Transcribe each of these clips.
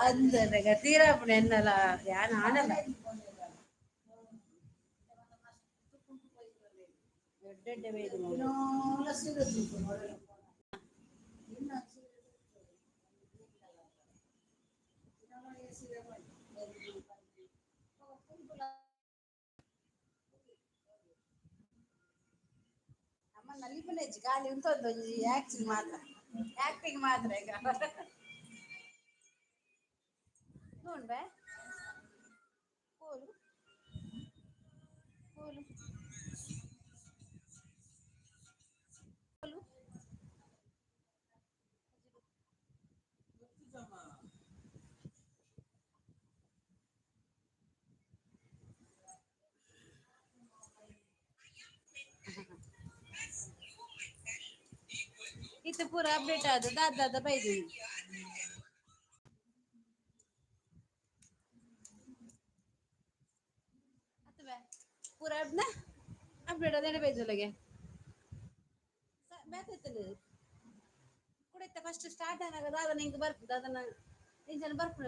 ಅಂದನಗ ತೀರಾಪುಣ ಎನ್ನಲ ಯಾನ್ ಆನಲ. ದೊಡ್ಡ ಬೈದು. ಅಮ್ಮ ನಲಿಪುನ ಖಾಲಿ ಉಂತೊಂದು ಒಂಜಿ ಆಕ್ಟಿಂಗ್ ಮಾತ್ರ, ಆಕ್ಟಿಂಗ್ ಮಾತ್ರ. ಈಗ ನೋಡ್ಬೆ, ಕೋಲು ಕೋಲು ಕೋಲು. ಇತ್ತು ಪೂರ ಅಪ್ಡೇಟ್ ಆದ ದಾದ ದಾದ ಬೈದು. ಅತ್ತುಬೆ ಪೂರ ಅಪ್ಡೇಟ್ ಅದೇನೆ ಬೈದುಲಗೆ ಬೇತೆ ಇತ್ತಲ್ಲ ಕುಡಿತ. ಫಸ್ಟ್ ಸ್ಟಾರ್ಟ್ ಆನಾಗ ದಾದನ ಹಿಂಗ್ ಬರ್ಪು, ದಾದನ ಇಂಚನ ಬರ್ಪುನ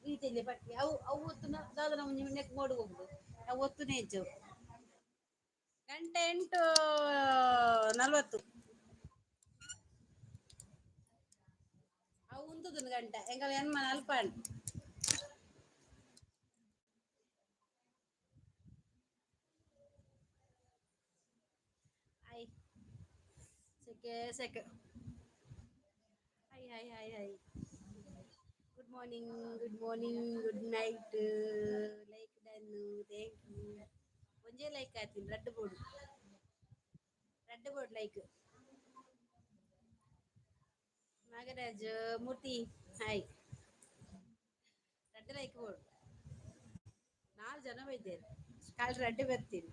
ರೀತಿಯಲ್ಲಿ ಪಟ್ಟಿ ಅವು ಅವು ಒತ್ತುನ ದಾದನ ಒಂಜಿ ನೆಕ್ ಮೋಡು ಹೋಗುದು. ಅವು ಒತ್ತುನೇ ಹೆಚ್ಚು. ಗಂಟೆ 8:40. ಅವು ಉಂತುದುಂಡು ಗಂಟೆ ಎಂಕಲ್ ಎನ್ಮ ನಲ್ಪ. ಹಾಯ್, ಸೆಕೆ ಸೆಕೆ. Hi hi hi hi, good morning, good morning, good night. Like done, thank you. ಒಂಜೇ ಲೈಕ್ ಆತೀನಿ. ರಡ್ಡ್ ಬೋಡು, ರಡ್ಡ್ ಬೋಡು ಲೈಕ್. ನಾಗರಾಜ್ ಮೂರ್ತಿ ಹಾಯ್. ರಡ್ಡ್ ಲೈಕ್ ಬೋಡು. ನಾಲ್ ಜನ ಬೈದೇರು, ಕಾಲ್ ರಡ್ಡ್ ಬರ್ತೀನಿ.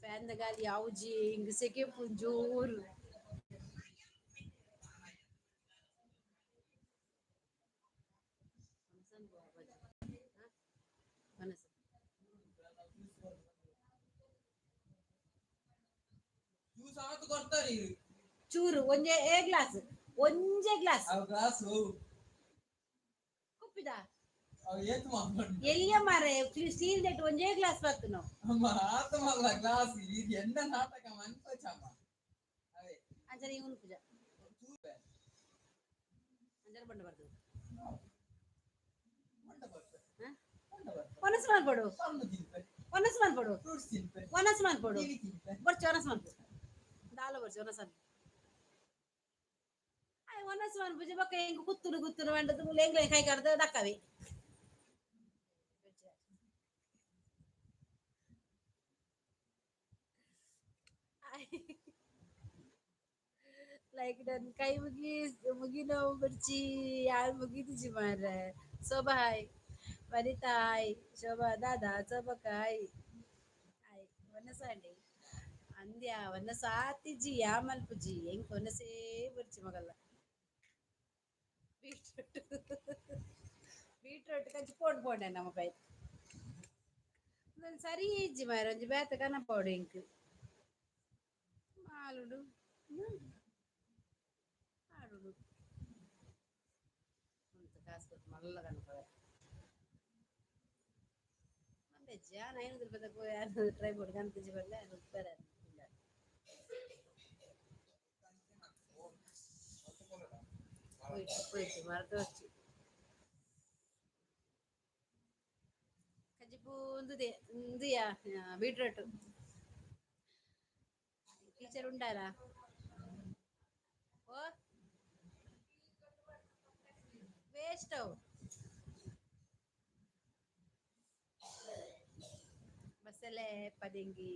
ಫ್ಯಾನ್ ಗಾಲಿ ಯಾವುಜಿ, ಹಿಂಗ್ ಸೆಕೆ ಜೋರು. ಮನಸ್ಸು. ಜ್ಯೂಸ್ ಆತು ಕೊಡ್ತಾರೆ. ಚೂರು ಒಂಜೇ ಗ್ಲಾಸ್, ಒಂಜೇ ಗ್ಲಾಸ್. ಅವು ಗ್ಲಾಸ್. ಕುಪ್ಪಿದ. ಅವು ಏತ್ ಮಾಡು. ಎಲ್ಲಿಯ ಮಾರೆ, ಸ್ಟೀಲ್ that ಒಂಜೇ ಗ್ಲಾಸ್ ಬತ್ತು ನಾವು. ಅಮ್ಮ, ಆತ ಮಲ್ಲ ಗ್ಲಾಸ್. ಇದು ಎಂತ ನಾಟಕ ಮನ್ಪಚಮ್ಮ ಅವೇ. ಅಂಚನೆ ಇವನು ಪೂಜಾ. ಚೂಪೆ. ಅಂಚನೆ ಬಂಡ ಬರ್ತದೆ. ಮಂಡ ಬರ್ತೆ. ಹ? ಮಂಡ ಬರ್ತೆ. ಒನಸ್ ಮನ್ಪೊಡು. ಹಣ್ಣು ತಿನ್ಪೆ. ಒನಸ್ ಮನ್ಪೊಡು. ಫ್ರೂಟ್ಸ್ ತಿನ್ಪೆ. ಒನಸ್ ಮನ್ಪೊಡು. ಕಿವಿ ತಿನ್ಪೆ. ಬೊರ್ಚಿ ಒನಸ್ ಮನ್ಪು, ದಾಲ ಬೊರ್ಚಿ ಒನಸ್ ಅನ್ಪು. ಆಯ್ ಒನಸ್ ಮನ್ಪುಜಿ. ಬೊಕ್ಕ ಎಂಕ್ ಕುತ್ತುನು ಕುತ್ತುನು ಪಂಡದು ಎಂಕ್ಲೆ ಕೈ ಕಡ್ದು ದಕ್ಕವಿ. Like done. ಕೈ ಮುಗಿ ಮುಗಿನ ಬುರ್ಚಿ, ಯಾರು ಮುಗಿದಿಜಿ ಮಾರ್ರೆ. ಶೋಭಾ ಹಾಯ್, ವನಿತಾ ಹಾಯ್, ಶೋಭಾ ದಾದಾ, ಶೋಭಕ್ಕ ಹಾಯ್ ಹಾಯ್. ಒನಸಾಂಡಿ ಅಂದ್ಯಾ ಒನಸ ಆತಿಜಿ, ಯಾ ಮಲ್ಪುಜಿ, ಎಂಕ್ ಒನಸೇ ಬುರ್ಚಿ ಮಗಲ್ಲ. ಬೀಟ್ರೂಟ್, ಬೀಟ್ರೂಟ್ ಕಂಚಿ ಪೋಡ್ ಪೋಂಡೆ ನಮ್ಮ ಬೈ ಸರಿ ಇಜ್ಜಿ ಮಾರ್ರೆ. ಒಂಜಿ ಬೇತೆ ಕನಪೋಡು ಎಂಕ್ ಮಾಲುಡು ಆಡುಡು ಉಂತು ಕಾಸು ಕೊಟ್ಟು ಮಲ್ಲ ಕನಪವೆ. ಮಂಬೆಜ್ಜಿ ಯಾನ್ 500 ರೂಪಾಯಿ ಯಾರು ಟ್ರೈ ಬೋರ್ಡ್ ಕನ್ಪಿಜಿ ಬಲ್ಲೆ ಉಪ್ಪರೆ. പോയിട്ട് പോയിട്ട് ಮರತ ವಚ್ಚಿ ಕಜ್ಜಿಪು ಒಂದುದೆ ಒಂದುಯಾ. ಬೀಟ್ರೋಟ್ ಟೀಚರ್ ಉಂಡಾರ? ಓ ವೇಸ್ಟ್ ಅವು. ಬಸ್ಸಲ್ಲೇ ಪದಿಂಗಿ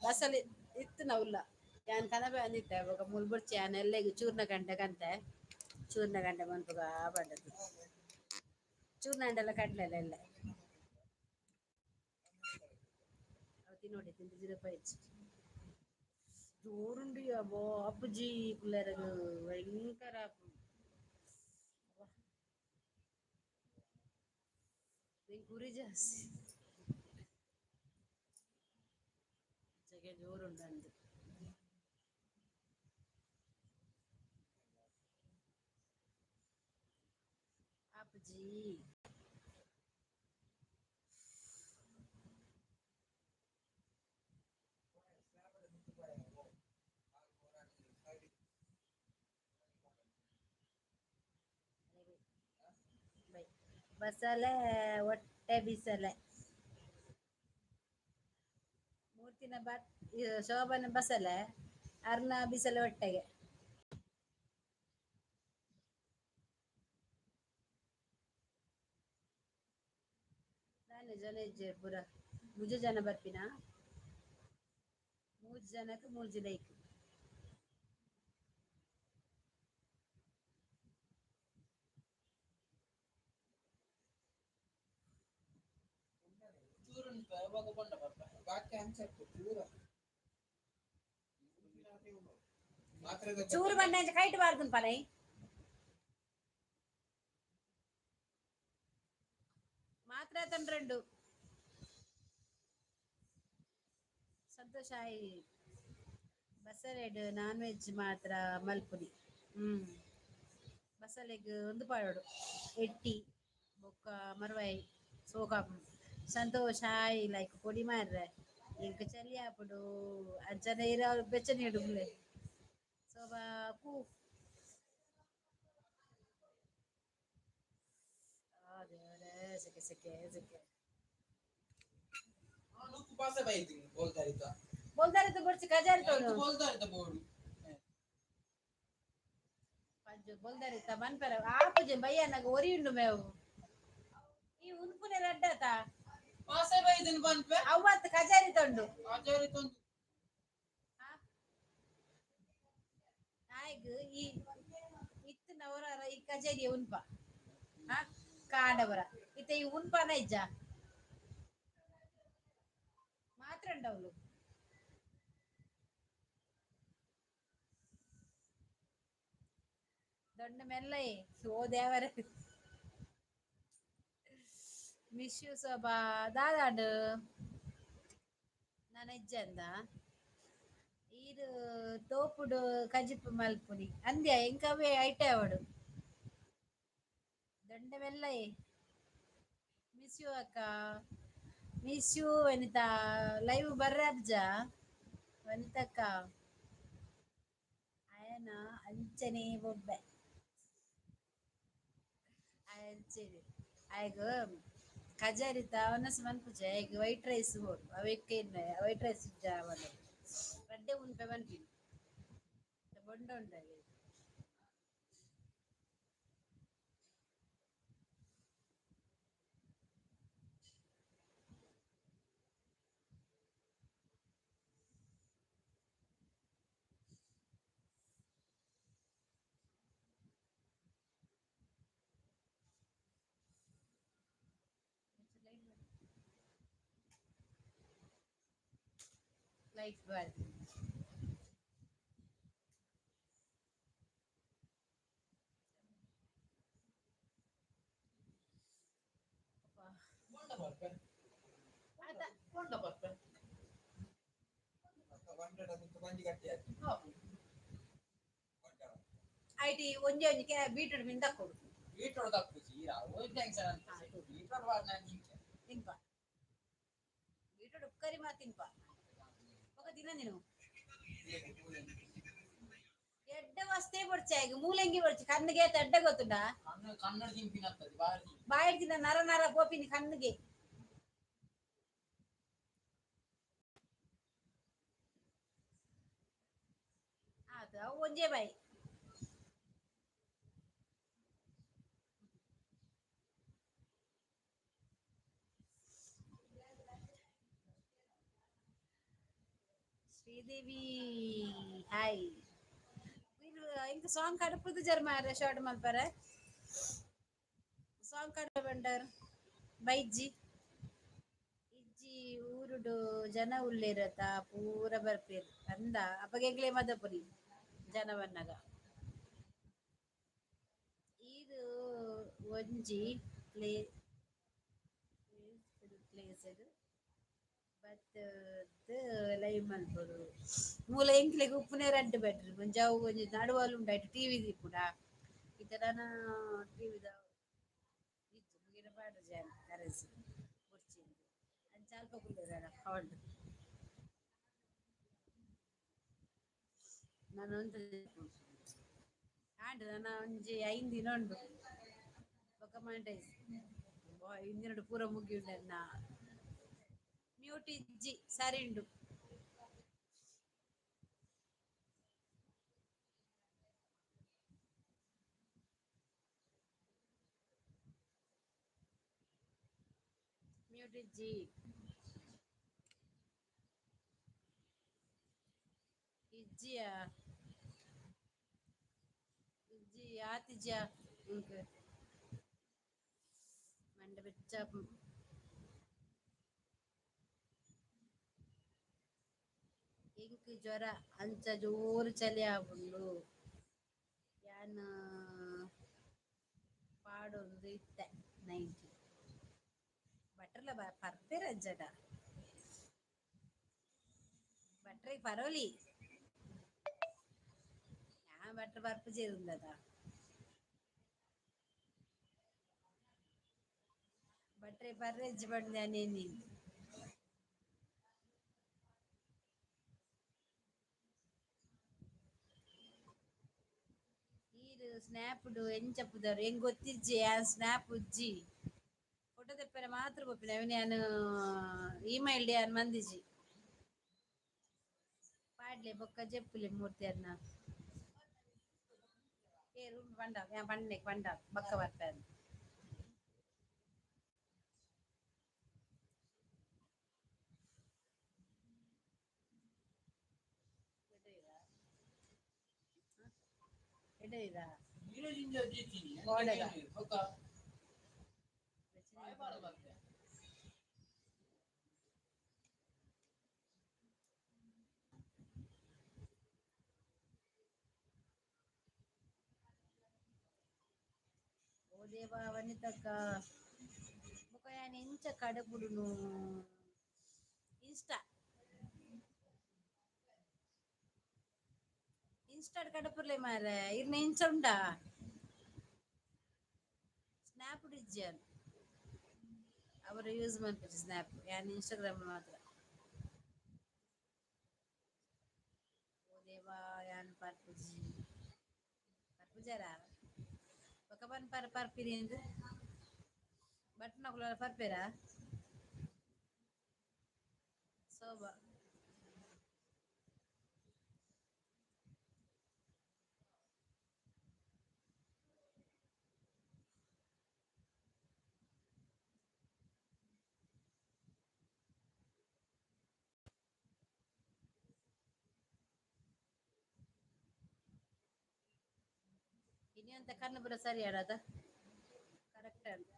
ಬಸ್ಸಲ್ಲಿ ಇತ್ತು ನವುಲ್ಲ. ಯಾನ್ ಕನಬೆ ಅಂದಿತ್ತೆ ಬೊಕ ಮುಲ್ ಬೊರ್ಚಿ. ಯಾನ್ ಎಲ್ಲೆಗ್ ಚೂರ್ನ ಗಂಟೆ ಕಂತೆ, ಚೂರ್ನ ಗಂಟೆ ಮನ್ಪುಗ ಪಂಡದು. ಚೂರ್ಣ ಅಂಡಲ ಕಡ್ಲೆಲ್ಲ ಎಲ್ಲ ಅವು ತಿನ್ನೋಡಿ ತಿಂದು 0.5. ಜೋರುಂಡು ಅಬೋ ಅಪ್ಪುಜಿ ಕುಲ್ಲೆರಗ್ ಭಯಂಕರ. ಕುರಿ ಜಾಸ್ತಿ ಸೆಕೆ ಜೋರುಂಡು ಅಂದು. ಅಪ್ಪುಜಿ. ಬೈ ಬಸಲೆ ಹೊಟ್ಟೆ ಬಿಸಲೆ. ಮೂರ್ತಿನ ಬತ್ ಶೋಭನ ಬಸಲೆ ಅರ್ನ ಬಿಸಲೆ ಹೊಟ್ಟೆಗೆ. ದಾನೆ ಜನ ಇಜ್ಜೆರ್ ಪೂರ ಮೂಜೆ ಜನ ಬರ್ಪಿನ. ಮೂಜಿ ಜನಕ್ ಮೂಜಿ ಲೈಕ್. ಚೂರುಂಟು ಯಾವಾಗ ಕೊಂಡ ಬರ್ಪ. ಬಾಕಿ ಅಂಚತ್ತು ಚೂರ ಮಾತ್ರೆ. ಚೂರು ಬಣ್ಣ ಕೈಟ್ ಬಾರ್ದನ್ ಪನೈ ಮಾತ್ರ ತಂಡ್ರಂಡು. ಸಂತೋಷ ಆಯಿ. ಬಸಲೆಡ್ ನಾನ್ ವೆಜ್ ಮಾತ್ರ ಮಲ್ಪುನಿ. ಬಸಲೆಗ್ ಒಂದು ಪಾಡೋಡು ಎಟ್ಟಿ ಬೊಕ್ಕ ಮರ್ವಾಯಿ ಸೋಕಾಪುಂಡು. ಸಂತೋಷ ಆಯಿ ಲೈಕ್ ಪೊಡಿ ಮಾರ್ರೆ ಇಂಕ ಚಳಿ ಆಪುಂಡು ಅಂಚನೆ ಇರ ಬೆಚ್ಚನೆ ಇಡುಗುಲೆ ಸೋಬಾ ಕೂ. ಆ ದೇವರೇ, ಸೆಕೆ ಸೆಕೆ ಸೆಕೆ. ನುಕ್ಕು ಪಾಸೆ ಬೈತೀನಿ ಬೋಲ್ದಾರಿತ. ಬೋಲ್ದಾರಿತ ಬೊಡ್ಚಿ ಕಜಾರಿ ತೋಡು. ಬೋಲ್ದಾರಿತ ಬೋಡು. ಪಂಜು ಬೋಲ್ದಾರಿತ ಮನ್ಪೆರ ಆಪುಜೆ ಬಯ್ಯನಗ ಒರಿ ಉಂಡು ಮೇವು ಈ ಉನ್ಪುನೆ ರಡ್ಡತ. ಪಾಸೆ ಬೈದಿನ ಪನ್ಪೆ. ಅವ್ವತ್ತು ಕಜಾರಿ ತೊಂಡು. ಆಚಾರಿ ತೊಂದು. ಆಯ್ಗ್ ಈ ಇತ್ತಿನವರ ಈ ಕಜಾರಿ ಉನ್ಪ ಆ ಕಾಡವರ ಇತ್ತ ಈ ಉನ್ಪನ ಇಜ್ಜ ಮಾತ್ರ ಉಂಡವ್ಲು. ದೊಡ್ಡ ಮೆಲ್ಲ ಓ ದೇವರ. Miss you Shobha. ದಾದಾಂಡ್ ನನ ಇಜ್ಜಂದ ಈರ್ ತೋಪುಡು ಕಜಿಪು ಮಲ್ಪುನಿ ಅಂದ್ಯ ಎಂಕವೇ ಐಟೆ ಅವಡು ದೊಂಡ ಮೆಲ್ಲ. ಮಿಸ್ you ಅಕ್ಕ, ಮಿಸ್ you Vanita. Live ಬರ್ರೆ ಅಬ್ಜ ವನಿತಕ್ಕ. ಅಯನ ಅಂಚನೆ ಬೊಬ್ಬೆ ಅಂಚನೆ ಆಯ್ಗ ಕಜಾರಿತ ಅವನಸ್ ಮನ್ಪುಜೆ. ಆಯ್ಗ್ ವೈಟ್ ರೈಸ್ ಬೋಡು ಅವೆಕ್ಕೆ ವೈಟ್ ರೈಸ್ ಇಜ್ಜ ಅವನು ರಡ್ಡೆ ಉನ್ಪೆ ಮನ್ಪಿನಿ ಬೊಂಡ ಉಂಡಾಗೆ. ಲೈಟ್ ಬಾರ್ದು. ಕೊಂಡ ಬರ್ಪೆ. ಅದ. ಕೊಂಡ ಬರ್ಪೆ. ಬಂಜಿ ಗಟ್ಟಿ ಆಯ್ತು. IT ಒಂಜಿ ಒಂಜಿ ಬೀಟ್ರೂಟ್ ಮಿನ್ ದಕ್ಕೊಡು. ಬೀಟ್ರೋಡ್ ತಪ್ಪುಜಿ ಓಯ್ ಟೆನ್ಷನ್ ಅಂತ ಬೀಟ್ರೋಡ್ ಬಾರ್ ನಾನು ನಿಂಕೆ. ತಿನ್ಪ ಬೀಟ್ರೂಟ್ ಉಕ್ಕರಿ ಮಾ ತಿನ್ಪ ఒక ದಿನ ನೀನು ಎಡ್ಡೆ ವಸ್ತೇ ಬೊಡ್ಚಿ ಆಗ ಮೂಲಂಗಿ ಬೊಡ್ಚಿ ಕಣ್ಣಿಗೆ ಎಡ್ಡೆ ಗೊತ್ತುಂಡಾ. ಕಣ್ಣು ಕನ್ನಡ ತಿಂಪಿನತ್ತದೆ ಬಾರಿ. ಬಾಯಿಡ್ದಿನ ನರ ನರ ಪೋಪಿನಿ ಕಣ್ಣಿಗೆ. ಅದು ಅವು ಒಂಜೇ ಬಾಯಿ. ಶ್ರೀದೇವಿ ಹಾಯ್. ಇಂಕ ಸಾಂಗ್ ಕಡಪುದು ಜರ್ ಮಾರೆ ಶಾರ್ಟ್ ಮಲ್ಪರೆ ಸಾಂಗ್ ಕಡ ಬಂಡರ್ ಬೈಜ್ಜಿ ಇಜ್ಜಿ. ಊರುಡು ಜನ ಉಲ್ಲೇರತ ಪೂರ ಬರ್ಪೇರು ಅಂದ ಅಪಗ ಎಂಕ್ಲೆ ಮದಪುರಿ ಜನ ಬನ್ನಗ. ಇದು ಒಂಜಿ ಪ್ಲೇಸ್ ಬತ್ತ್ ಲೈವ್ ಮನ್ಪೊಡು. ಮೂಲ ಎಂಕ್ಲೆಗ್ ಉಪ್ಪುನೆ ರಡ್ಡ್ ಬೆಡ್ರೂಮ್ ಒಂಜಿ ಅವು ಒಂಜಿ ನಡುವಲ್ ಉಂಡು ಐಟ್ ಟಿವಿ ದೀಪುಡ ಇತ್ತನ ಟಿವಿದ ಇಜ್ಜಿ ಮುಗಿನ ಪಾಡುಜಿ ಯಾನ್ ಕರೆನ್ಸಿ ಬೊಡ್ಚಿ ಅಂಚ ಅಲ್ಪ ಕುಲ್ಲೆರ್ ಹಾಲ್ಡ್. ನನ ಒಂತೆ ಆಂಡ್ ನನ ಒಂಜಿ 5 ದಿನ ಉಂಡು ಬೊಕ ಮಾನಿಟೈಸ್. 5 ದಿನಡ್ ಪೂರ ಮುಗಿಯುಂಡು ಎನ್ನ. ಮ್ಯೂಟ್ ಇಜ್ಜಿ ಸರಿ ಉಂಡು. ಮ್ಯೂಟ್ ಇಜ್ಜಿ. ಇಜ್ಜಿಯಾ ಇಜ್ಜಿ ಆತಿಜ್ಯಾ ಇಂಕ್ ಮಂಡೆ ಬೆಚ್ಚ. ಎಂಕ್ ಜ್ವರ ಅಂಚ ಜೋರು ಚಳಿ ಆಪುಂಡು. ಯಾನ್ ಪಾಡೊಂದು ಇತ್ತೆ ನೈಟಿ ಬಟ್ರಲ ಪರ್ಪೆರ್ ಅಂಚಡ ಭಟ್ರೆ ಪರೋಲಿ. ಯಾನ್ ಭಟ್ರು ಪರ್ಪುಜೆರ್ ಉಂದದ. ಭಟ್ರೆ ಪರ್ರೆಜ್ಜಿ ಪಂದ್ ಯಾನ್ ಎನ್ನಿನಿ. ಈರ್ ಸ್ನ್ಯಾಪ್ ಡು ಎಂಚ ಪುದರ್ ಎಂಕ್ ಗೊತ್ತಿಜ್ಜಿ ಯಾನ್ ಸ್ನ್ಯಾಪ್ ಉಜ್ಜಿ. ಫೋಟೋ ದೆಪ್ಪರೆ ಮಾತ್ರ ಪೋಪಿನ ಅವೆನ್ ಯಾನ್ ಇಮೇಲ್ ಡ್ ಯಾನ್ ಮಂದಿಜಿ. ಪಾಡ್ಲೆ ಬೊಕ್ಕ ಜೆಪ್ಪುಲೆ ಮೂರ್ತಿ ಅರ್ನ. ಏರ್ ಪಂಡ ಯಾನ್ ಪಂಡೆ ಪಂಡ ಬೊಕ್ಕ ಬರ್ಪೆ. ಎಡ್ಡೆ ನೀರಜಿಂಜ ದೀತೀನಿ. ಗೋಡೆದ. ಬೊಕ್ಕ ಬಾಯ್ ಬರ್ತೆ. ಓ ದೇವಾ ವನಿತಕ್ಕ ಬೊಕ ಯಾನ್ ಎಂಚ ಕಡಪುಡುನು ಇನ್ಸ್ಟಾ ಇನ್ಸ್ಟಾಡ್ ಕಡಪುರ್ಲೆ ಮಾರ್ರೆ ಇರ್ನ ಇಂಚ ಉಂಡಾ ಸ್ನ್ಯಾಪ್ ಇಜ್ಜಿ ಯಾನ್ ಅವರು ಯೂಸ್ ಮನ್ಪುಜಿ ಸ್ನ್ಯಾಪ್ ಯಾನ್ ಇನ್ಸ್ಟಾಗ್ರಾಮ್ ಮಾತ್ರ. ಓ ದೇವಾ ಯಾನ್ ಪರ್ಪುಜಿ ಪರ್ಪುಜಾರ ಬೊಕ ಪನ್ಪರ್ ಪರ್ಪಿನಿ ಅಂದ್ ಭಟ್ನಕುಲು ಪರ್ಪೆರಾ ಶೋಭಾ. ಇನಿ ಒಂತೆ ಕಣ್ಣು ಪೂರ ಸರಿ ಆಡದ ಕರೆಕ್ಟ್ ಆಂಡ್.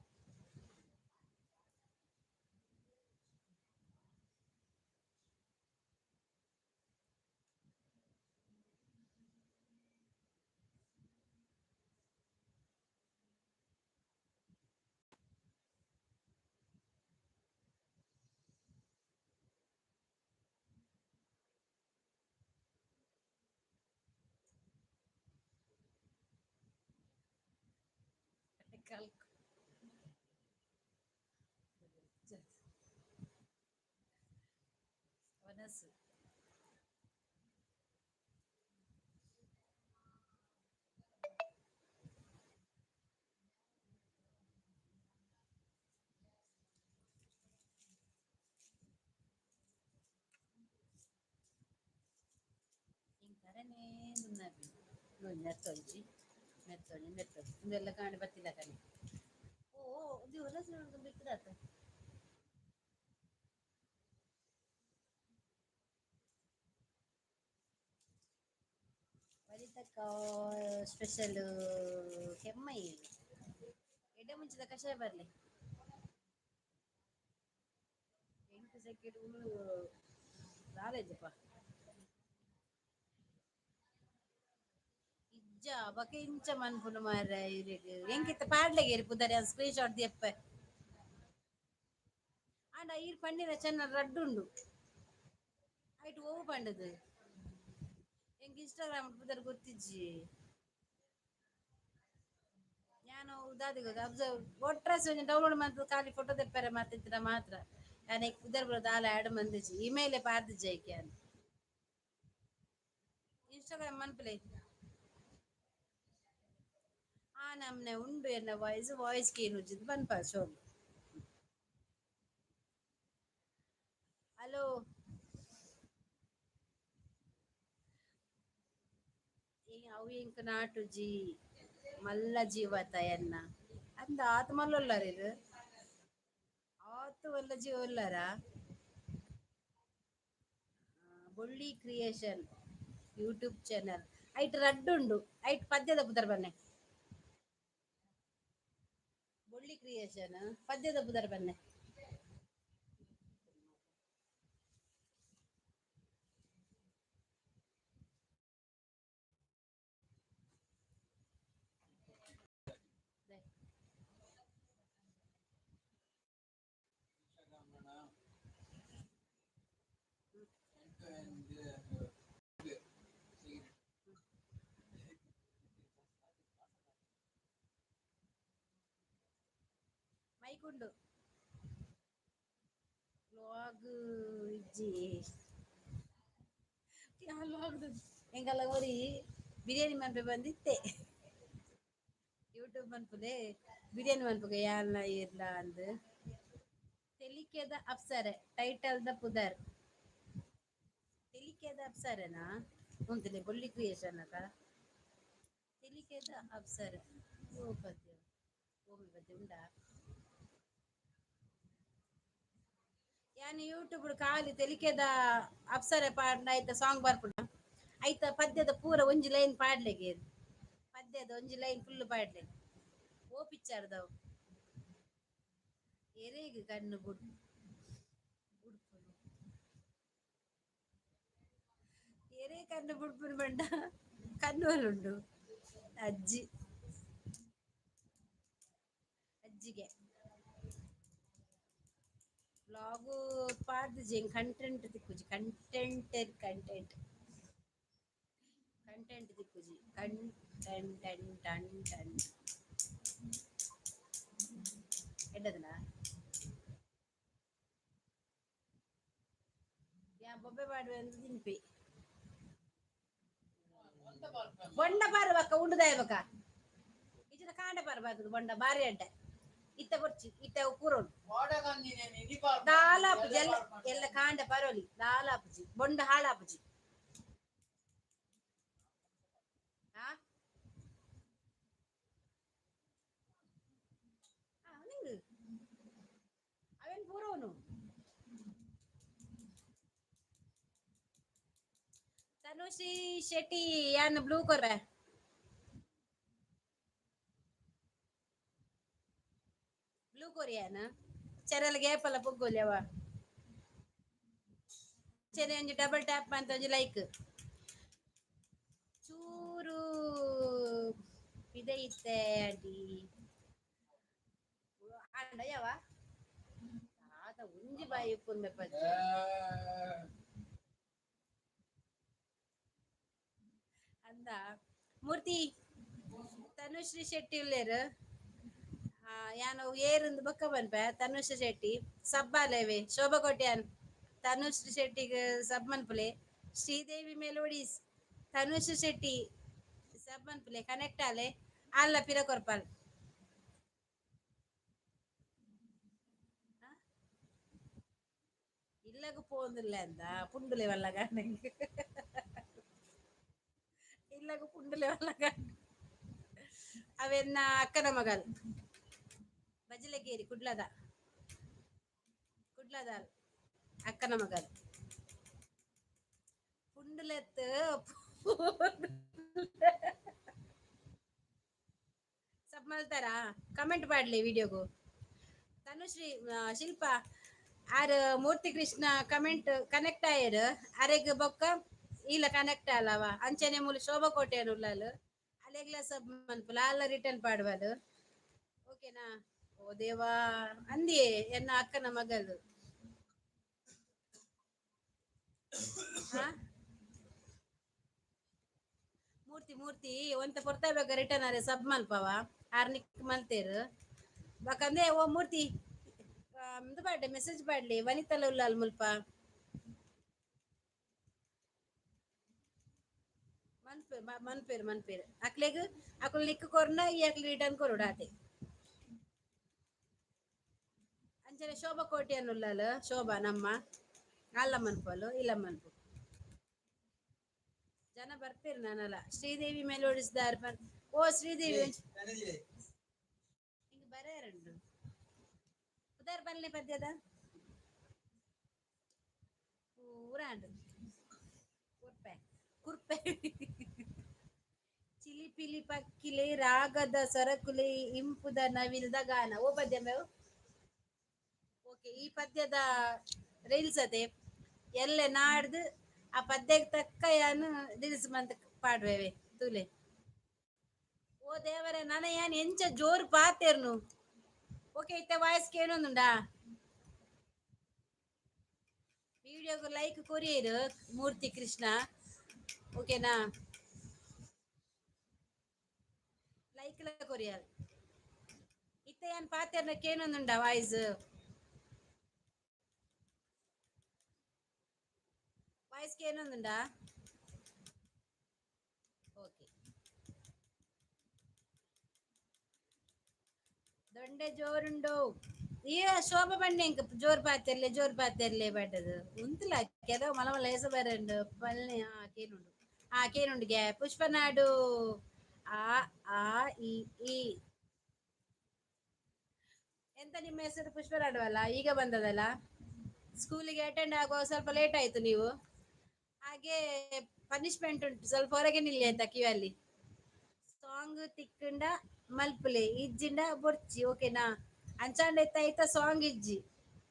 ಕಲ್ಕ್ ವನಸು. ಇಂಕರನೇ ದುನ್ನಬಿ ಮೆತ್ತೊಂಜಿ ಮೆತ್ತೊಂಜಿ ಮೆತ್ತೊಂಜಿ ಉಂದೆಲ್ಲ ಕಾಣಿ ಬತ್ತಿಲ್ಲ ಕಣೆ. ಓ ಇದು ಹೊಲಸು ಬಿತ್ತದಾತ. ವನಿತಕ್ಕ ಸ್ಪೆಷಲ್ ಕೆಮ್ಮೈ ಎಡ್ಡೆ ಮುಂಚಿದ ಕಷಾಯ ಬರ್ಲಿ. ಎಂಕ್ ಸೆಕೆಂಡ್ ದಾಲೇಜಪ್ಪ ಇಜ್ಜ ಬಕ ಇಂಚ ಮನ್ಪುನು ಮಾರ್ರೆ ಇರೆಗ್. ಎಂಕಿತ್ತ ಪಾಡ್ಲೆಗೇರಿ ಪುದರ್, ಸ್ಕ್ರೀನ್ ಶಾಟ್ ದೆಪ್ಪೆ. ಆಂಡ ಈರ್ ಪಂಡಿನ ಚೆನ್ನ ರಡ್ಡ್ ಉಂಡು. ಐಟ್ ಒವು ಪಂಡದು? ಎಂಕ್ ಇನ್ಸ್ಟಾಗ್ರಾಮ್ ಪುದರ್ ಗೊತ್ತಿಜ್ಜಿ. ಯಾನ್ ದಾದ ಅಬ್ಸರ್ವ್ ಒಟ್ರಾಸಿ ಒಂಜಿ ಡೌನ್ಲೋಡ್ ಮಂತ್ ಖಾಲಿ ಫೋಟೋ ದೆಪ್ಪರೆ ಮಾತಿತ್ತಿನ ಮಾತ್ರ. ಯಾನ್ ಐಕ್ ಪುದರ್ ಪೂರ ದಾಲ ಆಡ್ ಮಂದಿಜಿ, ಇಮೇಲ್ ಪಾರ್ದಿಜ್ಜಿ ಐಕ್ ಯಾನ್. ಇನ್ಸ್ಟಾಗ್ರಾಮ್ ಮನ್ಪುಲೆ. ಆ ನಮ್ನೆ ಉಂಡು ಎನ್ನ ವಾಯ್ಸ್, ವಾಯ್ಸ್ ಕೇನುಜ್ಜಿದ್ ಪನ್ಪ ಶೋಭ. ಹಲೋ, ಅವು ಎಂಕ್ ನಾಟುಜಿ. ಮಲ್ಲ ಜೀವತ ಎನ್ನ ಅಂದ ಆತ್ ಮಲ್ಲೊಲ್ಲಾರ ಇರ್? ಆತ್ ಮಲ್ಲ ಜೀವ ಉಲ್ಲಾರ? ಬೊಳ್ಳಿ ಕ್ರಿಯೇಷನ್ ಯೂಟ್ಯೂಬ್ ಚಾನಲ್, ಐಟ್ ರಡ್ಡ್ ಉಂಡು. ಐಟ್ ಪದ್ಯದ ಪುದರ್ ಬನ್ನೆ. ಬೊಳ್ಳಿ ಕ್ರಿಯೇಷನ್ ಪದ್ಯದ ಪುದರ್ ಬನ್ನೆ. ಮೈಕ್ ಉಂಡು. ವ್ಲಾಗ್ ಇಜ್ಜಿ. ಎಂಕಲ್ಲ ಒರಿ ಬಿರಿಯಾನಿ ಮನ್ಪೆ ಬಂದಿತ್ತೆ. ಯೂಟ್ಯೂಬ್ ಮನ್ಪುಲೆ, ಬಿರಿಯಾನಿ ಮನ್ಪುಗ ಯಾನ್ಲ ಈರ್ಲ ಅಂದ್. ತೆಲಿಕೆದ ಅಪ್ಸರೆ ಟೈಟಲ್ ದ ಪುದರ್ ತೆಲಿಕೆದ ಅಪ್ಸರೆನಾ? ಉಂತುಲೆ. ಬೊಳ್ಳಿ ಕ್ರಿಯೇಷನ್ ಅತ? ತೆಲಿಕೆದ ಅಪ್ಸರೆ. ಓ ಪದ್ಯ, ಓಮಿ ಪದ್ಯ ಉಂಡಾ? ಯಾನ್ ಯೂಟ್ಯೂಬ್ ಖಾಲಿ ತೆಲಿಕೆದ ಅಪ್ಸರೆ ಪಾಡ್ನ ಐತ ಸಾಂಗ್ ಬರ್ಪುಂಡ. ಐತ ಪದ್ಯದ ಪೂರ ಒಂಜಿ ಲೈನ್ ಪಾಡ್ಲೆಗೆ. ಪದ್ಯದ ಒಂಜಿ ಲೈನ್ ಫುಲ್ ಪಾಡ್ಲೆ. ಓ ಪಿಕ್ಚರ್ ದವು? ಎರೆಗ್ ಕಣ್ಣು ಬುಡ್ ಬುಡ್ಪುನು? ಎರೆ ಕಣ್ಣು ಬುಡ್ಪುನು ಪಂಡ ಕಣ್ಣು ಉಂಡು. ಅಜ್ಜಿ ಅಜ್ಜಿಗೆ ವ್ಲಾಗು ಪಾಡ್ದಿಜಿ. ಕಂಟೆಂಟ್ ತಿಕ್ಕುಜಿ. ಕಂಟೆಂಟ್, ಕಂಟೆಂಟ್, ಕಂಟೆಂಟ್ ತಿಕ್ಕುಜಿ. ಕಣ್ ಟನ್ ಟನ್ ಟನ್ ಟನ್. ಎಡ್ಡದನ ಯಾ ಬೊಬ್ಬೆ ಪಾಡುವೆ ಅಂತ ತಿನ್ಪಿ. ಬೊಂಡ ಪಾರು ಬಕ್ಕ ಉಂಡುದಾಯ ಬಕ್ಕ ಇಜಿನ ಕಾಂಡ ಪಾರು ಬಾಕುದು. ಬೊಂಡ ಬಾರಿ ಅಡ್ಡೆ. ಇತ್ತ ಬೊರ್ಚಿ, ಇತ್ತ ಪೂರೋಡು ದಾಲಾಪುಜಿ. ಎಲ್ಲ ಎಲ್ಲ ಕಾಂಡ ಪರೋಲಿ, ದಾಲಾಪುಜಿ. ಬೊಂಡ ಹಾಳಾಪುಜಿ. ಆ ನಿಂಗು ಅವೇನ್ ಪೂರೋನು. ತನುಶ್ರೀ ಶೆಟ್ಟಿ, ಯಾನ್ ಬ್ಲೂ ಕೊರ್ರೆ, ಬ್ಲೂ ಕೊರಿಯಾನ. ಚೆರಲ್ ಗೇಪಲ ಪೊಗ್ಗೊಲ್ಯವ. ಚೆರೆ ಒಂಜಿ ಡಬಲ್ ಟ್ಯಾಪ್ ಅಂತ ಒಂಜಿ ಲೈಕ್. ಚೂರು ಪಿದಯಿತ್ತೆ ಆಂಟಿ. ಆಂಡ ಯಾವ ಆತ ಒಂಜಿ ಬಾಯಿ ಉಪ್ಪುನ್ ಮೆಪ್ಪಜ್ಜಿ ಅಂದ. ಮೂರ್ತಿ, ತನುಶ್ರೀ ಶೆಟ್ಟಿ ಉಲ್ಲೇರು. ಯಾನ್ ಏರುಂದು ಬೊಕ್ಕ ಪನ್ಪೆ. ತನುಶ್ರೀ ಶೆಟ್ಟಿ ಸಬ್ಬಾಲೇವೆ. ಶೋಭಾ ಕೋಟ್ಯಾನ್, ತನುಶ್ರೀ ಶೆಟ್ಟಿಗ್ ಸಬ್ ಮನ್ಪುಲೆ. ಶ್ರೀದೇವಿ ಮೆಲೋಡೀಸ್, ತನುಶ್ರೀ ಶೆಟ್ಟಿ ಸಬ್ ಮನ್ಪುಲೆ. ಕನೆಕ್ಟ್ ಆಲೆ. ಆಲ್ಲ ಪಿರ ಕೊರ್ಪಾಲ್. ಇಲ್ಲಗ್ ಪೋಂದುಲ್ಲೆ ಅಂದ. ಪುಂಡುಲೆ ವಲ್ಲಗ. ಇಲ್ಲಗ್ ಪುಂಡುಲೆ ವಲ್ಲಗ. ಅವೆನ್ನ ಅಕ್ಕನ ಮಗಲ್, ಬಜಲಗೇರಿ, ಕುಡ್ಲದ. ಕುಡ್ಲದ ಅಕ್ಕನ ಮಗಲ್. ಪುಂಡುಲೆತ್ ಸಬ್ ಮಲ್ತಾರಾ? ಕಮೆಂಟ್ ಪಾಡ್ಲೆ ವಿಡಿಯೋಗು. ತನುಶ್ರೀ, ಶಿಲ್ಪ, ಆರ್ ಮೂರ್ತಿ ಕೃಷ್ಣ ಕಮೆಂಟ್ ಕನೆಕ್ಟ್ ಆಯೆರ್. ಅರೆಗ್ ಬೊಕ್ಕ ಈಲ ಕನೆಕ್ಟ್ ಆಲವ. ಅಂಚನೆ ಮೂಲು ಶೋಭಾ ಕೋಟೆ ಉಳ್ಳಾಲು, ಅಲೆಗ್ಲ ಸಬ್ ಮನ್ಪುಲ, ಅಲ್ಲ ರಿಟರ್ನ್ ಪಾಡ್ವಲು, ಓಕೆನಾ? ಓ ದೇವಾ, ಅಂದಿಯೇ ಎನ್ನ ಅಕ್ಕನ ಮಗಲು. ಹಾ ಮೂರ್ತಿ, ಮೂರ್ತಿ ಒಂತೆ ಪೊರ್ತಾ ಬೇಗ ರಿಟರ್ನ್ ಅರೆ ಸಬ್ ಮಲ್ಪವ. ಆರ್ನಿಕ್ ಮಲ್ತೇರು ಬಾಕಂದೆ. ಓ ಮೂರ್ತಿ, ಇಂದು ಪಾಡ್ಲೆ, ಮೆಸೇಜ್ ಪಾಡ್ಲಿ. ವನಿತಲ ಉಲ್ಲಾಲ್ ಮುಲ್ಪ. ಮನ್ಪೇರ್ ಮನ್ಪೇರ್ ಮನ್ಪೇರ್. ಅಕ್ಲೆಗ್ ಅಕುಲು ನಿಕ್ಕ್ ಕೊರ್ನ ಈ ಅಕ್ಲೆ ರಿಟರ್ನ್ ಕೊರೊಡು, ಆತೆ. ಅಂಚನೆ ಶೋಭಾ ಕೋಟ್ಯಾನ್ ಉಲ್ಲಾಲ್. ಶೋಭಾ ನಮ್ಮ ಅಲ್ಲ ಮನ್ಪಲು ಇಲ್ಲ ಮನ್ಪು. ಜನ ಬರ್ಪೇರು ನಾನಲ್ಲ. ಶ್ರೀದೇವಿ ಮೆಲೋಡಿಸ್ದಾರ್. ಓ ಶ್ರೀದೇವಿ, ಹಿಂಗ ಬರೇರುಂಡು. ಉದಾರ್ ಪನ್ಲೆ ಪದ್ಯದ ಪೂರ ಆಂಡ್. ಕುರ್ಪೆ ಕುರ್ಪೆ. ಚಿಲಿಪಿಲಿ ಪಕ್ಕಿಲೆ ರಾಗದ ಸರಕುಲೆ ಇಂಪುದ ನವಿಲ್ದ ಗಾನ. ಓ ಪದ್ಯ ಮೇವು. ಓಕೆ, ಈ ಪದ್ಯದ ರೀಲ್ಸ್ ಅದೇ ಎಲ್ಲೆ ನಾಡ್ದು ಆ ಪದ್ಯಕ್ಕೆ ತಕ್ಕ ಯಾನು ರೀಲ್ಸ್ ಮಂತ್ ಪಾಡ್ವೇವೆ ತೂಲೆ. ಓ ದೇವರೇ, ನನ ಯಾನ್ ಎಂಚ ಜೋರು ಪಾತೆರ್ನು. ಓಕೆ, ಇತ್ತೆ ವಾಯ್ಸ್ ಕೇನೊಂದುಂಡಾ? ವಿಡಿಯೋಗ್ ಲೈಕ್ ಕೊರಿಯರ್ ಮೂರ್ತಿ ಕೃಷ್ಣ, ಓಕೆನಾ? ಲೈಕ್ ಲ ಕೊರಿಯರ್. ಇತ್ತೆ ಯಾನ್ ಪಾತೆರ್ನ ಕೇನೊಂದುಂಡ ವಾಯ್ಸ್? ವಾಯ್ಸ್ ಕೇನೊಂದುಂಡಾ? ಓಕೆ. ದೊಂಡೆ ಜೋರುಂಡು. ಈ ಶೋಭಾ ಬಣ್ಣೆ ಇಂಕ್ ಜೋರ್ ಪಾತೆರ್ಲೆ, ಜೋರ್ ಪಾತೆರ್ಲೆ ಬಡ್ಡದು ಉಂತುಲ. ಕೆಲವು ಮಲ ಮಲ ಏಸ ಬರಂಡು ಪಲ್ನೆ. ಆ ಕೇನುಂಡು, ಆ ಕೇನುಂಡುಗೆ. ಪುಷ್ಪನಾಡು ಆ ಆ ಇ ಈ ಎಂತ ನಿಮ್ಮ ಹೆಸರು? ಪುಷ್ಪನಾಡು ಅಲ್ಲ, ಈಗ ಬಂದದಲ್ಲ. ಸ್ಕೂಲಿಗೆ ಅಟೆಂಡ್ ಆಗುವಾಗ ಸ್ವಲ್ಪ ಲೇಟ್ ಆಯ್ತು ನೀವು, ಹಾಗೆ ಪನಿಷ್ಮೆಂಟ್ ಉಂಟು. ಸ್ವಲ್ಪ ಹೊರಗೆ ನಿಲ್ಲಿ ಆಯ್ತಾ ಕ್ಯೂ ಅಲ್ಲಿ. ಸಾಂಗ್ ತಿಕ್ಕಂಡ ಮಲ್ಪುಲೆ, ಇಜ್ಜಿಂಡ ಬೊರ್ಚಿ, ಓಕೆನಾ? ಅಂಚಾಂಡ ಇತ್ತ ಐತ ಸಾಂಗ್ ಇಜ್ಜಿ.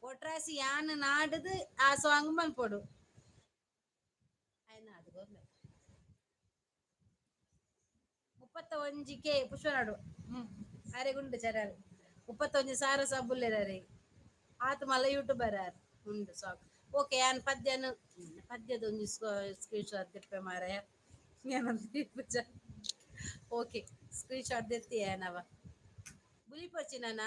ಒಟ್ರಾಸಿ ಯಾನ್ ನಾಡುದು ಆ ಸಾಂಗ್ ಮಲ್ಪೊಡು. ಆಯ್ನ ಅದು 31 ಕೆ ಪುಷ್ಪನಾಡು. ಅರೆಗುಂಡು ಚರಲ್ 31,000 ಸಬ್ಬುಲ್ಲೆರ್ ಅರೆ. ಆತ್ ಮಲ್ಲ ಯೂಟ್ಯೂಬರ್ ಆರ್. ಉಂಡು ಸಾಂಗ್. ಓಕೆ, ಯಾನ್ ಪದ್ಯನು ಪದ್ಯದ ಒಂಜಿ ಸ್ಕ್ರೀನ್ ಶಾಟ್ ದೆಪ್ಪೆ ಮಾರಾಯ. ಓಕೆ, ಸ್ಕ್ರೀನ್ ಶಾಟ್ ದೆತ್ತಿ ಏನವ ಬುಲಿಪೊರ್ಚಿ ನಾನ.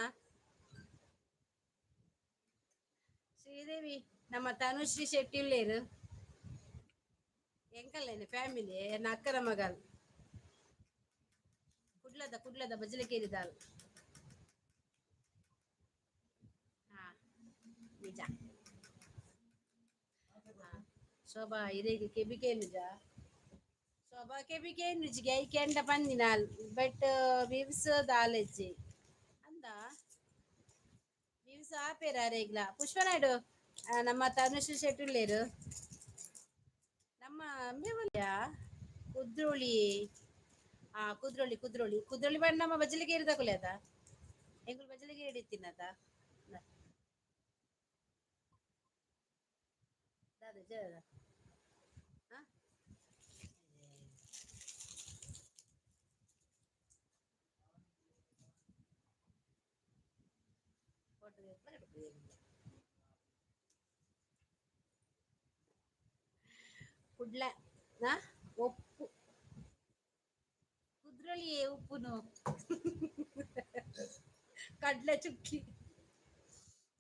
ಶ್ರೀದೇವಿ, ನಮ್ಮ ತನುಶ್ರೀ ಶೆಟ್ಟಿ ಉಲ್ಲೇರು. ಎಂಕಲ್ಲೇನೆ ಫ್ಯಾಮಿಲಿ. ಎನ್ನ ಅಕ್ಕನ ಮಗಲ್, ಕುಡ್ಲದ ಕುಡ್ಲದ ಬಜಲಕೇರಿದಾಲ್. ಹಾ, ನಿಜ. ಹಾ, ಶೋಭಾ ಇರೆಗ್ ಕೆಬಿ ಕೇನುಜ? ಶೋಭಾ ಕೆಬಿ ಕೇನುಜಿಗೆ. I ಕೆಂಡ ಪಂದಿನಾಲ್, ಬಟ್ ವಿವ್ಸ್ ದಾಲೆಜ್ಜಿ ಅಂದ. ವಿವ್ಸ್ ಆಪೇರ ಅರೆಗ್ಲ. ಪುಷ್ಪನಾಯ್ಡು, ನಮ್ಮ ತನುಶ್ರೀ ಶೆಟ್ಟಿ ಉಲ್ಲೇರು. ನಮ್ಮ ಕುದ್ರೋಳಿ. ಆ ಕುದ್ರೋಳಿ, ಕುದ್ರೋಳಿ, ಕುದ್ರೋಳಿ ಬಣ್ಣ. ನಮ್ಮ ಬಜಲಿಗೇರಿ ತಕೊಲೆ ಆತ. ಎಂಕುಲು ಬಜಲಿಗೇರಿ ಇತ್ತಿನತ. ದಾದ ಜ ಹಾ ಫೋಟೋ. ಕುಡ್ಲ ನಾ ಒಪ್ಪು ಕುದ್ರೋಳಿಯೇ ಉಪ್ಪುನು ಕಡ್ಲೆ ಚುಕ್ಕಿ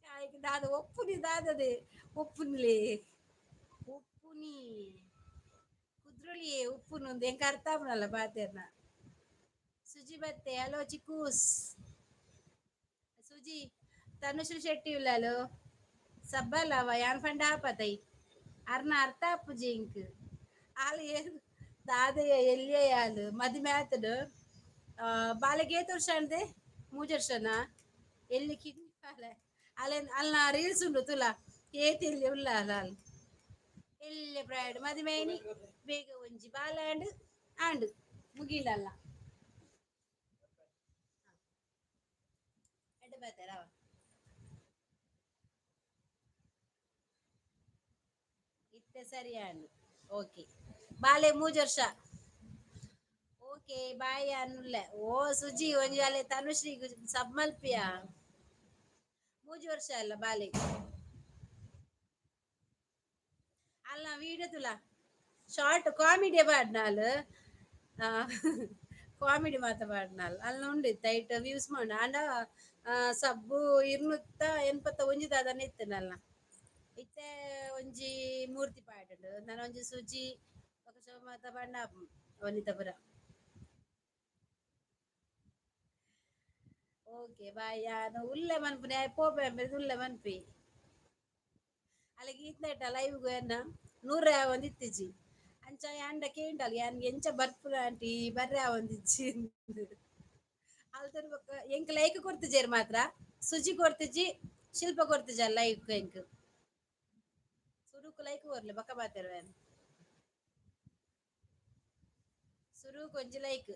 ಆಯ್ಕೆ ದಾದ ಒಪ್ಪುನಿ ದಾದದೆ ಒಪ್ಪುನ್ಲೆ ಉಪ್ಪುನಿ ಕುದ್ರೋಳಿಯೇ ಉಪ್ಪುನು ಎಂಕ ಅರ್ಥ ಆಪುನಲ್ಲ ಪಾತೆರ್ನ. ಸುಜಿ ಬತ್ತೆ. ಹಲೋ ಚಿಕ್ಕೂಸ್ ಸುಜಿ. ತನುಶ್ರೀ ಶೆಟ್ಟಿ ಉಲ್ಲಾಲು ಸಬ್ಬಲವ. ಯಾನ್ ಪಂಡ ಆಪತೈ ಅರ್ನ ಅರ್ಥ ಆಪುಜಿ ಇಂಕ್. ಆಲ್ ಏರ್ ದಾದೆಯ ಎಲ್ಲಿಯ ಆಲ್ ಮದಿಮೆ ಆತಡು. ಬಾಲೆಗೆ ಏತ್ ವರ್ಷ ಅಂದೆ? ಮೂಜಿ ವರ್ಷನಾ? ಎಲ್ಲಿ ಕಿನ್ನಿ ಬಾಲೆ ಅಲೆನ್. ಅಲ್ನ ರೀಲ್ಸ್ ಉಂಡು ತುಲ, ಏತ್ ಎಲ್ಲಿ ಉಲ್ಲ ಅಲ್. ಎಲ್ಲಿ ಬ್ರೈಡ್ ಮದಿಮೆ ಆಯ್ನಿ ಬೇಗ ಒಂಜಿ ಬಾಲೆ ಆಂಡ್ ಆಂಡ್ ಮುಗಿಲಲ್ಲ. ಎಡ್ಡೆ ಬರ್ತಾರವ. ಇತ್ತೆ ಸರಿಯಾನು. ಓಕೆ, ಬಾಲೆ ಮೂಜಿ ವರ್ಷ. ಓಕೆ, ಬಾಯ್ ಅನ್ನುಲ್ಲೆ. ಓ ಸುಜಿ, ಒಂಜಿ ಅಲೆ ತನುಶ್ರೀ ಸಬ್ ಮಲ್ಪಿಯ. 3 ವರ್ಷ ಅಲ್ಲ ಬಾಲೆ. ಅಲ್ಲ, ವೀಡಿಯೋ ತುಲಾ, ಶಾರ್ಟ್ ಕಾಮಿಡಿ ಪಾಡ್ನಾಲ್, ಕಾಮಿಡಿ ಮಾತ ಪಾಡ್ನಾಲ್. ಅಲ್ಲ ಉಂಡು ಇತ್ತ ಐಟ್ ವ್ಯೂಸ್ ಮಾಡ. ಆಂಡ ಸಬ್ಬು 281 ದಾದನೆ ಇತ್ತನಲ್ಲ. ಇತ್ತೆ ಒಂಜಿ ಮೂರ್ತಿ ಪಾಡುಂಡು, ನನ ಒಂಜಿ ಸುಜಿ ಬೊಕ ಶೋಭ ಮಾತ ಪಂಡ ವನಿತಾಪುರ. Okay, boy. ಯಾನ್ ಉಲ್ಲೆ ಮನ್ಪುನೆ ಪೋಪೆ ಉಲ್ಲೆ ಮನ್ಪಿ. ಅಲ್ಲಿಗೆ ಈತ್ನೇಟ ಲೈವ್ ಎನ್ನ ನೂರ ಒಂದಿತ್ತಿಜಿ. ಅಂಚ ಯಾಂಡ ಕೇಂಡಲ್, ಯಾನ್ ಎಂಚ ಬರ್ಪುನ ಆಂಟಿ, ಬರ್ರೆ ಒಂದಿಜ್ಜಿ. ಅಲ್ತರ್ ಬೊಕ್ಕ ಎಂಕ್ ಲೈಕ್ ಕೊರ್ತಿಜೇರ್ ಮಾತ್ರ. ಸುಜಿ ಕೊರ್ತಿಜಿ, ಶಿಲ್ಪ ಕೊರ್ತಿಜ ಲೈಕ್. ಎಂಕ್ ಸುರುಕು ಲೈಕ್ ಕೊರ್ಲೆ, ಬೊಕ್ಕ ಪಾತೆರುವೆ. ಸುರುಕು ಒಂಜಿ ಲೈಕ್.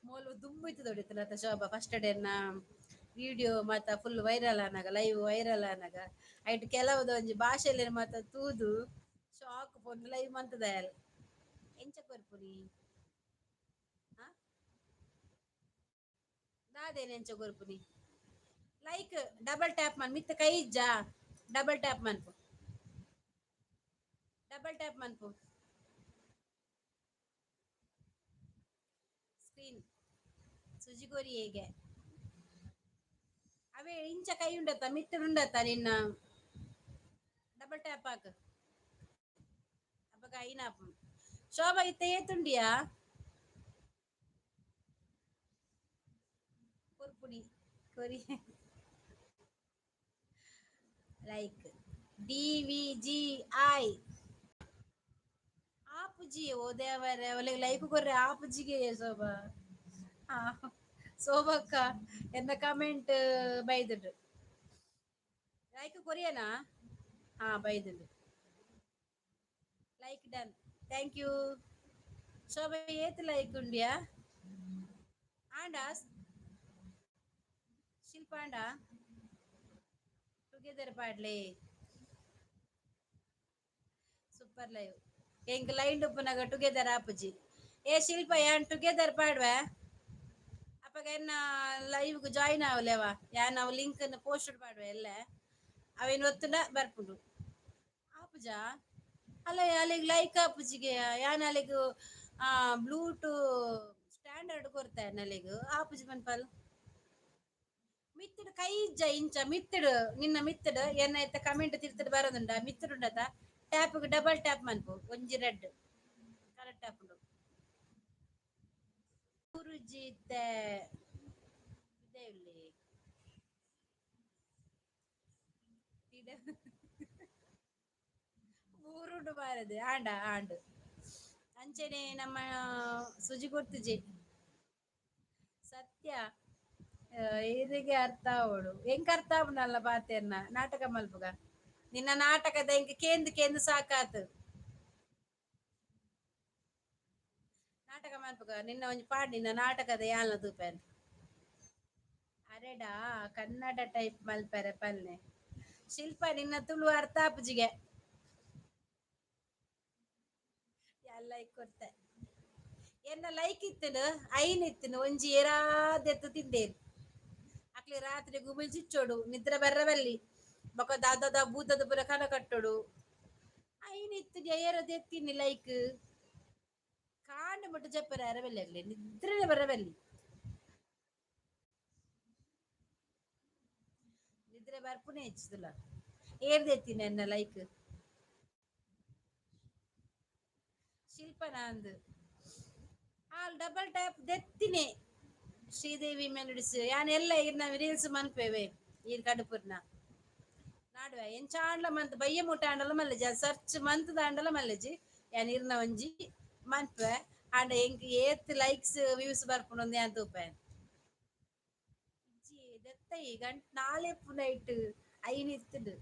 ಮೋಲು ದುಂಬು ಇತ್ತದೊಡಿತ್ತಲ್ಲ ಶೋಭಾ, ಫಸ್ಟ್ ಡೇನ ವಿಡಿಯೋ ಮಾತ ಫುಲ್ ವೈರಲ್ ಆನಾಗ, ಲೈವ್ ವೈರಲ್ ಆನಾಗ, ಐಟ್ ಕೆಲವುದ ಒಂಜಿ ಭಾಷೆಲಿ ಮಾತ ತೂದು ಶಾಕ್ ಪೊಂದು ಲೈವ್ ಮಂತದಾಯಲ್. ಎಂಚ ಕೊರ್ಪುನಿ? ಆ ದಾದೇನು ಎಂಚ ಕೊರ್ಪುನಿ? ಲೈಕ್ ಡಬಲ್ ಟ್ಯಾಪ್ ಮನ್ ಮಿತ್ತ ಕೈ ಇಜ್ಜಾ? ಡಬಲ್ ಟ್ಯಾಪ್ ಮನ್ಪು, ಡಬಲ್ ಟ್ಯಾಪ್ ಮನ್ಪು. ಸ್ಕ್ರೀನ್ ಸುಜಿಗೋರಿ ಹೇಗೆ? ಅವೇ ಇಂಚ ಕೈ ಉಂಡತ್ತ, ಮಿತ್ತ ಉಂಡತ್ತ ನಿನ್ನ? ಡಬಲ್ ಟ್ಯಾಪ್ ಹಾಕು, ಅಪ್ಪಗ ಐನಾಪ್. ಶೋಭಾ, ಇತ್ತ ಏತುಂಡಿಯಾ ಕೊರ್ಪುನಿ? ಕೊರಿ like. D V G I ಆಪುಜಿ. ಓ ದೇವರೇ, ಅವಳಿಗೆ ಲೈಕ್ ಕೊರ್ರೆ ಆಪುಜಿಗೆ. ಶೋಭಾ, ಶೋಭಕ್ಕ ಎನ್ನ ಕಮೆಂಟ್ ಬೈದುಂಡು. ಲೈಕ್ ಕೊರಿಯನಾ? ಹಾ, ಬೈದುಂಡು. Like done, thank you. Shobha, ಏತ್ ಲೈಕ್ ಉಂಡ್ಯಾ? ಆಂಡ ಶಿಲ್ಪ ಆಂಡ ಟುಗೆದರ್ ಪಾಡ್ಲೆ. Super live. ಎಂಕ್ ಲೈನ್ ಉಪ್ಪುನಗ ಟುಗೆದರ್ ಆಪುಜಿ. ಏ ಶಿಲ್ಪ, ಯಾನ್ ಟುಗೆದರ್ ಪಾಡ್ವೆ. ಅಪಗ ಎನ್ನ ಲೈವ್ ಜಾಯಿನ್ ಆವಲೇವ. ಯಾನ್ ಅವು ಲಿಂಕ್ ಪೋಸ್ಟ್ ಪಾಡ್ವೆ ಎಲ್ಲ. ಅವೇನು ಒತ್ತುಂಡ ಬರ್ಪುಂಡು. ಆಪುಜಾ? ಅಲ್ಲ, ಅಲ್ಲಿಗೆ ಲೈಕ್ ಆಪುಜಿಗೆ. ಯಾನ್ ಅಲ್ಲಿಗೆ ಬ್ಲೂಟೂ ಸ್ಟ್ಯಾಂಡರ್ಡ್ ಕೊರ್ತೆ ಅಲ್ಲಿಗೆ. ಆಪುಜಿ ಪನ್ಪಲ್. ಮಿತ್ತುಡು ಕೈ ಇಜ್ಜ? ಇಂಚ ಮಿತ್ತುಡು, ನಿನ್ನ ಮಿತ್ತುಡು ಎನ್ನ ಇತ್ತ ಕಮೆಂಟ್ ತಿರ್ತುಡು ಬರೋದುಂಡ. ಮಿತ್ತುಡುಂಡತ ಟ್ಯಾಪ್, ಡಬಲ್ ಟ್ಯಾಪ್ ಮನ್ಪು. ಒಂಜಿ ರೆಡ್ ಕರೆಕ್ಟ್ ಆಪುಂಡು. ಗುರುಜಿ ಇತ್ತೆ ಇದೇ ಇಲ್ಲಿ. ಊರುಂಡು ಬಾರದೆ. ಆಂಡ ಆಂಡು ಅಂಚನೆ ನಮ್ಮ ಸುಜಿ ಕೊರ್ತುಜಿ. ಸತ್ಯ ಇರಿಗೆ ಅರ್ಥ ಆವಡು. ಎಂಕ್ ಅರ್ಥ ಆಪುಂಡಲ್ಲ ಪಾತೆರ್ನ. ನಾಟಕ ಮಲ್ಪುಗ. ನಿನ್ನ ನಾಟಕದ ಎಂಕ್ ಕೇಂದ್ ಕೇಂದ್ ಸಾಕಾತು. ನಾಟಕ ಮಲ್ಪುಗ. ನಿನ್ನ ಒಂಜಿ ಪಾಡ್, ನಿನ್ನ ನಾಟಕದ ಯಾಲ್ನ ತೂಪೆನ್. ಅರೆಡಾ ಕನ್ನಡ ಟೈಪ್ ಮಲ್ಪೆರೆ ಪಲ್ಲೆ. ಶಿಲ್ಪ, ನಿನ್ನ ತುಳು ಅರ್ಥ ಆಪುಜಿಗೆ. ಲೈಕ್ ಕೊರ್ತೆ. ಎನ್ನ ಲೈಕ್ ಇತ್ತನು ಐನ್ ಇತ್ತನು. ಒಂಜಿ ಏರಾದೆತ್ತು ತಿಂದೇನು. ಅಕ್ಲೆ ರಾತ್ರಿ ಗುಮಿಲ್ ಚಿಚ್ಚೋಡು, ನಿದ್ರೆ ಬರ್ರವಲ್ಲಿ. ಬೊಕ ದಾದ ಭೂತದ ಪುರ ಕನ ಕಟ್ಟೋಡು. ಐನ್ ಇತ್ತು ಏರದು ಎತ್ತೀನಿ ಲೈಕ್. ಕಾಂಡ ಮುಟ್ಟು ಜಪ್ಪರ ಅರವಲ್ಲಿ ಆಗ್ಲಿ, ನಿದ್ರೆನೆ ಬರವಲ್ಲಿ. ನಿದ್ರೆ ಬರ್ಪುನೆ ಹೆಚ್ಚುದಿಲ್ಲ. ಏರ್ದೆತ್ತೀನಿ ಎನ್ನ ಲೈಕ್? ಶಿಲ್ಪ ನಂದು ಆಲ್ ಡಬಲ್ ಟ್ಯಾಪ್ ದೆತ್ತಿನಿ. ಶ್ರೀದೇವಿ ಮೆಲೋಡಿಸ್. ಯಾನ್ ಎಲ್ಲ ಇರ್ನ ರೀಲ್ಸ್ ಮನ್ಪೇವೆ. ಈರ್ ಕಡುಪುರ್ನ ನಾಡುವೆ. ಎಂಚಾಂಡ್ಲ ಮಂತ್ ಬಯ್ಯ ಮುಟ್ಟ ಆಂಡಲ ಮಲ್ಲೆಜಿ, ಸರ್ಚ್ ಮಂತ್ ದಾಂಡಲ ಮಲ್ಲೆಜಿ. ಯಾನ್ ಇರ್ನ ಒಂಜಿ ಮನ್ಪೆ. ಆಂಡ ಎಂಕ್ ಏತ್ ಲೈಕ್ಸ್ ವ್ಯೂಸ್ ಬರ್ಪುಂಡು ಯಾನ್ ತೂಪೆ. ಇಜ್ಜಿ, ದೆತ್ತೈ ಗಂಟ್ ನಾಲೆ ನೈಟ್ ಐನ್ ಇತ್ತುಂಡು.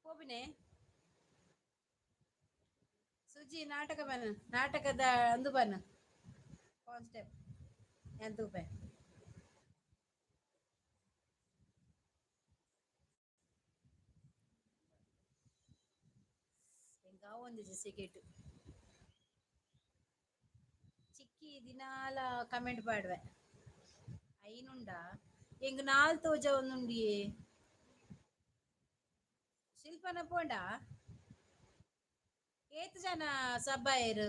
ಪೋಪಿನೆ ಸುಜಿ, ನಾಟಕ ಬನ್ನ, ನಾಟಕದ ಅಂದು ಬನ್ನ. ಕಾನ್ಸ್ಟೆಪ್ ಯಾನ್ ತೂಪೆ. ಎಂಕ್ ಆವೊಂದಿಜ್ಜಿ ಸೆಕೆಟ್. ಚಿಕ್ಕಿ ದಿನಾಲ ಕಮೆಂಟ್ ಪಾಡ್ವೆ. ಐನುಂಡಾ ಎಂಕ್ ನಾಲ್ ತೋಜವೊಂದುಂಡಿಯೇ. ಶಿಲ್ಪನ ಪೋಂಡ ಏತ್ ಜನ ಸಬ್ಬಾಯೆರ್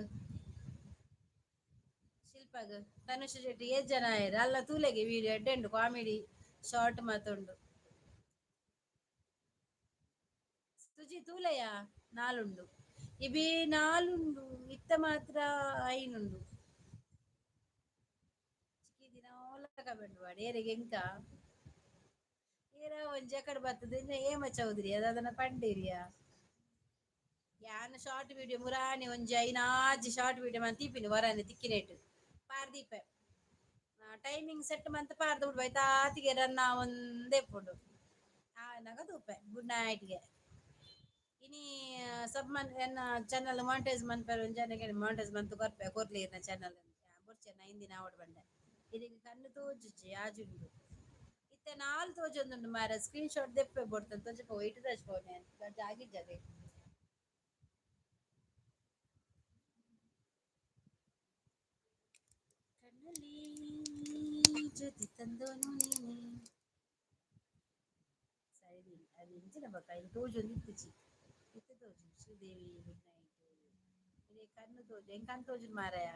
ಶಿಲ್ಪಗ್ ತನುಷ್ ಶೆಟ್ಟಿ ಏತ್ ಜನ ಆಯೆರ್ ಅಲ್ಲ ತೂಲೆಗೆ ವಿಡಿಯೋ ಎಡ್ಡೆ ಉಂಡು ಕಾಮಿಡಿ ಶಾರ್ಟ್ ಮಾತ ಉಂಡು. ಸುಜಿ ತೂಲೆಯ ನಾಲುಂಡು ಇಬಿ ನಾಲುಂಡು ಇತ್ತ ಮಾತ್ರ ಐನುಂಡು. ಚಿಕ್ಕಿ ದಿನೋಲ ಕಮೆಂಟ್ ಪಾಡ್ ಏರೆಗ್ ಎಂಕ ಏರಾ ಒಂಜಿ ಅಕಡೆ ಬತ್ತುದು ಇಂಜ ಹೇಮ ಚೌಧರಿ ಅದಾದನ ಪಂಡೇರಿಯಾ. ಯಾನ್ ಶಾರ್ಟ್ ವಿಡಿಯೋ ಮುರಾನಿ ಒಂಜಿ ಐನಾಜಿ ಶಾರ್ಟ್ ವಿಡಿಯೋ ಮಂತ್ ದೀಪಿನಿ ವರಾನೆ ತಿಕ್ಕಿನೇಟ್ ಪಾರ್ದೀಪೆ ಟೈಮಿಂಗ್ ಸೆಟ್ ಮಂತ್ ಪಾರ್ದ್ ಬುಡ್ಬ ಐತಾತಿಗೆ ರನ್ ಆವೊಂದೇ ಇಪ್ಪುಂಡು ಆನಗ ತೂಪೆ ಗುಡ್ ನೈಟ್ಗೆ. ಇನಿ ಸಬ್ ಮನ್ ಎನ್ನ ಚಾನಲ್ ಮಾನಿಟೈಸ್ ಮನ್ಪೆರೆ ಒಂಜಿ ಜನಕ್ಕೆ ಮಾನಿಟೈಸ್ ಮಂತ್ ಕೊರ್ಪೆ ಕೊರ್ಲಿ ಎನ್ನ ಚಾನಲ್ ಬೊಡ್ಚಿ ಎನ್ನ ಐನ್ ದಿನ ಆವೊಡು ಪಂಡೆ. ಇರೆಗ್ ಕಣ್ಣು ತೋಜುಜಿ ಆಜುಂಡು ಇತ್ತೆ ನಾಲ್ ತೋಜೊಂದುಂಡು ಮಾರ್ರೆ ಸ್ಕ್ರೀನ್ ಶಾಟ್ ದೆಪ್ಪೆ ಬೊಡ್ತಂದ್ ತೋಜಪೋ ಒಯ್ಟ್ ತೋಜ್ಪಾವುನೆ ಜಾಗಿಜ್ಜದೆ. ಕಣ್ಣಲ್ಲಿ ಜ್ಯೋತಿ ತಂದೋನು ನೀನೆ. ಸರಿ ಅದು ಎಂಚಿನ ಬೊಕ ಐನ್ ತೋಜೊಂದು ಇತ್ತಿಜಿ ಇತ್ತೆ ತೋಜುಂಡು ಶ್ರೀದೇವಿ ಗುಡ್ ನೈಟ್. ಇರೆ ಕಣ್ಣು ತೋಜು ಎಂಕ್ ಕಣ್ಣು ತೋಜುಂಡು ಮಾರಾಯ.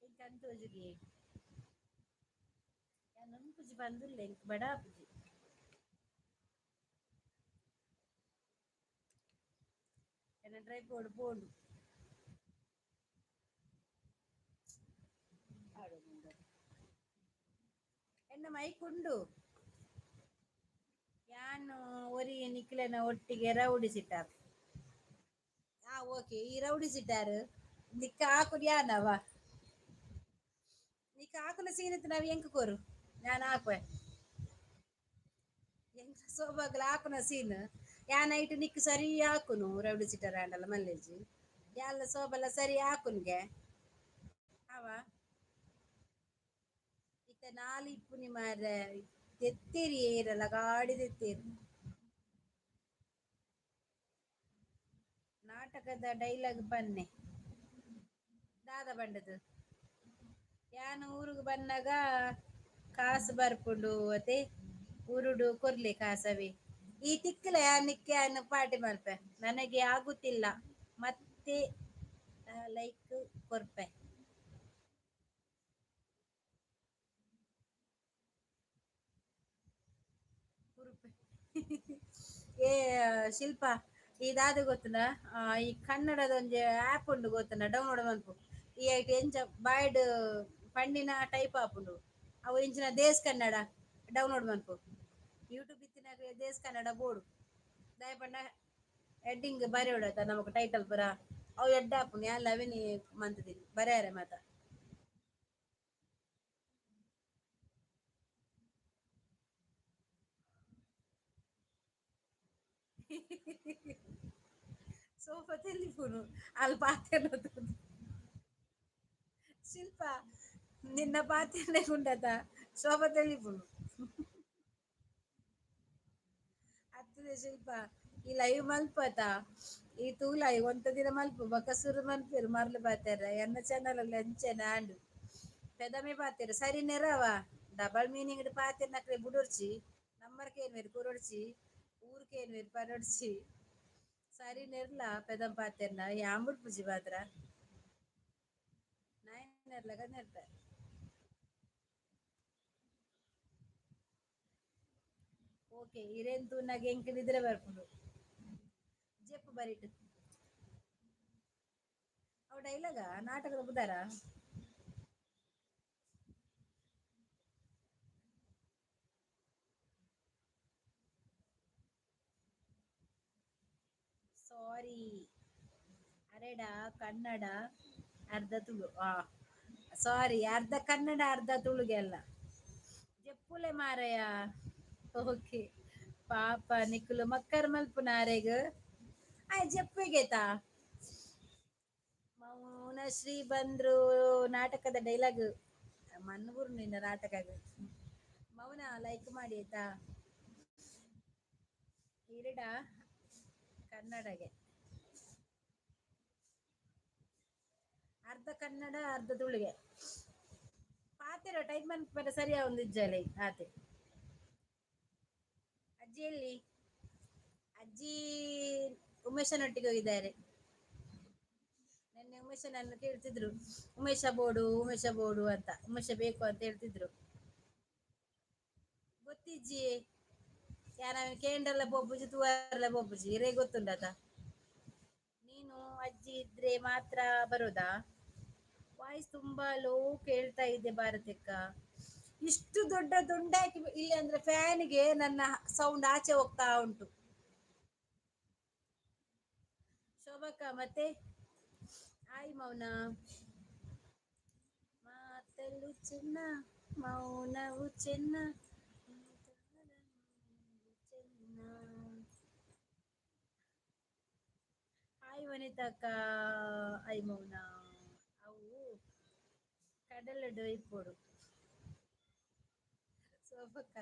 ಎಂಕ್ ಕಣ್ಣು ತೋಜುಗೆ. ಯಾನ್ ಉನ್ಪುಜಿ ಪಂದುಲ್ಲೆ ಎಂಕ್ ಬಡ ಆಪುಜಿ. ಎನ್ನ ಟ್ರೈಪೋಡ್ ಪೋಂಡು. ಎನ್ನ ಮೈಕ್ ಉಂಡು. ಯಾನ್ ಒರಿ ನಿಕ್ಲೆನ ಒಟ್ಟಿಗೆ ರೌಡಿ ಸಿಟ್ಟಾರ್. ಹಾ ಓಕೆ ಈ ರೌಡಿ ಸಿಟ್ಟಾರ್ ನಿಕ್ಕ ಆಕುನು ಯಾನವ ನಿಕ್ಕ ಆಕುನ ಸೀನ್ ಇತ್ತು ನಾವ್ ಎಂಕ್ ಕೊರು ಯಾನ್ ಆಕುವೆ. ಎಂಕ್ ಸೋಬಾಗ್ಲ ಆಕುನ ಸೀನ್ ಯಾನ್ ಐಟ್ ನಿಕ್ಕ್ ಸರಿ ಆಕುನು ರೌಡಿ ಸಿಟ್ಟಾರ್ ಆಂಡಲ ಮಲ್ಲೆಜಿ ಯಾನ್ಲ ಸೋಬಲ ಸರಿ ಆಕುನ್ಗೆ ಅವ ಇತ್ತೆ ನಾಲ್ ಇಪ್ಪುನಿ ಮಾರ್ರೆ ದೆತ್ತೆರ್ ಏರೆಲ ಗಾಡಿ ದೆತ್ತೆರ್. ನಾಟಕದ ಡೈಲಾಗ್ ಪನ್ನೆ ದಾದ ಪಂಡದು ಯಾನ್ ಊರುಗು ಬನ್ನಗ ಕಾಸ್ ಬರ್ಪುಂಡು ಅತೆ ಊರುಡು ಕೊರ್ಲೆ ಕಾಸವೆ ಈ ತಿಕ್ಕಲೆ ನಿಕ್ಕೆ ಯಾನ್ ಪಾರ್ಟಿ ಮಲ್ಪೆ ನನಗೆ ಆಗುತ್ತಿಲ್ಲ ಮತ್ತೆ ಲೈಕ್ ಕೊರ್ಪೆ. ಕುರುಪೆ ಏ ಶಿಲ್ಪ ಈ ದಾದ ಗೊತ್ತುಂಡ ಈ ಕನ್ನಡದ ಒಂಜಿ ಆ್ಯಪ್ ಉಂಡು ಗೊತ್ತುಂಡ ಡೌನ್ಲೋಡ್ ಮನ್ಪು ಈ ಐಟ್ ಎಂಚ ಬಾಯ್ಡ್ ಪಂಡಿನ ಟೈಪ್ ಆಪುಂಡು ಅವು ಇಂಚಿನ ದೇಸ್ ಕನ್ನಡ ಡೌನ್ಲೋಡ್ ಮನ್ಪು ಯೂಟ್ಯೂಬ್ ಇತ್ತಿನಕ್ಲೆ ದೇಸ್ ಕನ್ನಡ ಬೋಡು ದಾಯೆ ಪಂಡ ಹೆಡ್ಡಿಂಗ್ ಬರೆಯೊಡತ ನಮಕ್ ಟೈಟಲ್ ಪೂರ ಅವು ಎಡ್ಡೆ ಆಪುಂಡು ಯಾನ್ಲ ಅವೆನೆ ಮಂತುದಿನಿ ಬರೆಯರೆ ಮಾತ. ಸೋಫಾ ತೆಲಿಪುನು ಅಲ್ ಪಾತೆರ್ನ ತೂದು. ಶಿಲ್ಪ ನಿನ್ನ ಪಾತೆರ್ನೆ ಉಂಡತ ಸೋಫಾ ತೆಲಿಪುನು. ಅತ್ತದೆ ಶಿಲ್ಪ ಈ ಲೈವ್ ಮಲ್ಪತ ಈ ತೂಲ ಈ ಒಂತೆ ದಿನ ಮಲ್ಪು ಬೊಕ ಸುರು ಮನ್ಪುವೆರ್ ಮರ್ಲ್ ಪಾತೆರ್ರೆ ಎನ್ನ ಚಾನಲ್ ಅಂಚನೆ ಆಂಡ್ ಪೆದಮೆ ಪಾತೆರ್ ಸರಿ ನೆರವ ಡಬಲ್ ಮೀನಿಂಗ್ ಡ್ ಪಾತೆರ್ನಕ್ಲೆ ಬುಡೊರ್ಚಿ ನಂಬರ್ ಕೇನ್ವೆರ್ ಕೊರೊಡ್ಚಿ ಊರು ಕೇನ್ವೆರ್ ಪನೊಡ್ಚಿ ಸರಿ ನೆರ್ಲ ಪೆದಂ ಪಾತೆರ್ನ ಯಾನ್ ಬುಡ್ಪುಜಿ ಮಾತ್ರ ನಾಯಿ ನೆರ್ಲಗ ನೆರ್ಪೆ. ಓಕೆ ಇರೆನ್ ತೂನಗ ಎಂಕ್ ನಿದ್ರೆ ಬರ್ಪುಂಡು ಜೆಪ್ಪು ಬರಿಟ್. ಅವು ಡೈಲಾಗ ನಾಟಕದ ಪುದರ. ಸಾರಿ ಅರೆಡ ಕನ್ನಡ ಅರ್ಧ ತುಳು ಆ ಸಾರಿ ಅರ್ಧ ಕನ್ನಡ ಅರ್ಧ ತುಳುಗೆ ಅಲ್ಲ ಜೆಪ್ಪುಲೆ ಮಾರಯ. ಓಕೆ ಪಾಪ ನಿಕುಲು ಮಕ್ಕರ್ ಮಲ್ಪುನ ಅರೆಗ್ ಆಯ್ ಜೆಪ್ಪುಗೆತಾ ಮೌನ ಮೌನಶ್ರೀ ಬಂದ್ರು. ನಾಟಕದ ಡೈಲಾಗ್ ಮಣ್ಣೂರು ನಿನ್ನ ನಾಟಕ. ಮೌನ, ಲೈಕ್ ಮಾಡಿ ಆಯ್ತಾ? ಈರಡ ಕನ್ನಡಗೆ ಅರ್ಧ ಕನ್ನಡ, ಅರ್ಧ ತುಳುಗೆ ಪಾತೆರ ಟೈಪ್ ಮನ್ಪರೆ ಸರಿಯಾ ಒಂದು ಇಜ್ಜಲೆ ಆತೆ. ಅಜ್ಜಿ ಎಲ್ಲಿ? ಅಜ್ಜಿ ಉಮೇಶನೊಟ್ಟಿಗೆ ಹೋಗಿದ್ದಾರೆ. ನಿನ್ನೆ ಉಮೇಶನನ್ನು ಕೇಳ್ತಿದ್ರು, ಉಮೇಶ ಬೋಡು, ಉಮೇಶ ಬೋಡು ಅಂತ, ಉಮೇಶ ಬೇಕು ಅಂತ ಹೇಳ್ತಿದ್ರು. ಗೊತ್ತಿಜ್ಜಿ ಯಾರ ಕೇಂದ್ರಲ್ಲ ಬೊಬ್ಬುಜಿ, ತೂವರ್ಲ ಬೊಬ್ಬುಜಿ, ಇರೇ ಗೊತ್ತುಂಡತ. ನೀನು ಅಜ್ಜಿ ಇದ್ರೆ ಮಾತ್ರ ಬರೋದಾ? ವಾಯ್ಸ್ ತುಂಬಾ ಲೋ ಕೇಳ್ತಾ ಇದೆ ಭಾರತಕ್ಕ. ಇಷ್ಟು ದೊಡ್ಡ ದುಂಡಾಕಿ ಇಲ್ಲಿ ಅಂದ್ರೆ ಫ್ಯಾನ್ಗೆ ನನ್ನ ಸೌಂಡ್ ಆಚೆ ಹೋಗ್ತಾ ಉಂಟು. ಶೋಭಕ್ಕ ಮತ್ತೆ ಆಯ್ ಮೌನ. ಮಾತಲು ಚೆನ್ನ, ಮೌನವು ಚೆನ್ನ, ಚೆನ್ನ. ಹಾಯ್ ವನಿತಕ್ಕ. I ಮೌನ. ಅವು ಕಡಲಡು ಇಪ್ಪೊಡು ಶೋಭಕ್ಕ.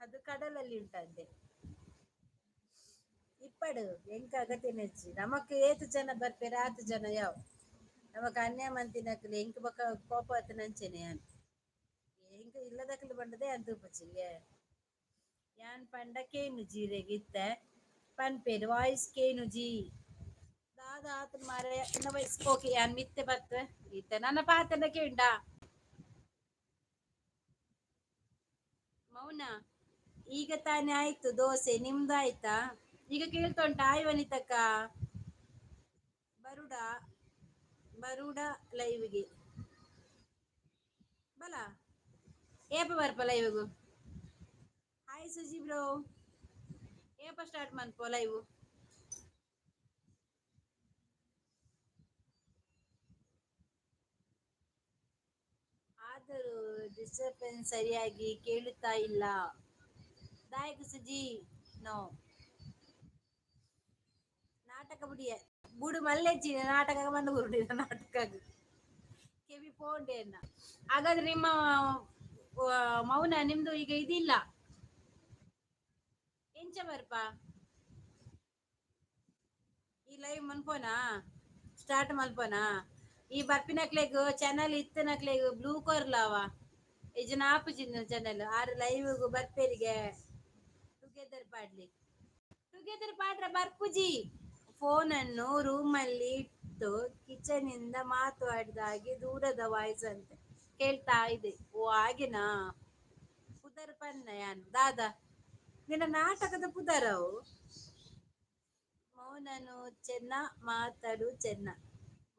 ಅದು ಕಡಲಲ್ಲಿ ಉಂಟಂತೆ. ಇಪ್ಪಡು ಎಂಕ ಅಗತ್ಯನೆಜ್ಜಿ. ನಮಕ್ ಏತು ಜನ ಬರ್ಪೇರ ಆತು ಜನ ಯಾವ ನಮಕ್ ಅನ್ಯ ಮಂತಿನಕ್ಲೆ ಎಂಕ್ ಬೊಕ ಕೋಪ ಆತನಂಚೆನೆ. ಯಾನ್ ಎಂಕ್ ಇಲ್ಲದಕ್ಲು ಬಂಡದೆ ಅಂತ ಉಪ್ಪುಚಿಗೆ. ಯಾನ್ ಪಂಡ ಕೇನುಜಿ ಇತ್ತೆ ಪನ್ಪೇರು ವಾಯ್ಸ್ ಕೇನುಜಿ ದಾದ ಆತನ ಮಾರೆ ಎನ್ನ ವಯಸ್ಸು. ಓಕೆ, ಯಾನ್ ಮಿತ್ತೆ ಬತ್ತೆ ಇತ್ತೆ. ನನ್ನ ಪಾತೆನ ಕೇಂಡ ಮೌನ. ಈಗ ತಾನೇ ಆಯ್ತು ದೋಸೆ, ನಿಮ್ದು ಆಯ್ತಾ? ಈಗ ಕೇಳ್ತಾ ಉಂಟಾ? ಆಯ್ ವನಿತಕ್ಕ. ಬರುಡ ಬರುಡ ಲೈವ್ಗೆ ಬಲ ಏಪ ಬರ್ಪ ಲೈವ್ಗು? Hi Suji bro. ಏಪ ಸ್ಟಾರ್ಟ್ ಮನ್ಪೋ ಲೈವ್? ಆದರೂ ಡಿಸ್ಟರ್ಬೆನ್ಸ್ ಸರಿಯಾಗಿ ಕೇಳುತ್ತಾ ಇಲ್ಲ. ದಾಯಕ್ ಸುಜಿ? ನೋ ನಾಟಕ ಬುಡಿಯ ಬುಡು ಮಲ್ಲೆಜ್ಜಿ. ನಾಟಕ ಬಂದು ಬುರುಡಿನ ನಾಟಕ ಕೆವಿ ಪೋಂಡೆಯನ್ನ. ಹಾಗಾದ್ರೆ ನಿಮ್ಮ ಮೌನ, ನಿಮ್ದು ಈಗ ಇದಿಲ್ಲ. ಎಂಚ ಬರ್ಪ ಈ ಲೈವ್ ಮನ್ಪೋನಾ? ಸ್ಟಾರ್ಟ್ ಮಲ್ಪೋನಾ? ಈ ಬರ್ಪಿನಕ್ಲೆಗ್ ಚಾನಲ್ ಇತ್ತನಕ್ಲೆಗ್ ಬ್ಲೂ ಕೊರ್ಲಾವ ಇಜನ ಆಪುಜಿನ ಚಾನಲ್. ಆರು ಲೈವ್ ಬರ್ಪೇರಿಗೆ ಟುಗೆದರ್ ಪಾಡ್ಲಿ. ಟುಗೆದರ್ ಪಾಡ್ರ ಬರ್ಪುಜಿ. ಫೋನನ್ನು ರೂಮಲ್ಲಿ ಇಟ್ಟು ಕಿಚನ್ ಇಂದ ಮಾತಾಡಿದ ಹಾಗೆ ದೂರದ ವಾಯ್ಸ್ ಅಂತೆ ಕೇಳ್ತಾ ಇದೆ. ಓ, ಹಾಗೆನಾ? ಪುದರ್ ಪನ್ನ ಯಾನ್ ದಾದಾ ನಿನ್ನ ನಾಟಕದ ಪುದರವು? ಮೌನನು ಚೆನ್ನ, ಮಾತಡು ಚೆನ್ನ.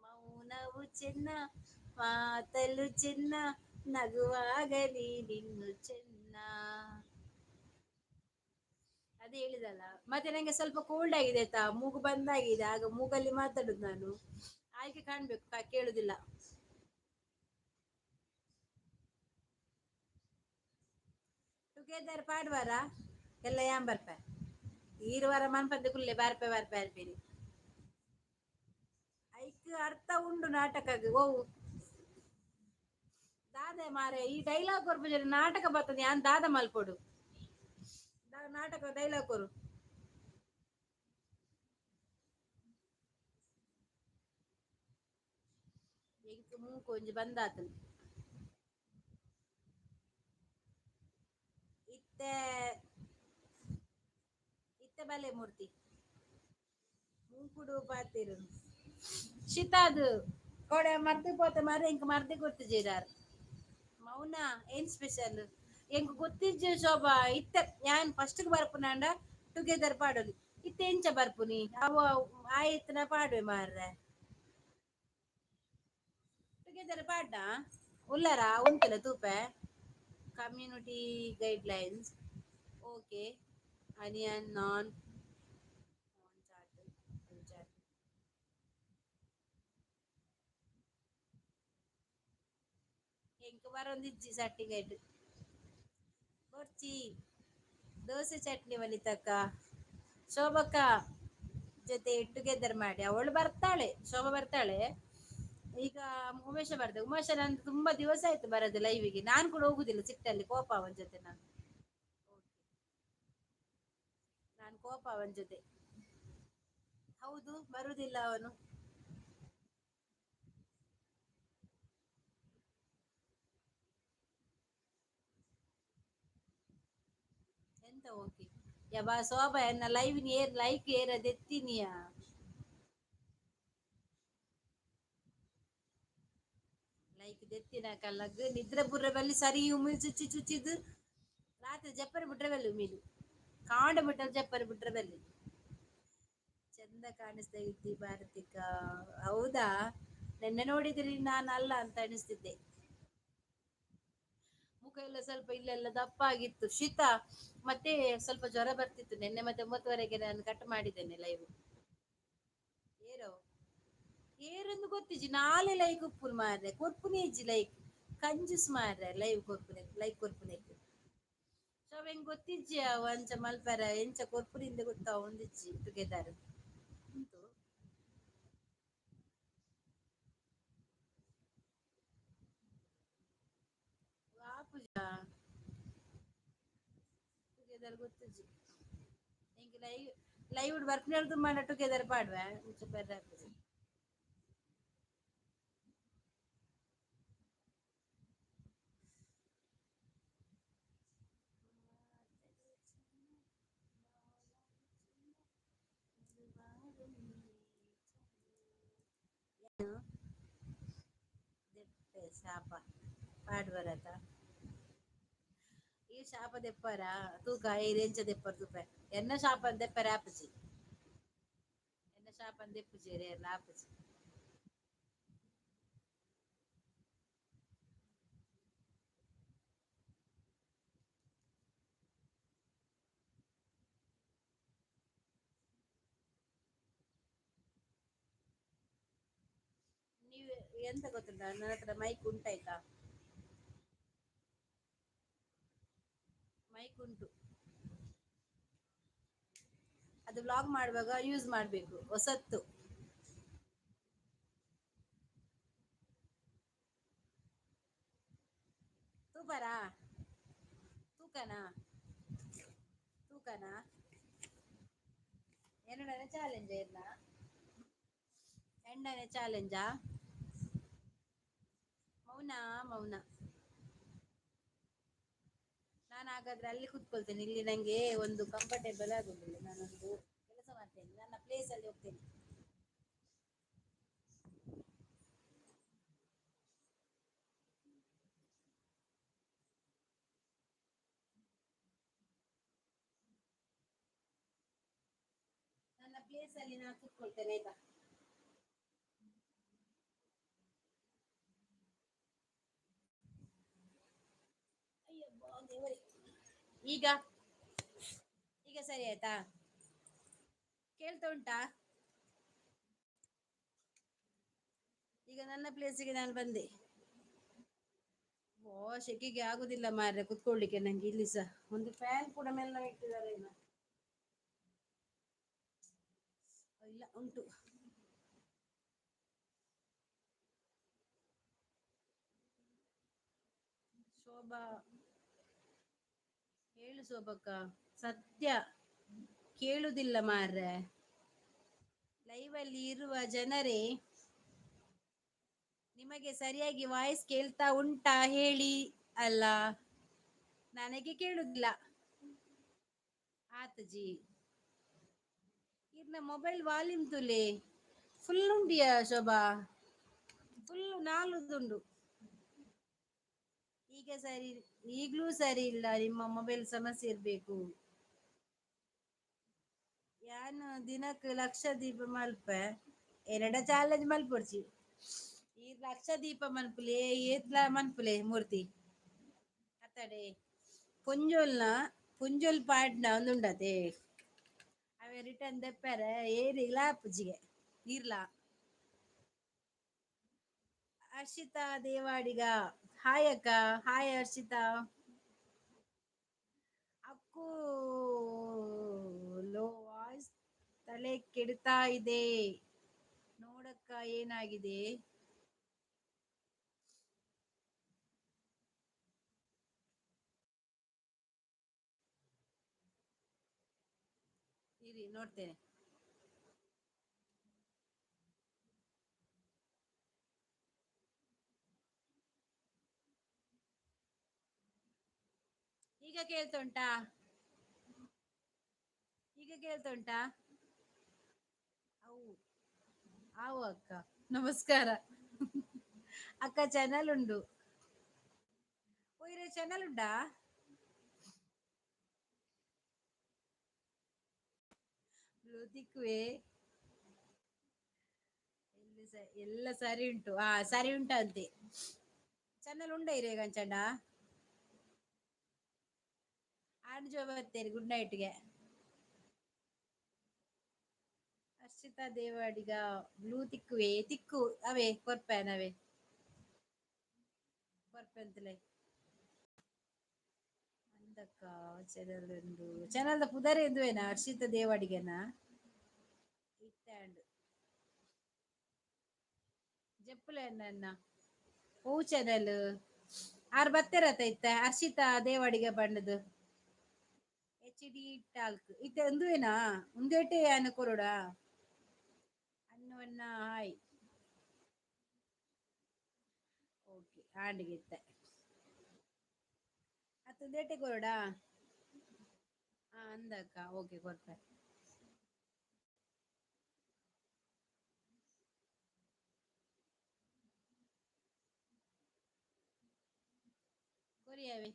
ಮೌನವು ಚೆನ್ನ, ಮಾತಲು ಚೆನ್ನ, ನಗುವಾಗಲಿ ನಿನ್ನು ಚೆನ್ನ. ಅದೇ ಹೇಳಿದಲ್ಲ. ಮತ್ತೆ ನಂಗೆ ಸ್ವಲ್ಪ ಕೋಲ್ಡ್ ಆಗಿದೆ ಆಯ್ತಾ? ಮೂಗು ಬಂದಾಗಿದೆ. ಆಗ ಮೂಗಲ್ಲಿ ಮಾತಾಡುದು ನಾನು. ಆಯ್ಕೆ ಕಾಣ್ಬೇಕು, ಕೇಳುದಿಲ್ಲ. ಟುಗೆದರ್ ಪಾಡ್ವಾರ ಎಲ್ಲ ಯಾನ್ ಬರ್ಪೆ. ಈರುವಾರ ಮನ್ಪಂದೆ ಕುಲ್ಲೆ ಬಾರ್ಪೆ ಬಾರ್ಪೆ ಅನ್ಪೇರಿ. ಐಕ್ ಅರ್ಥ ಉಂಡು ನಾಟಕಗ್. ಓ ದಾದೆ ಮಾರೆ, ಈ ಡೈಲಾಗ್ ಕೊರ್ಪುಜ. ನಾಟಕ ಬರ್ತದೆ, ಯಾನ್ ದಾದ ಮಲ್ಪೊಡು? ನಾಟಕ ಡೈಲಾಗ್ ಕೊರು. ಎಂಕ್ ಮೂಕು ಒಂಜಿ ಬಂದಾತನ್ ಇತ್ತೆ. ಇತ್ತೆ ಬಲೆ ಮೂರ್ತಿ ಮೂಕುಡು ಪಾತಿರು ಶಿತಾದು ಕೋಡೆ ಮರ್ದಿ ಪೋತೆ ಮಾರೆ. ಎಂಕ್ ಮರ್ದಿ ಗೊತ್ತಿದ್ದೀರಾರ್. ಮೌನ, ಏನ್ ಸ್ಪೆಷಲ್? ಎಂಕ್ ಗೊತ್ತಿಜ್ಜೆ ಶೋಭಾ. ಇತ್ತೆ ಯಾನ್ ಫಸ್ಟ್ ಬರ್ಪುನಾಂಡ ಟುಗೆದರ್ ಪಾಡೊಲಿ. ಇತ್ತೆ ಎಂಚ ಬರ್ಪುನಿ? ಅವ ಆಯ್ತನ ಪಾಡುವೆ ಮಾರ್ರೆ. ಟುಗೆದರ್ ಪಾಡ್ನ ಉಲ್ಲರ ಉಂತಲೆ ತೂಪೆ. Community guidelines, okay. Onion non chat chat. ಎಂಕ್ ಬರೊಂದಿಜ್ಜಿ ಸರ್ಟಿಫಿಕೇಟ್ ಬೊರ್ಚಿ. ದೋಸೆ ಚಟ್ನಿ ವನಿತಕ್ಕ. ಶೋಭಕ್ಕ ಜೊತೆ ಟುಗೆದರ್ ಮಾಡಿ. ಅವಳು ಬರ್ತಾಳೆ, ಶೋಭಾ ಬರ್ತಾಳೆ. ಈಗ ಉಮೇಶ ಬರ್ದೆ. ಉಮೇಶ ನಾನು ತುಂಬಾ ದಿವಸ ಆಯ್ತು ಬರದು ಲೈವಿಗೆ. ನಾನು ಕೂಡ ಹೋಗುದಿಲ್ಲ ಸಿಟ್ಟಲ್ಲಿ, ಕೋಪ ಅವನ ಜೊತೆ. ನಾನು ನಾನು ಕೋಪ ಅವನ ಜೊತೆ. ಹೌದು, ಬರುದಿಲ್ಲ ಅವನು. ಎಂತ ಓಕೆ ಯಬಾ ಶೋಭಾ, ಎನ್ನ ಲೈವ್ ಏರ್ ಲೈಕ್ ಏರದೆತ್ತಿನಿಯಾ? ಲೈಕ್ ದೆತ್ತಿನ ಕಲ್ಲಗ್ ನಿದ್ರೆ ಬುರ್ರೆ ಬಲ್ಲಿ ಸರಿ ಉಮಿಲ್ ಚುಚ್ಚಿ ಚುಚ್ಚಿದ್ದು ರಾತ್ರಿ ಜಪ್ಪರೆ ಬಿಟ್ರೆ ಬಲ್ಲಿ ಉಮಿಲು ಕಾಂಡ ಬಿಟ್ಟರೆ ಜಪ್ಪರೆ ಬಿಟ್ರೆ ಬಲ್ಲಿ. ಚಂದ ಕಾಣಿಸ್ತಾ ಇದ್ದಿ ಭಾರತಿಕ. ಹೌದಾ? ನೆನ್ನೆ ನೋಡಿದ್ರಿ ನಾನು ಅಲ್ಲ ಅಂತ ಅನಿಸ್ತಿದ್ದೆ. ಮುಖ ಎಲ್ಲ ಸ್ವಲ್ಪ ಇಲ್ಲೆಲ್ಲ ದಪ್ಪ ಆಗಿತ್ತು, ಶೀತ ಮತ್ತೆ ಸ್ವಲ್ಪ ಜ್ವರ ಬರ್ತಿತ್ತು ನಿನ್ನೆ. ಮತ್ತೆ 9ವರೆಗೆ ನಾನು ಕಟ್ ಮಾಡಿದ್ದೇನೆ ಲೈವ್. ಏರೋ ಏರೊಂದು ಗೊತ್ತಿಜ್ಜಿ ನಾಲೆ ಲೈಕ್ ಉಪ್ಪುನ್ ಮಾರ್ರೆ ಕೊರ್ಪುನೇ ಇಜ್ಜಿ ಲೈಕ್ ಕಂಜೂಸ್ ಮಾರ್ರೆ ಲೈವ್ ಕೊರ್ಪುನೆ ಲೈಕ್ ಕೊರ್ಪುನೆಕ್. ಸೊ ಹೆಂಗ್ ಗೊತ್ತಿಜ್ಜಿ ಅವು ಅಂಚ ಮಲ್ಪರ ಎಂಚ ಕೊರ್ಪುನಿಂದ ಗೊತ್ತ ಒಂದಿಜ್ಜಿ ಟುಗೆದರ್ ಉಂಟು. ಆಪುಜ ಟುಗೆದರ್ ಗೊತ್ತಿಜ್ಜಿ ಎಂಕ್. ಲೈವ್ ಲೈವ್ ಬರ್ಪುನೆರ್ದು ಮಾಡ ಟುಗೆದರ್ ಪಾಡ್ವೆ ಅಂಚ ಬರ್ರೆ ಆಪುಜಿ. ದೆಪ್ಪೆ ಶಾಪ ಪಾಡ್ವರತ ಈ ಶಾಪ ದೆಪ್ಪರ ತೂಕ ಏರ್ ಎಂಚ ದೆಪ್ಪರ್ ತೂಪೆ. ಎನ್ನ ಶಾಪ ದೆಪ್ಪರೆ ಆಪುಜಿ, ಎನ್ನ ಶಾಪ ದೆಪ್ಪುಜಿ ಏರ್ಲ ಆಪುಜಿ. ನೀವು ಎಂತ ಗೊತ್ತುಂಟಾ, ನನ್ನ ಹತ್ರ ಮೈಕ್ ಉಂಟಾಯ್ತಾ? ಮೈಕ್ ಉಂಟು, ಅದು ವ್ಲಾಗ್ ಮಾಡುವಾಗ ಯೂಸ್ ಮಾಡಬೇಕು ಹೊಸತ್ತು. ತೂಪರಾ ತೂಕನಾ ತೂಕನಾ ಎರಡನೇ ಚಾಲೆಂಜ್ ಇಲ್ಲ, ಎರಡನೇ ಚಾಲೆಂಜಾ? ಮೌನ ಮೌನ. ನಾನು ಹಾಗಾದ್ರೆ ಅಲ್ಲಿ ಕೂತ್ಕೊಳ್ತೇನೆ, ಇಲ್ಲಿ ನಂಗೆ ಒಂದು ಕಂಫರ್ಟೇಬಲ್ ಆಗುದಿಲ್ಲ. ನಾನೊಂದು ಕೆಲಸ ಮಾಡ್ತೇನೆ, ನನ್ನ ಪ್ಲೇಸ್ ಅಲ್ಲಿ ಹೋಗ್ತೇನೆ. ನನ್ನ ಪ್ಲೇಸ್ ಅಲ್ಲಿ ನಾನು ಕೂತ್ಕೊಳ್ತೇನೆ ಆಯ್ತಾ? ಅಯ್ಯಬ್ಬಾ ದೇವರೇ. ಈಗ ಈಗ ಸರಿ ಆಯ್ತಾ? ಕೇಳ್ತಾ ಉಂಟಾ? ಈಗ ನನ್ನ ಪ್ಲೇಸಿಗೆ ನಾನು ಬಂದೆ. ಓ ಶೆಕೆಗೆ ಆಗುದಿಲ್ಲ ಮಾರ್ರೆ ಕುತ್ಕೊಳ್ಳಿಕ್ಕೆ ನಂಗೆ. ಇಲ್ಲಿ ಸಹ ಒಂದು ಫ್ಯಾನ್ ಕೂಡ ಮೆಲ್ಲ ಇಟ್ಟಿದ್ದಾರೆ. ಏನೋ ಇಲ್ಲ, ಉಂಟು. ಶೋಭಾ ಹೇಳು ಶೋಭಕ್ಕ. ಸತ್ಯ ಕೇಳುದಿಲ್ಲ ಮಾರ್ರೆ. ಲೈವ್ ಅಲ್ಲಿ ಇರುವ ಜನರೇ, ನಿಮಗೆ ಸರಿಯಾಗಿ ವಾಯ್ಸ್ ಕೇಳ್ತಾ ಉಂಟಾ ಹೇಳಿ. ಅಲ್ಲ, ನನಗೆ ಕೇಳುದಿಲ್ಲ. ಆತಜಿ ಇರ್ನ ಮೊಬೈಲ್ ವಾಲ್ಯೂಮ್ ತುಲೆ ಫುಲ್ ಉಂಡಿಯಾ ಶೋಭಾ? ಫುಲ್ ನಾಲುದುಂಡು. ಈಗ ಸರಿ, ಈಗ್ಲೂ ಸರಿ ಇಲ್ಲ. ನಿಮ್ಮ ಮೊಬೈಲ್ ಸಮಸ್ಯೆ ಇರ್ಬೇಕು. ಯಾನ್ ದಿನಕ್ ಲಕ್ಷ ದೀಪ ಮಲ್ಪೆ ಎರಡ ಚಾಲೆಂಜ್ ಮಲ್ಪೊಡ್ಚಿ. ಈ ಲಕ್ಷ ದೀಪ ಮನ್ಪುಲೆ ಏತ್ಲ ಮನ್ಪುಲೆ ಮೂರ್ತಿ ಅತ್ತಡೆ ಪುಂಜೋಲ್ನ ಪುಂಜೋಲ್ ಪಾಡ್ನ ಒಂದುಂಡತೆ ಅವೆ ರಿಟರ್ನ್ ದೆಪ್ಪರೆ ಏರಿಗ್ಲ ಆಪುಜಿಗೆ ಇರ್ಲಾ. ಹರ್ಷಿತಾ ದೇವಾಡಿಗ ಹಾಯ್ ಅಕ್ಕ. ಹಾಯ್ ಹರ್ಷಿತಾ. ಅಕ್ಕು ಲೋ ವಾಯ್ಸ್ ತಲೆ ಕೆಡ್ತಾ ಇದೆ ನೋಡಕ್ಕ, ಏನಾಗಿದೆ? ಇರಿ ನೋಡ್ತೇನೆ. ಈಗ ಕೇಳ್ತಾ ಉಂಟಾ? ಈಗ ಕೇಳ್ತಾ ಉಂಟಾ? ಅವು ಆವು ಅಕ್ಕ, ನಮಸ್ಕಾರ ಅಕ್ಕ. ಚಾನಲ್ ಉಂಡು ಓ, ಚಾನಲ್ ಉಂಡಾ? ಬ್ಲೂ ತಿಕ್ಕುವೆ. ಎಲ್ಲಿ ಎಲ್ಲ ಸರಿ ಉಂಟು. ಹಾ, ಸರಿ ಉಂಟು ಅಂತೆ. ಚಾನಲ್ ಉಂಡ ಇರೇ ಕಂಚಂಡ ಆಂಜೋ ಬರ್ತೇನೆ ಗುಡ್ ನೈಟ್ಗೆ. ಹರ್ಷಿತಾ ದೇವಾಡಿಗ ಬ್ಲೂ ತಿಕ್ಕುವೆ, ತಿಕ್ಕು ಅವೇ ಕೊರ್ಪೇನವೇ ಕೊರ್ಪೆ ಅಂತಲೇ ಅಂದಕ್ಕ. ಚಾನಲ್ ಉಂಡು, ಚಾನಲ್ದ ಪುದರ್ ಎಂದುವೇನಾ? ಹರ್ಷಿತಾ ದೇವಾಡಿಗನಾ? ಇತ್ತಾಂಡ್ ಜಪ್ಪುಲೆ ಅಣ್ಣ. ಓ ಚಾನಲ್ ಆರ್ ಬತ್ತೆರತ ಇತ್ತ ಹರ್ಷಿತಾ ದೇವಾಡಿಗ ಬಣ್ಣದು ಎಚ್ ಡಿ ಟಾಲ್ಕ್ ಇತ್ತೆ ಒಂದುವೇನಾ? ಒಂದೇಟೆ ಯಾನ ಕೊರೊಡಾ ಅನ್ನುವನ್ನ. ಹಾಯ್, ಓಕೆ, ಆಂಡಿಗೆ ಇತ್ತೆ ಅತ್ತೊಂದೇಟೆ ಕೊರೊಡಾ? ಹಾ, ಅಂದಕ್ಕ, ಓಕೆ, ಕೊರ್ಪೆ. ಕೊರಿಯಾವೆ.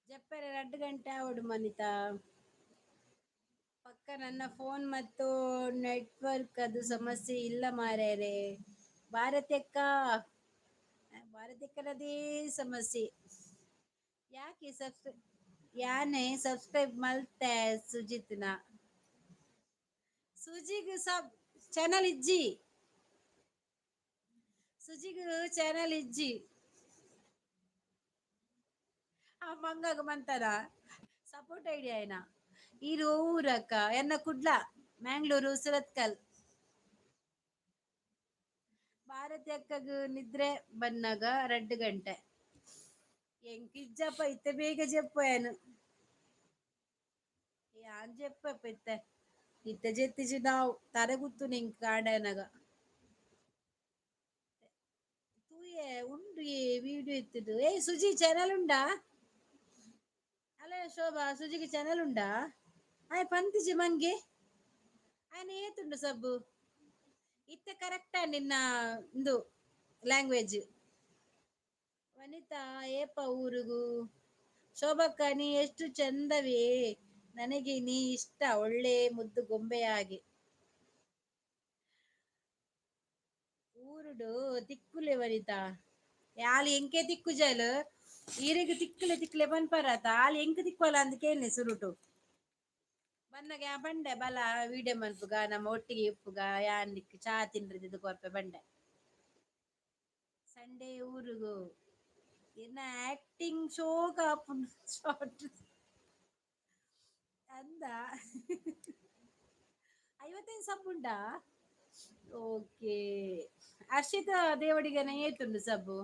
ಜಪ್ಪರೆ 2 ಗಂಟೆ ಆವಡು ಮನಿತಾ. ಪಕ್ಕ ನನ್ನ ಫೋನ್ ಮತ್ತು ನೆಟ್ವರ್ಕ್ ಅದು ಸಮಸ್ಯೆ ಇಲ್ಲ ಮಾರ್ಯಾರೆ. ಭಾರತಕ್ಕ, ಭಾರತಕ್ಕನದೇ ಸಮಸ್ಯೆ. ಯಾಕೆ ಸಬ್ಸ್ಕ್ರೈ ಯಾನೆ ಸಬ್ಸ್ಕ್ರೈಬ್ ಮಲ್ತೆ ಸುಜಿತ್ನ. ಸುಜಿಗ್ ಸಬ್ ಚಾನಲ್ ಇಜ್ಜಿ, ಸುಜಿಗ್ ಚಾನಲ್ ಇಜ್ಜಿ. ಆ ಮಂಗಾಗ ಮಂತನ ಸಪೋರ್ಟ್ ಐಡಿಯಾ ಏನ ಈರು ಊರಕ್ಕ? ಎನ್ನ ಕುಡ್ಲ, ಮ್ಯಾಂಗ್ಳೂರು, ಸುರತ್ಕಲ್. ಭಾರತಿ ಅಕ್ಕಗ್ ನಿದ್ರೆ ಬನ್ನಾಗ 2 ಗಂಟೆ. ಎಂಕಿಜ್ಜಪ್ಪ, ಇತ್ತೆ ಬೇಗ ಜೆಪ್ಪು. ಯಾನ್ ಜೆಪ್ಪಪ್ಪ ಇತ್ತೆ ಇತ್ತೆ ಜೆತ್ತಿಜಿ ನಾವು ತರೆ ಗುತ್ತು ನಿಂಕ್ ಕಾಂಡನಗ ತೂಯೆ ಉಂಡು ಏ ವಿಡಿಯೋ ಇತ್ತಿದ್ದು. ಏಯ್ ಸುಜಿ, ಚಾನಲ್ ಉಂಡಾ? ಅಲ್ಲ ಶೋಭಾ, ಸುಜಿಗೆ ಚಾನಲ್ ಉಂಡಾ? ಆಯ್ ಪಂತಿಜಿ ಮಂಗೆ. ಆಯ್ನ ಏತುಂಡು ಸಬ್ಬು ಇತ್ತೆ? ಕರೆಕ್ಟಾ ನಿನ್ನ ಇಂದು ಲ್ಯಾಂಗ್ವೇಜ್? ವನಿತಾ ಏಪ ಊರುಗು? ಶೋಭಕ್ಕ, ನೀ ಎಷ್ಟು ಚಂದವೇ, ನನಗೆ ನೀ ಇಷ್ಟ, ಒಳ್ಳೆ ಮುದ್ದು ಗೊಂಬೆಯಾಗಿ. ಊರುಡು ತಿಕ್ಕುಲೆ ವನಿತಾ. ಯಾಲ್ ಎಂಕೆ ತಿಕ್ಕು ಜಲ್ ಈರೆಗ್ ತಿಕ್ಕಲೆ ತಿಕ್ಕಲೆ ಪನ್ಪರಾತ. ಆಲ್ ಎಂಕ್ ತಿಕ್ವಲ ಅಂದ್ ಕೇನ್ಲೆ. ಸುರುಟು ಬನ್ನಗ ಯಾ ಬಂಡೆ ಬಲ ವೀಡಿಯೋ ಮನ್ಪುಗ, ನಮ್ಮ ಒಟ್ಟಿಗೆ ಇಪ್ಪುಗ, ಯಾನ್ ನಿಕ್ ಚಾ ತಿನ್ರದಿದ್ದು ಕೊರ್ಪೆ ಬಂಡೆ. ಸಂಡೇ ಊರುಗು. ಇನ್ನ ಆಕ್ಟಿಂಗ್ ಶೋಕ್ ಆಪುಂಡು ಶಾರ್ಟ್ ಅಂದ. 55 ಸಬ್ ಉಂಡಾ? ಓಕೆ, ಹರ್ಷಿತಾ ದೇವಡಿಗನ ಏತುಂಡು ಸಬ್ಬು?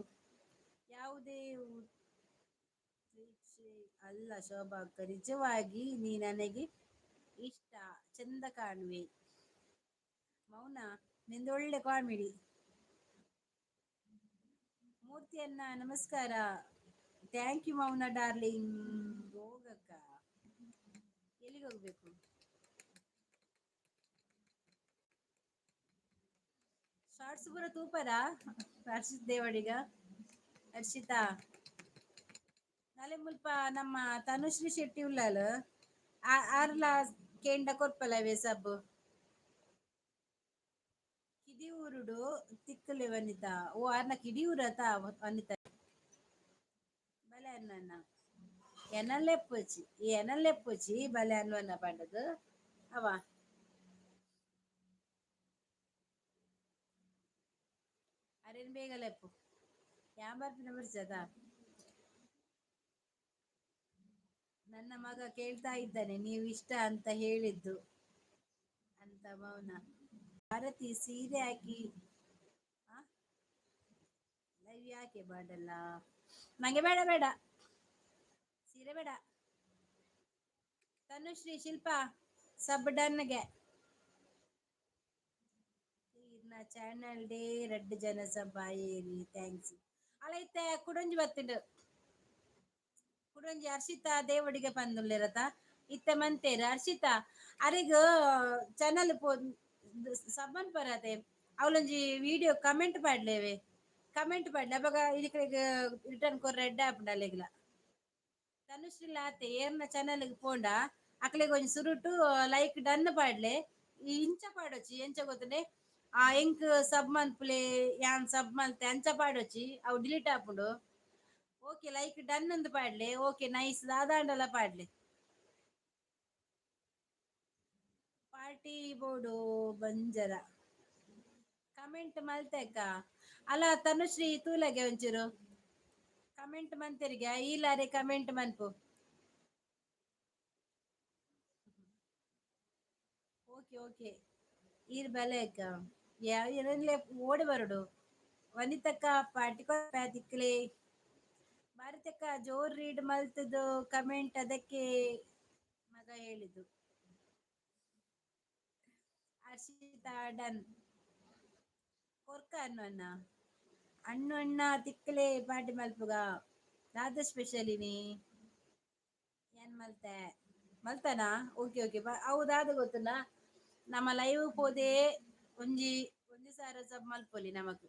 ಯಾವುದೇ ಉತ್ಪ್ರೇಕ್ಷೆ ಅಲ್ಲ ಶೋಭಾ ಅಕ್ಕ, ನಿಜವಾಗಿ ನೀ ನನಗೆ ಇಷ್ಟ, ಚಂದ ಕಾಣುವೆ. ಮೌನ, ನಿಂದು ಒಳ್ಳೆ ಕಾಮಿಡಿ. ಮೂರ್ತಿಯನ್ನ ನಮಸ್ಕಾರ. Thank you ಮೌನ ಡಾರ್ಲಿಂಗ್. ಹೋಗಕ್ಕ, ಎಲ್ಲಿಗೆ ಹೋಗ್ಬೇಕು? ಶಾರ್ಟ್ಸ್ ಪೂರ ತೂಪರಾ ಹರ್ಷಿತ್ ದೇವಡಿಗ? ಹರ್ಷಿತಾ, ನಾಳೆ ಮುಲ್ಪ ನಮ್ಮ ತನುಶ್ರೀ ಶೆಟ್ಟಿ ಉಳ್ಳಾಲ್ ಆರ್ಲ ಕೇಂಡ ಕೊರ್ಪಲವೇ ಸಬ್. ಕಿಡಿಯೂರುಡು ತಿಕ್ಕಲೆ ವನಿತಾ. ಓ, ಆರ್ನ ಕಿಡಿಯೂರತ ವನಿತಾ. ಬಲೆ ಅನ್ನ ಎನಲ್ಲೆಪ್ಪೊಚಿ, ಈ ಎನಲ್ಲೆಪ್ಪೊಚಿ ಬಲೆ ಅನ್ವನ ಪಂಡದು ಅವ. ಅರೇನು ಬೇಗ ಲೆಪ್ಪು. ಯಾನ್ ಬರ್ಪಿನ ಬರ್ಸದ. ನನ್ನ ಮಗ ಕೇಳ್ತಾ ಇದ್ದಾನೆ, ನೀವು ಇಷ್ಟ ಅಂತ ಹೇಳಿದ್ದು ಅಂತ. ಮೌನ. ಭಾರತಿ ಸೀರೆ ಹಾಕಿ. ಲೈವ್ ಯಾಕೆ ಮಾಡಲ್ಲ? ನಂಗೆ ಬೇಡ ಬೇಡ, ಸೀರೆ ಬೇಡ. ತನುಶ್ರೀ, ಶಿಲ್ಪಾ ಸಬ್ ಡನ್ಗೆ. ಇರ್ನ ಚಾನಲ್ ಡೇ ರಡ್ಡ್ ಜನ ಸಬ್ ಆಯೇರಿ, thanks. ಅಲ್ಲ, ಇತ್ತೆ ಕುಡೊಂಜಿ ಬತ್ತುಂಡು. ಕುಡೊಂಜಿ ಹರ್ಷಿತಾ ದೇವಡಿಗೆ ಪಂದುಲ್ಲೆರತ ಇತ್ತೆ ಮಂತೇರು. ಹರ್ಷಿತಾ, ಅರೆಗ್ ಚಾನಲ್ ಪೋ ಸಬ್ಬನ್ ಪರತೆ ಅವಳೊಂಜಿ ವಿಡಿಯೋ ಕಮೆಂಟ್ ಪಾಡ್ಲೇವೆ, ಕಮೆಂಟ್ ಪಾಡ್ಲೆ. ಅಪಗ ಇದಕ್ಕೆ ರಿಟರ್ನ್ ಕೊರ್ರೆ ಎಡ್ಡೆ ಆಪುಂಡು ಅಲೆಗ್ಲ. ತನುಶ್ರೀ ಲಾತೆ ಏರ್ನ ಚಾನಲ್ ಪೋಂಡ ಅಕ್ಲೆಗ್ ಒಂಜಿ ಸುರುಟು ಲೈಕ್ ಡನ್ ಪಾಡ್ಲೆ. ಈ ಇಂಚ ಪಾಡೊಚ್ಚಿ, ಎಂಚ ಗೊತ್ತುಂಡೆ? ಆ ಎಂಕ್ ಸಬ್ ಮನ್ಪುಲೆ, ಯಾನ್ ಸಬ್ ಮಲ್ತೆ ಅಂಚ ಪಾಡೊಚ್ಚಿ, ಅವು ಡಿಲೀಟ್ ಆಪುಂಡು. ಓಕೆ, ಲೈಕ್ ಡನ್ ಅಂದ್ ಪಾಡ್ಲೆ. ಓಕೆ, ನೈಸ್ ದಾದಾಂಡಲ ಪಾಡ್ಲೆ. ಪಾರ್ಟಿ ಬೋಡು ಬಂಜರ ಕಮೆಂಟ್ ಮಲ್ತೆಕ್ಕ. ಅಲ್ಲ ತನುಶ್ರೀ, ತೂಲಗೆ ಒಂಚೂರು ಕಮೆಂಟ್ ಮಂತೆರಿಗೆ ಈಲಾರೆ ಕಮೆಂಟ್ ಮನ್ಪು. ಓಕೆ ಓಕೆ, ಈರ್ ಬಲೆ ಅಕ್ಕ. ಯಾವ ಓಡಿ ಬರಡು. ವನಿತಕ್ಕ ಪಾರ್ಟಿ ತಿಕ್ಲೆ. ಭಾರತಕ್ಕ ಜೋರ್ ರೀಡ್ ಮಲ್ತದು ಕಮೆಂಟ್, ಅದಕ್ಕೆ ಮಗ ಹೇಳಿದ್ದು. ಹರ್ಷಿತಾ ಡನ್ ಕೊರ್ಕ. ಅನ್ನು ಅಣ್ಣ, ಅಣ್ಣು ಅಣ್ಣ, ತಿಕ್ಕಲೆ ಪಾರ್ಟಿ ಮಲ್ಪುಗ. ದಾದ ಸ್ಪೆಷಲ್ ಇನಿ? ಏನ್ ಮಲ್ತೆ? ಮಲ್ತನಾ? ಓಕೆ ಓಕೆ, ಹೌದಾದ ಗೊತ್ತುಂಡ. ನಮ್ಮ ಲೈವ್ ಪೋದೆ ಒಂಜಿ ಒಂಜಿ ಸಾರ ಸಬ್ ಮಲ್ಪೊಲಿ ನಮಕ್.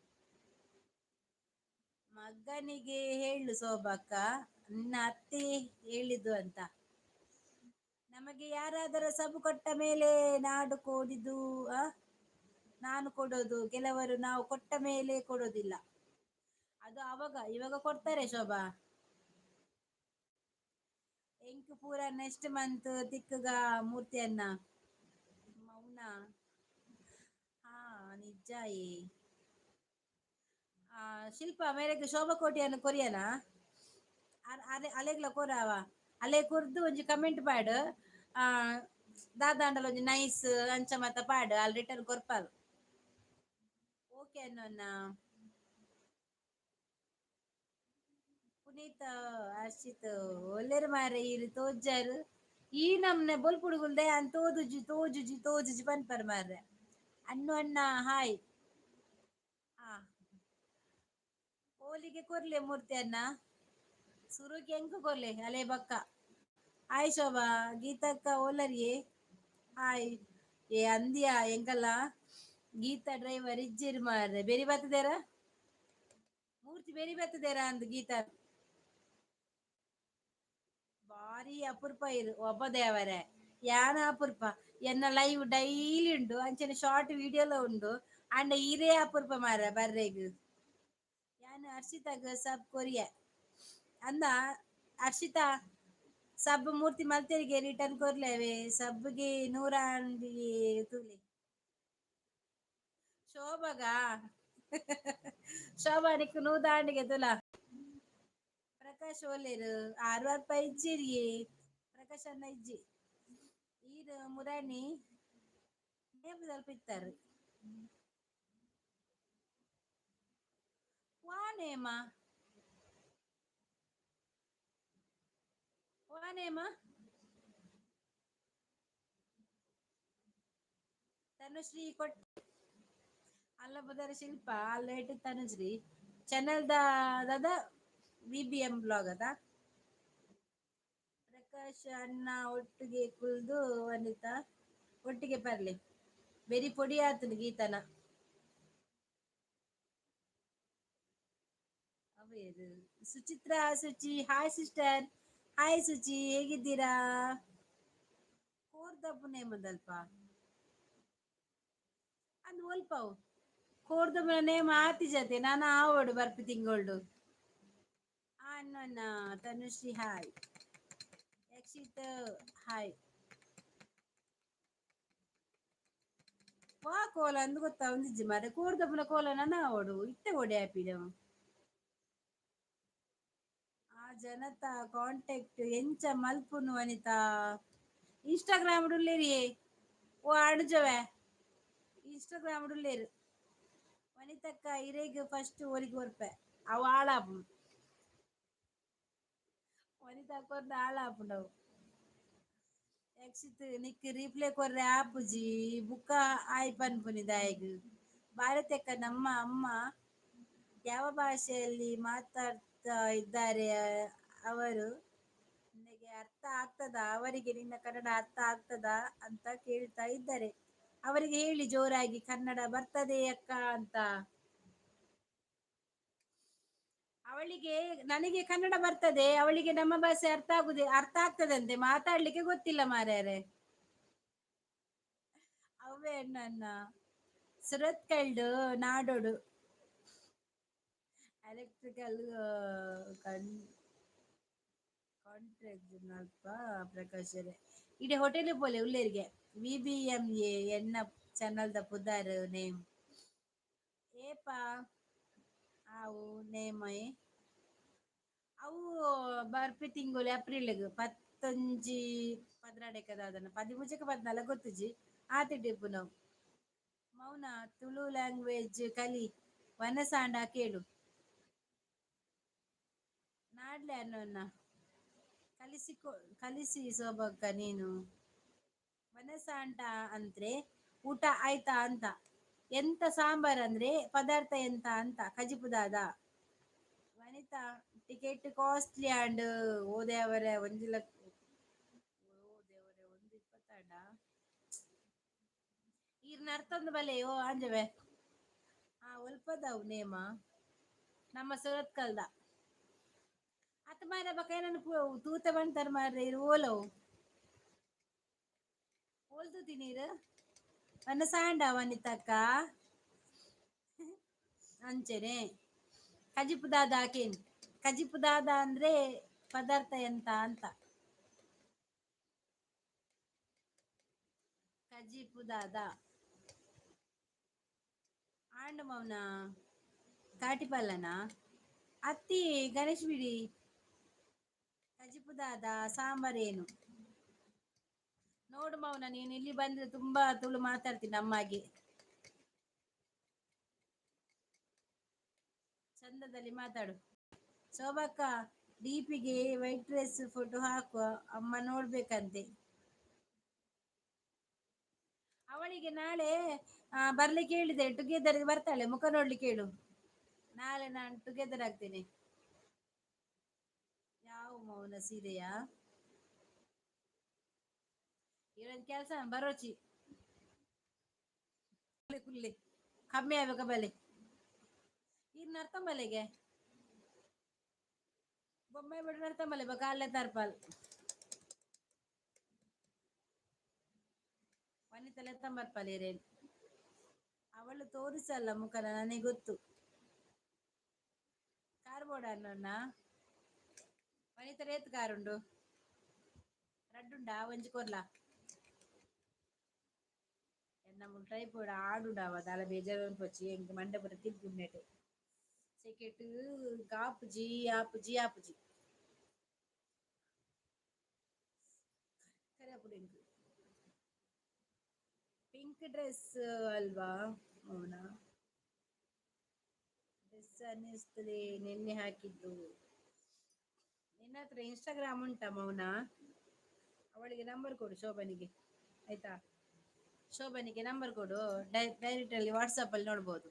ಮಗನಿಗೆ ಹೇಳು ಸೋಬಕ್ಕ, ನಿನ್ನ ಅತ್ತೆ ಹೇಳಿದ್ದು ಅಂತ. ನಮಗೆ ಯಾರಾದರೂ ಸಬ್ ಕೊಟ್ಟ ಮೇಲೆ ನಾಡು ಕೊಡಿದು, ಆ ನಾನು ಕೊಡೋದು. ಕೆಲವರು ನಾವು ಕೊಟ್ಟ ಮೇಲೆ ಕೊಡೋದಿಲ್ಲ. ಅದು ಅವಾಗ, ಇವಾಗ ಕೊಡ್ತಾರೆ ಶೋಭಾ. ಎಂಕ್ ಪೂರ ನೆಕ್ಸ್ಟ್ ಮಂತ್ ತಿಕ್ಕುಗ ಮೂರ್ತಿಯನ್ನ. ಮೌನ, ಹಾ ನಿಜ. ಏ ಆ ಶಿಲ್ಪ ಮೇರೆಗೆ ಶೋಭಾ ಕೋಟಿಯನ್ನು ಕೊರಿಯನಾ? ಅಲೆ ಅಲೆಗ್ಲ ಕೊರಾವ. ಅಲೆ ಕೊರ್ದು ಒಂಜಿ ಕಮೆಂಟ್ ಪಾಡು. ಆ ದಾದಾಂಡಲ ಒಂಜಿ ನೈಸ್ ಅಂಚ ಮತ ಪಾಡು, ಅಲ್ಲಿ ರಿಟರ್ನ್ ಕೊರ್ಪಾಲ್. ಓಕೆ ಅನ್ನ. ಪುನೀತ್, ಹರ್ಷಿತ್ ಒಲ್ಲೆರ್ ಮಾರೆ? ಈರ್ ತೋಜಾರು. ಈ ನಮ್ನೆ ಬೊಲ್ಪುಡುಗುಲ್ದೆ ಅನ್ ತೋದುಜಿ ತೋಜುಜಿ ತೋಜುಜಿ ಪನ್ಪರ್ ಮಾರ್ರೆ. ಅಣ್ಣು ಅಣ್ಣ ಹಾಯ್. ಹಾ, ಹೋಲಿಗೆ ಕೊರ್ಲೆ ಮೂರ್ತಿ ಅಣ್ಣ. ಸುರುಕ್ ಎಂಕ್ ಕೊರ್ಲೆ, ಅಲೆ ಬಕ್ಕ. ಹಾಯ್ ಶೋಭಾ. ಗೀತಕ್ಕ ಓಲರಿಯೇ? ಹಾಯ್. ಏ ಅಂದ್ಯಾ, ಎಂಕಲ್ಲ ಗೀತಾ ಡ್ರೈವರ್ ಇಜ್ಜೆರ್ ಮಾರ್ರೆ. ಬೆರಿ ಬತ್ತದೇರ ಮೂರ್ತಿ, ಬೆರಿ ಬತ್ತದೇರ ಅಂದ್ ಗೀತಾ. ಬಾರಿ ಅಪರೂಪ ಇರು ಒಬ್ಬ ದೇವರೇ. ಯಾನ ಅಪರೂಪ, ಎನ್ನ ಲೈವ್ ಡೈಲಿ ಉಂಡು, ಅಂಚನೆ ಶಾರ್ಟ್ ವಿಡಿಯೋಲ ಉಂಡು. ಅಂಡ ಈರೇ ಅಪರೂಪ ಮಾರ ಬರ್ರೆಗ್. ಯಾನ್ ಹರ್ಷಿತಾಗ ಸಬ್ ಕೊರಿಯ ಅಂದ. ಹರ್ಷಿತಾ, ಸಬ್ ಮೂರ್ತಿ ಮಲ್ತೆರಿಗೆ ರಿಟರ್ನ್ ಕೊರ್ಲೇವೆ ಸಬ್ಗೆ ನೂರ ತೂಲೆ. ಶೋಭಗ, ಶೋಭಾ ನಿಕ್ಕು ನೂದಾಂಡಿಗೆ ತುಲ. ಪ್ರಕಾಶ್ ಒಲ್ಲೆರು? ಆರು ಅಲ್ಪ ಇಜ್ಜಿರಿ ಪ್ರಕಾಶ್ ಅಣ್ಣ ಇಜ್ಜಿ. ಈರ್ ಮುರಾಣಿ ನೇಪದಲ್ಪ ಇತ್ತಾರೆ. ವಾ ನೇಮ ವಾ ನೇಮ. ತನುಶ್ರೀ ಕೊಟ್ ಅಲ್ಲ ಬುದರ ಶಿಲ್ಪ ಅಲ್ಲೇಟ್. ತನುಶ್ರೀ ಚಾನೆಲ್ the ದಾದ? ವಿಬಿಎಂ ಬ್ಲಾಗ್ ಅದ. ಪ್ರಕಾಶ್ ಅಣ್ಣ ಒಟ್ಟಿಗೆ ಕುಲ್ದು ವನಿತಾ ಒಟ್ಟಿಗೆ ಬರ್ಲಿ. ಬೆರಿ ಪೊಡಿ ಆತನ ಗೀತನ. ಅವೇದು Suchitra, Suchi, hi sister. Hi Suchi, ಹೇಗಿದ್ದೀರಾ? ಕೋರ್ದಬ್ಬು ನೇಮದಲ್ಪ ಅಂದ್ ಒಲ್ಪವು ಕೋರ್ದಬ್ಬನ ನೇಮ ಆತಿ ಜತೆ. ನಾನು ಆವಡು ಬರ್ಪಿ ತಿಂಗೊಳ್ಡು. ಅಣ್ಣ. ತನುಶ್ರೀ ಹಾಯ್. ಯಕ್ಷಿತ್ ಹಾಯ್. ವಾ ಕೋಲ ಅಂದ್ ಗೊತ್ತಾ ಒಂದಿಜ್ಜಿ ಮಾರೆ. ಕೋರ್ದಬ್ಬನ ಕೋಲ ನನ್ನ ಆವಡು ಇತ್ತೆ ಓಡಿ ಆಪಿದ. ಆ ಜನತಾ ಕಾಂಟ್ಯಾಕ್ಟ್ ಎಂಚ ಮಲ್ಪುನು ವನಿತಾ? ಇನ್ಸ್ಟಾಗ್ರಾಮ್ ಉಲ್ಲೇರಿಯೇ? ಓ ಅಣುಜವೆ, ಇನ್ಸ್ಟಾಗ್ರಾಮ್ ಉಲ್ಲೇರು. ವನಿತಕ್ಕ ಇರೆಗ್ ಫಸ್ಟ್ ಓಲಿಗೆ ಕೊರ್ಪೆ. ಅವು ಹಾಳಾಪುಂಡು. ವನಿತಾ ಕೊರ್ನ ಹಾಳಾಪುಂಡು ಅವು. ಯಕ್ಷಿತ್ ನಿಕ್ ರೀಪ್ಲೈ ಕೊರ್ರೆ ಆಪುಜಿ ಬುಕ್ಕ ಆಯ್ ಪನ್ಪುನಿ ದಾಯೆಗ್. ಭಾರತಕ್ಕ ನಮ್ಮ ಅಮ್ಮ ಯಾವ ಭಾಷೆಯಲ್ಲಿ ಮಾತಾಡ್ತಾ ಇದ್ದಾರೆ ಅವರು ನಿನಗೆ ಅರ್ಥ ಆಗ್ತದಾ, ಅವರಿಗೆ ನಿನ್ನ ಕನ್ನಡ ಅರ್ಥ ಆಗ್ತದಾ ಅಂತ ಕೇಳ್ತಾ ಇದ್ದಾರೆ. ಅವರಿಗೆ ಹೇಳಿ ಜೋರಾಗಿ ಕನ್ನಡ ಬರ್ತದೆ ಅಕ್ಕ ಅಂತ. ಅವಳಿಗೆ ನನಗೆ ಕನ್ನಡ ಬರ್ತದೆ, ಅವಳಿಗೆ ನಮ್ಮ ಭಾಷೆ ಅರ್ಥ ಆಗುದೇ, ಅರ್ಥ ಆಗ್ತದಂತೆ, ಮಾತಾಡ್ಲಿಕ್ಕೆ ಗೊತ್ತಿಲ್ಲ ಮಾರ್ಯಾರೆ. ಅವೇ ನನ್ನ ಸುರತ್ಕಲ್ಡು ನಾಡೋಡು ಎಲೆಕ್ಟ್ರಿಕಲ್ ಕಾಂಟ್ರಾಕ್ಟ್ ಅಲ್ಪ ಪ್ರಕಾಶರೇ. ಇಡೀ ಹೋಟೆಲ್ ಪೋಲೆ ಉಲ್ಲೇರಿಗೆ VBMA ಎನ್ನ ಚಾನಲ್ದ ಪುದಾರ್ ನೇಮ್ ಏಪ ಆವು ನೇಮ್. ಅವು ಬರ್ಪಿ ತಿಂಗಳು ಏಪ್ರಿಲ್ಗ್ ಪತ್ತೊಂಜಿ ಪದ್ರಾಡೆಕದ ಅದನ್ನ ಪದಿಮೂಜಕ್ಕೆ ಪದ್ನಾಲ್ಕು ಗೊತ್ತುಜಿ ಆತಿಟ್ಟು ಇಪ್ಪುನವು. ಮೌನ ತುಳು ಲ್ಯಾಂಗ್ವೇಜ್ ಕಲಿ ವನಸಾಂಡ ಕೇಳು ನಾಡ್ಲೆ ಅನ್ನೋನ್ನ ಕಲಿಸಿಕೊ ಕಲಿಸಿ ಸೋಬಕ್ಕ ನೀನು. ವನಸಾಂಡ ಅಂದ್ರೆ ಊಟ ಆಯ್ತಾ ಅಂತ, ಎಂತ ಸಾಂಬಾರ್ ಅಂದ್ರೆ ಪದಾರ್ಥ ಎಂತ ಅಂತ. ಕಜಿಪುದಾದ ವನಿತಾ ಟಿಕೆಟ್ ಕಾಸ್ಟ್ಲಿ ಅಂಡ್ ಓದೇವರೆ ಒಂಜಿ ಲಕ್ಷ, ಓ ದೇವರೇ, ಒಂದು ಇಪ್ಪತ್ತಾಂಡ. ಈರ್ನ ಅರ್ಥೊಂದು ಬಲೆ ಓ ಅಂಜವೆ. ಆ ಒಲ್ಪದವು ನೇಮ ನಮ್ಮ ಸುರತ್ಕಲ್ದ ಅತ್ ಮಾರ ಬಕ ಏನನ್ನು ತೂತ ಬಂತಾರ ಮಾರ್ರೆ. ಇರು ಓಲವು ಓಲ್ ತೂತಿ ನೀರು ವನ ಸಾಂಡ ವನಿತಕ್ಕ ಅಂಚೆನೆ. ಕಜಿಪು ದಾದ ಹಾಕೇನ್. ಕಜಿಪು ದಾದ ಅಂದ್ರೆ ಪದಾರ್ಥ ಎಂತ ಅಂತ. ಕಜಿಪು ದಾದ ಆಂಡ ಮೌನ ಕಾಟಿಪಲ್ಲನ ಅತ್ತಿ ಗಣೇಶ್ ಬಿಡಿ. ಕಜಿಪು ದಾದ ಸಾಂಬಾರ್ ಏನು ನೋಡು ಮೌನ, ನೀನು ಇಲ್ಲಿ ಬಂದ್ರೆ ತುಂಬಾ ತುಳು ಮಾತಾಡ್ತೀನಿ ನಮ್ಮಾಗೆ ಚಂದದಲ್ಲಿ ಮಾತಾಡು. ಶೋಭಕ್ಕ ಡಿಪಿಗೆ ವೈಟ್ ಡ್ರೆಸ್ ಫೋಟೋ ಹಾಕುವ, ಅಮ್ಮ ನೋಡ್ಬೇಕಂತೆ. ಅವಳಿಗೆ ನಾಳೆ ಬರ್ಲಿಕ್ಕೆ ಹೇಳಿದೆ, ಟುಗೆದರ್ ಬರ್ತಾಳೆ, ಮುಖ ನೋಡ್ಲಿಕ್ಕೆ ಹೇಳು. ನಾಳೆ ನಾನು ಟುಗೆದರ್ ಆಗ್ತೇನೆ. ಯಾವ ಮೌನ ಸೀರೆಯಾ? ಇವನ್ ಕೆಲಸ ಬರೋಚಿ ಕುಲ್ಲಿ ಕಮ್ಮಿ ಆಗ್ಬೇಕ ಬಲೆ. ಇರ್ನ ಅರ್ಥ ಬಲೆಗೆ ಬೊಮ್ಮೆ ಬಿಡು ಅರ್ಥ ಬಲೆ ಬಕ ಅಲ್ಲೇ ತರ್ಪಲ್ ವನಿತಲೆ ತಂಬರ್ಪಲ್ ಇರೇನು. ಅವಳು ತೋರಿಸಲ್ಲ ಮುಖನ, ನನಗೆ ಗೊತ್ತು. ಕಾರ್ ಬೋರ್ಡ್ ಅನ್ನೋಣ ವನಿತ ರೇತ್ ಕಾರುಂಡು ರಡ್ಡುಂಡ ಒಂಜಿ ಕೊರ್ಲ ಎನ್ನ ಟೈಪೋಡ್ ಆಡುಂಡವ ದಾಲ ಬೇಜಾರು ಪೊಚ್ಚಿ ಎಂಕ್ ಮಂಡೆ ಪೂರ ತಿರ್ಗುಂಡೆಟ್ ಸೆಕೆಟ್ ಆಪುಜಿ ಆಪುಜಿ ಆಪುಜಿ ಕರೆ ಆಪುಂಡು ಎಂಕ್. ಪಿಂಕ್ ಡ್ರೆಸ್ ಅಲ್ವಾ ಮೌನ? ಡ್ರೆಸ್ ಅನ್ನಿಸ್ತದೆ ನಿನ್ನೆ ಹಾಕಿದ್ದು. ನಿನ್ನ ಹತ್ರ ಇನ್ಸ್ಟಾಗ್ರಾಮ್ ಉಂಟಾ ಮೌನ? ಅವಳಿಗೆ ನಂಬರ್ ಕೊಡು ಶೋಭನಿಗೆ, ಆಯ್ತಾ? ಶೋಭನಿಗೆ ನಂಬರ್ ಕೊಡು, ಡೈರೆಕ್ಟ್ ಅಲ್ಲಿ ವಾಟ್ಸಪ್ ಅಲ್ಲಿ ನೋಡ್ಬೋದು.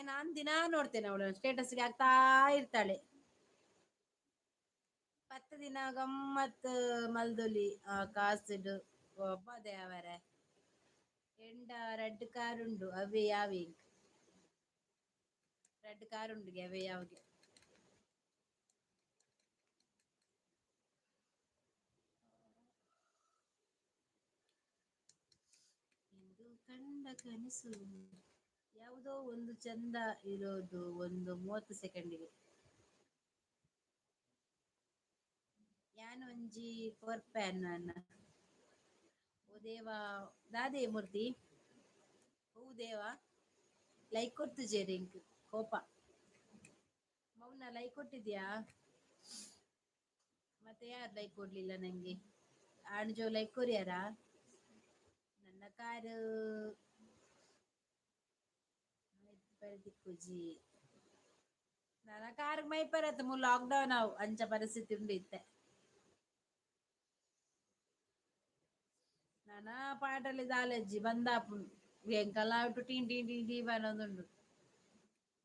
ನಾನು ದಿನಾ ನೋಡ್ತೇನೆ, ಅವಳು ಸ್ಟೇಟಸ್ಗೆ ಹಾಕ್ತಾ ಇರ್ತಾಳೆ. 10 ದಿನ ಗಮ್ಮತ್ ಮಲ್ದೊಲಿ ಆ ಕಾಸುಡು ಒಬ್ಬ ದೇವರೇ. ಎಂಡ ರೆಡ್ ಕಾರ್ ಉಂಡು ಅವೇ ಯಾವೆ ರೆಡ್ ಕಾರ್ ಉಂಡು ಅವೇ ಯಾವ್ಗೆ. ಇಂದು ಕಂಡ ಕನಸು ಯಾವುದೋ ಒಂದು ಚಂದ ಇರೋದು ಒಂದು 30 ಸೆಕೆಂಡಿಗೆ. ಯಾನೊಂಜಿ ಕೊರ್ಪೆ ಅನ್ನ. ಓ ದೇವ ದಾದೆ ಮೂರ್ತಿ ಓ ದೇವ ಲೈಕ್ ಕೊಡ್ತುಜೇರ್ ಎಂಕ್ ಕೋಪ. ಮೌನ ಲೈಕ್ ಕೊಟ್ಟಿದ್ಯಾ? ಮತ್ತೆ ಯಾರು ಲೈಕ್ ಕೊಡ್ಲಿಲ್ಲ ನಂಗೆ? ಆಣ್ಜೋ ಲೈಕ್ ಕೊರಿಯಾರ? ನನ್ನ ಕಾರು ದಿಕ್ಕುಜಿ. ನನ ಕಾರ್ ಮೈಪರತ್ ಮು ಲಾಕ್ಡೌನ್ ಅವು ಅಂಚ ಪರಿಸ್ಥಿತಿ ಉಂಡು ಇತ್ತೆ. ನನ ಪಾಟಲಿ ದಾಲೆಜ್ಜಿ ಬಂದಾಪುಂಡು ಎಂಕಲ್ಲ ಟೀನ್ ಟೀನ್ ಟೀನ್ ಟೀ ಬನ್ನೊಂದುಂಡು.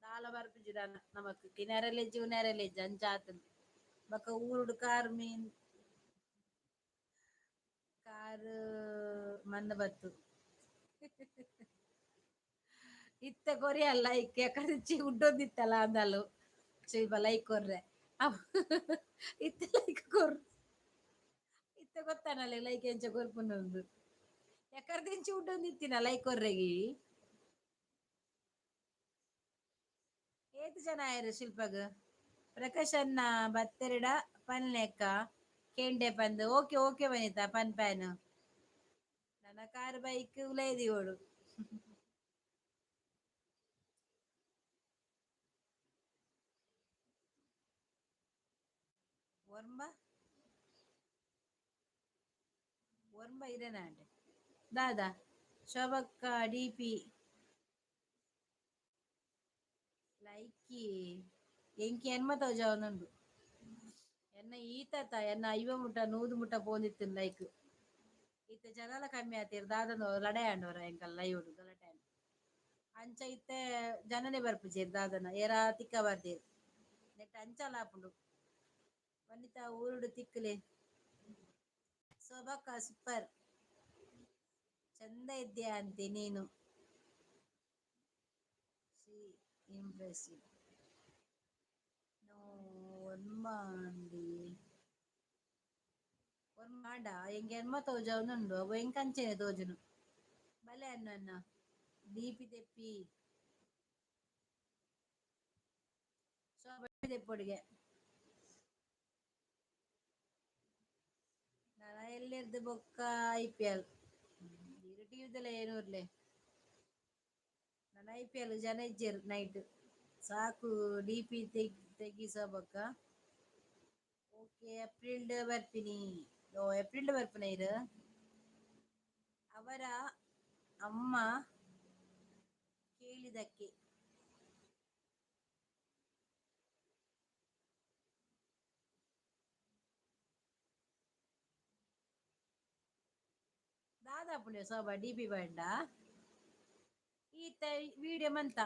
ದಾಲ ಬರ್ಪುಜಿ ದಾನ ನಮಕ್ ತಿನರೆಲೆಜ್ಜಿ ಉನರೆಲೆಜ್ಜಿ ಅಂಚ ಆತುಂಡು. ಬೊಕ ಊರುಡು ಕಾರ್ ಮೀನ್ ಕಾರ್ ಮಣ್ಣು ಬತ್ತು. ಇತ್ತೆ ಕೊರಿಯಲ್ಲ ಇಕ್ಕೆ ಕರಿಚಿ ಉಡ್ಡೊಂದಿತ್ತಲ್ಲ ಅಂದಲು ಶಿಲ್ಪ ಲೈಕ್ ಕೊರ್ರೆ. ಇತ್ತೆ ಲೈಕ್ ಕೊರ್ ಇತ್ತೆ ಗೊತ್ತಾನಲ್ಲ ಲೈಕ್ ಎಂಚ ಕೊರ್ಪುನೊಂದು ಎಕರ್ದಿಂಚಿ ಉಡ್ಡೊಂದಿತ್ತಿನ ಲೈಕ್ ಕೊರ್ರೆಗಿ. ಏತ್ ಜನ ಆಯೆರ್ ಶಿಲ್ಪಗ್? ಪ್ರಕಾಶ್ ಅಣ್ಣ ಬತ್ತೆರಡ ಪನ್ಲೆಕ್ಕ ಕೇಂಡೆ ಪಂದ್. ಓಕೆ ಓಕೆ ವನಿತಾ ಪನ್ ಪ್ಯಾನ್. ನನ್ನ ಕಾರ್ ಬೈಕ್ ಉಲೈದಿವೋಡು. ಒರ್ಂಬ ಒರ್ಂಬ ಇರೆನಾಂಡೆ ದಾದಾ ಶೋಭಕ್ಕ ಡಿ ಪಿ ಲೈಕಿ ಎಂಕಿ ಎನ್ಮ ತೋಜಾವೊಂದುಂಡು. ಎನ್ನ ಈತತ ಎನ್ನ 50 ಮುಟ್ಟ 100 ಮುಟ್ಟ ಪೋಂದಿತ್ತು ಲೈಕ್. ಇತ್ತೆ ಜನಲ ಕಮ್ಮಿ ಆತೀರ್ ದಾದನ ಲಡಾಯಿ ಆಂಡವರ ಎಂಕಲ್ ಲೈವ್ ಗಲಾಟೆ ಆಂಡ್. ಅಂಚ ಇತ್ತೆ ಜನನೇ ಬರ್ಪುಜೆರ್ ದಾದನ ಏರಾ ತಿಕ್ಕ ಬರ್ದೇರ್ ನೆಟ್ ಅಂಚಲ ಆಪುಂಡು. ವನಿತಾ ಊರುಡು ತಿಕ್ಕಲೆ. ಶೋಭಕ್ಕ ಸೂಪರ್. ಚಂದ ಇದ್ಯಾ ಅಂತೆ ನೀನು. C impressive. ನೋ ಒನ್ಮಾಂಡಿ ಒರ್ಮಾಂಡ ಎಂಕ್ ಎನ್ಮ ತೋಜಾವೊಂದುಂಡು ಅವು ಎಂಕ್ ಅಂಚೆನೆ ತೋಜುನು. ಬಲೆ ಅನ್ನ ಅನ್ನ ದೀಪಿ ದೆಪ್ಪಿ. ಶೋಭ ದೆಪ್ಪೊಡಿಗೆ. ನನ ಎಲ್ಲೆರ್ದ್ ಬೊಕ್ಕ ಐಪಿಎಲ್ ಈರ್ ಟಿವಿದಲ್ಲ ಏನೂರ್ಲೆ. ನನ ಐಪಿಎಲ್ ಜನ ಇಜ್ಜೆರ್ ನೈಟ್ ಸಾಕು ಡಿಪಿ ತೆಗಿಸಬೊಕ್ಕ. ಓಕೆ ಏಪ್ರಿಲ್ ಡ್ ಬರ್ಪಿನಿ. ಓ ಏಪ್ರಿಲ್ ಡ್ ಬರ್ಪಿನ ಇರ್. ಅವರ ಅಮ್ಮ ಕೇಳಿದಕ್ಕೆ. ದಾದಾಪುಂಡೆ ಶೋಭಾ ಡಿಪಿ ಪಂಡ. ಈತ ವಿಡಿಯೋ ಮಂತ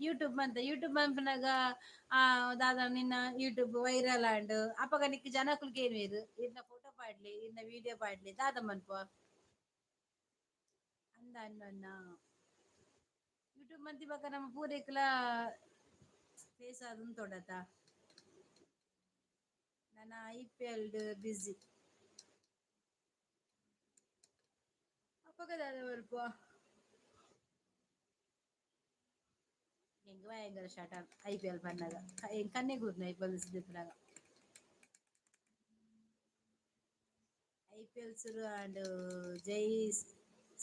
ಯೂಟ್ಯೂಬ್ ಮಂತ ಯೂಟ್ಯೂಬ್ ಮನ್ಪುನಗ ಆ ದಾದ ನಿನ್ನ ಯೂಟ್ಯೂಬ್ ವೈರಲ್ ಆಂಡ್ ಅಪಗ ನಿಕ್ ಜನಕುಲು ಕೇನುವೆರ್ ಇರ್ನ ಫೋಟೋ ಪಾಡ್ಲೆ ಇರ್ನ ವಿಡಿಯೋ ಪಾಡ್ಲೆ ದಾದ ಮನ್ಪುವ. ಅಂದ ಅನ್ನ ಯೂಟ್ಯೂಬ್ ಮಂತಿ ಬೊಕ ನಮ್ಮ ಪೂರೆಕ್ಲ ಫೇಸ್ ಆದ್ ಉಂತೊಡತ. ನನ ಐಪಿಎಲ್ ಡ್ ಬ್ಯುಸಿ. ಅಪಗ ದಾದ ಮನ್ಪುವ. ಎಂಕ್ ಭಯಂಕರ ಶಾರ್ಟ್ ಐಪಿಎಲ್ ಪನ್ನಗ ಎಂಕ್ ಕಣ್ಣೆ ಕೂರ್ನ ಐಪಿಎಲ್ ದೆಪ್ಪುನಗ. ಐಪಿಎಲ್ ಸುರು ಆಂಡ್ ಜೈ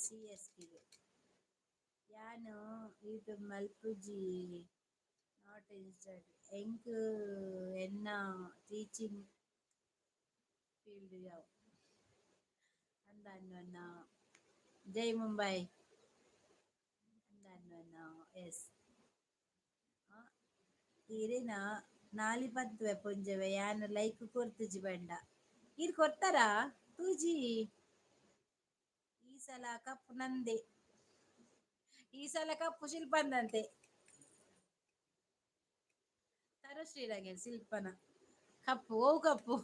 ಸಿಎಸ್ಕೆ. ಯಾನ್ ಯೂಟ್ಯೂಬ್ ಮಲ್ಪುಜಿ not instant. ಎಂಕ್ ಎನ್ನ ಟೀಚಿಂಗ್ ಫೀಲ್ಡ್ ಯಾವು. ಅಂದ ಅನ್ನ ಜೈ ಮುಂಬೈ. ಅಂದ ಅನ್ನ ಎಸ್. ಈರೆನ ನಾಲಿ ಪತ್ತುವೆ ಪೊಂಜೆವೆ ಯಾನ್ ಲೈಕ್ ಕೊರ್ತುಜಿ ಪಂಡ. ಈರ್ ಕೊರ್ತಾರಾ ತೂಜಿ. ಈ ಸಲ ಕಪ್ಪು ನಂದೆ. ಈ ಸಲ ಕಪ್ಪು ಶಿಲ್ಪಂದಂತೆ. ತರುಶ್ರೀರಂಗೆ ಶಿಲ್ಪನ ಕಪ್ಪು ಓ ಕಪ್ಪು.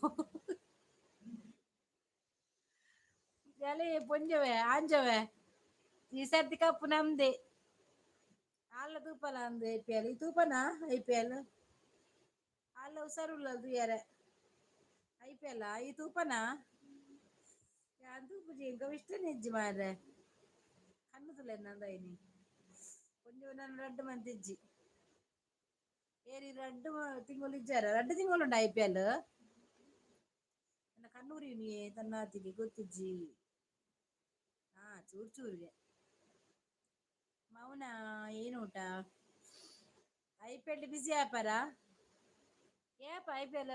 ಎಲೆ ಪೊಂಜವೆ ಆಂಜವೆ ಈ ಸರ್ತಿ ಕಪ್ಪು ನಮ್ದೆ. ಆಲ್ಲ ತೂಪಲ ಅಂದು ಐಪಿಎಲ್ ಈ ತೂಪನ ಐಪಿಎಲ್ ಆಲ್ಲ ಹುಷಾರುಲ್ಲ ತೂಯರೆ ಐಪಿಎಲ್ ಈ ತೂಪನ ಯಾನ್ ತೂಪುಜಿ ಎಂಕ ಇಷ್ಟನೇ ಇಜ್ಜಿ ಮಾರ್ರೆ. ಕಣ್ಣು ತುಲೆ ನಂದಾಯಿನಿ ಒಂಜಿ ನನ್ನ ರಡ್ಡ್ ಮಂತ್ ಇಜ್ಜಿ. ಏರಿ ರಡ್ಡ್ ತಿಂಗಳು ಇಜ್ಜಾರ ರಡ್ಡ್ ತಿಂಗಳು ಉಂಡು ಐಪಿಎಲ್. ನನ್ನ ಕಣ್ಣೂರಿ ತನ್ನಾತಿಗೆ ಗೊತ್ತಿಜ್ಜಿ. ಹಾ ಚೂರು ಚೂರಿಗೆ. ಮೌನ ಏನು ಊಟ? ಐಪಿಎಲ್ ಬಿಸಿ ಆಪಾರ? ಏಪ ಐಪಿಎಲ್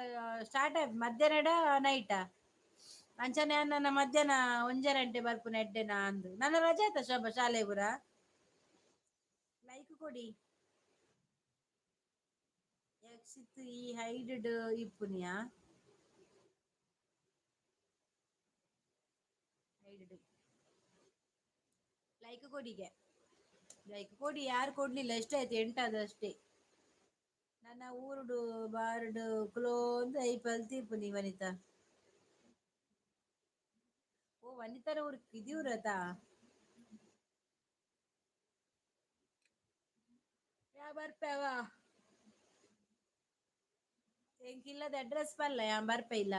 ಸ್ಟಾರ್ಟ್ ಆಯ್ ಮಧ್ಯಾಹ್ನಡ ನೈಟಾ? ಅಂಚನೆ ನನ್ನ ಮಧ್ಯಾಹ್ನ ಒಂಜರೆ ಗಂಟೆ ಬರ್ಪುನ ಎಡ್ಡೆನಾ ಅಂದು. ನನ್ನ ರಜೆ ಆಯ್ತಾ ಶೋಭಾ ಶಾಲೆ ಪೂರ? ಲೈಕ್ ಕೊಡಿ. ರಕ್ಷಿತ್ ಈ ಹೈಡ್ ಇಪ್ಪುನಿಯಾ? ಹೈಡ್. ಲೈಕ್ ಕೊಡಿಗೆ, ಲೈಕ್ ಕೊಡಿ. ಯಾರು ಕೊಡ್ಲಿಲ್ಲ. ಎಷ್ಟಾಯ್ತು? ಎಂಟಾದ ಅಷ್ಟೇ. ನನ್ನ ಊರುಡು ಬಾರ್ಡ್ ಕ್ಲೋಂದು ಐಪಲ್ ತೀಪುನಿ ವನಿತಾ. ಓ, ವನಿತಾರ ಊರು ಕಿದಿಯೂರತಾ? ಯಾ ಬರ್ಪೆವ? ಎಂಕಿಲ್ಲದ ಅಡ್ರೆಸ್ ಪಲ್ಲ. ಯಾ ಬರ್ಪೆ ಇಲ್ಲ.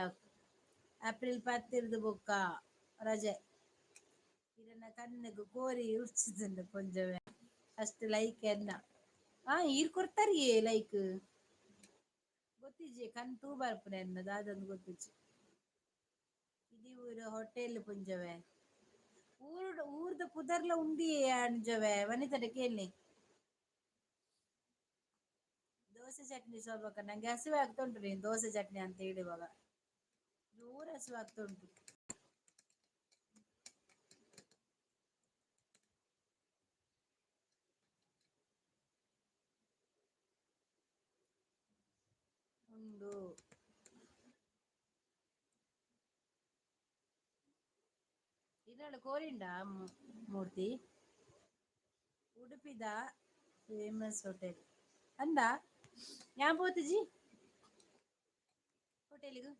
ಏಪ್ರಿಲ್ 10ರ್ದು ಬೊಕ್ಕ ರಜೆ. ಇರನ್ನ ಕಣ್ಣಗ್ ಕೋರಿ ಉರ್ಚಿದುಂಡು ಪೊಂಜೊವೆ. ಅಷ್ಟು ಲೈಕ್ ಎನ್ನ. ಆ ಈರ್ ಕೊಡ್ತಾರಿಯೇ ಲೈಕ್. ಗೊತ್ತಿಜ್ಜಿ, ಕಣ್ ತೂ ಬರ್ಪುನೆ ಎನ್ನ ದಾದಂದು ಗೊತ್ತಿಜ್ಜಿ. ಕಿದಿಯೂರು ಹೋಟೆಲ್ ಪುಂಜವೆ. ಊರುಡು ಊರ್ದ ಪುದರ್ಲ ಉಂಡಿಯೇ ಅಂಜವೆ. ವನಿತಡ ಕೇಳಿ. ದೋಸೆ ಚಟ್ನಿ ಶೋಭಕ್ಕ, ನಂಗೆ ಹಸಿವೆ ಆಗ್ತಾ ಉಂಟು ನೀನು ದೋಸೆ ಚಟ್ನಿ ಅಂತ ಹೇಳುವಾಗ. ಜೋರು ಹಸಿವೆ ಆಗ್ತಾ ಉಂಟು. ಉಂಡು. ಇದರಲ್ಲಿ ಕೋರಿಂಡ ಮೂರ್ತಿ. ಉಡುಪಿದ ಫೇಮಸ್ ಹೋಟೆಲ್ ಅಂದ. ಯಾನ್ ಪೋತುಜಿ ಹೋಟೆಲಿಗೆ.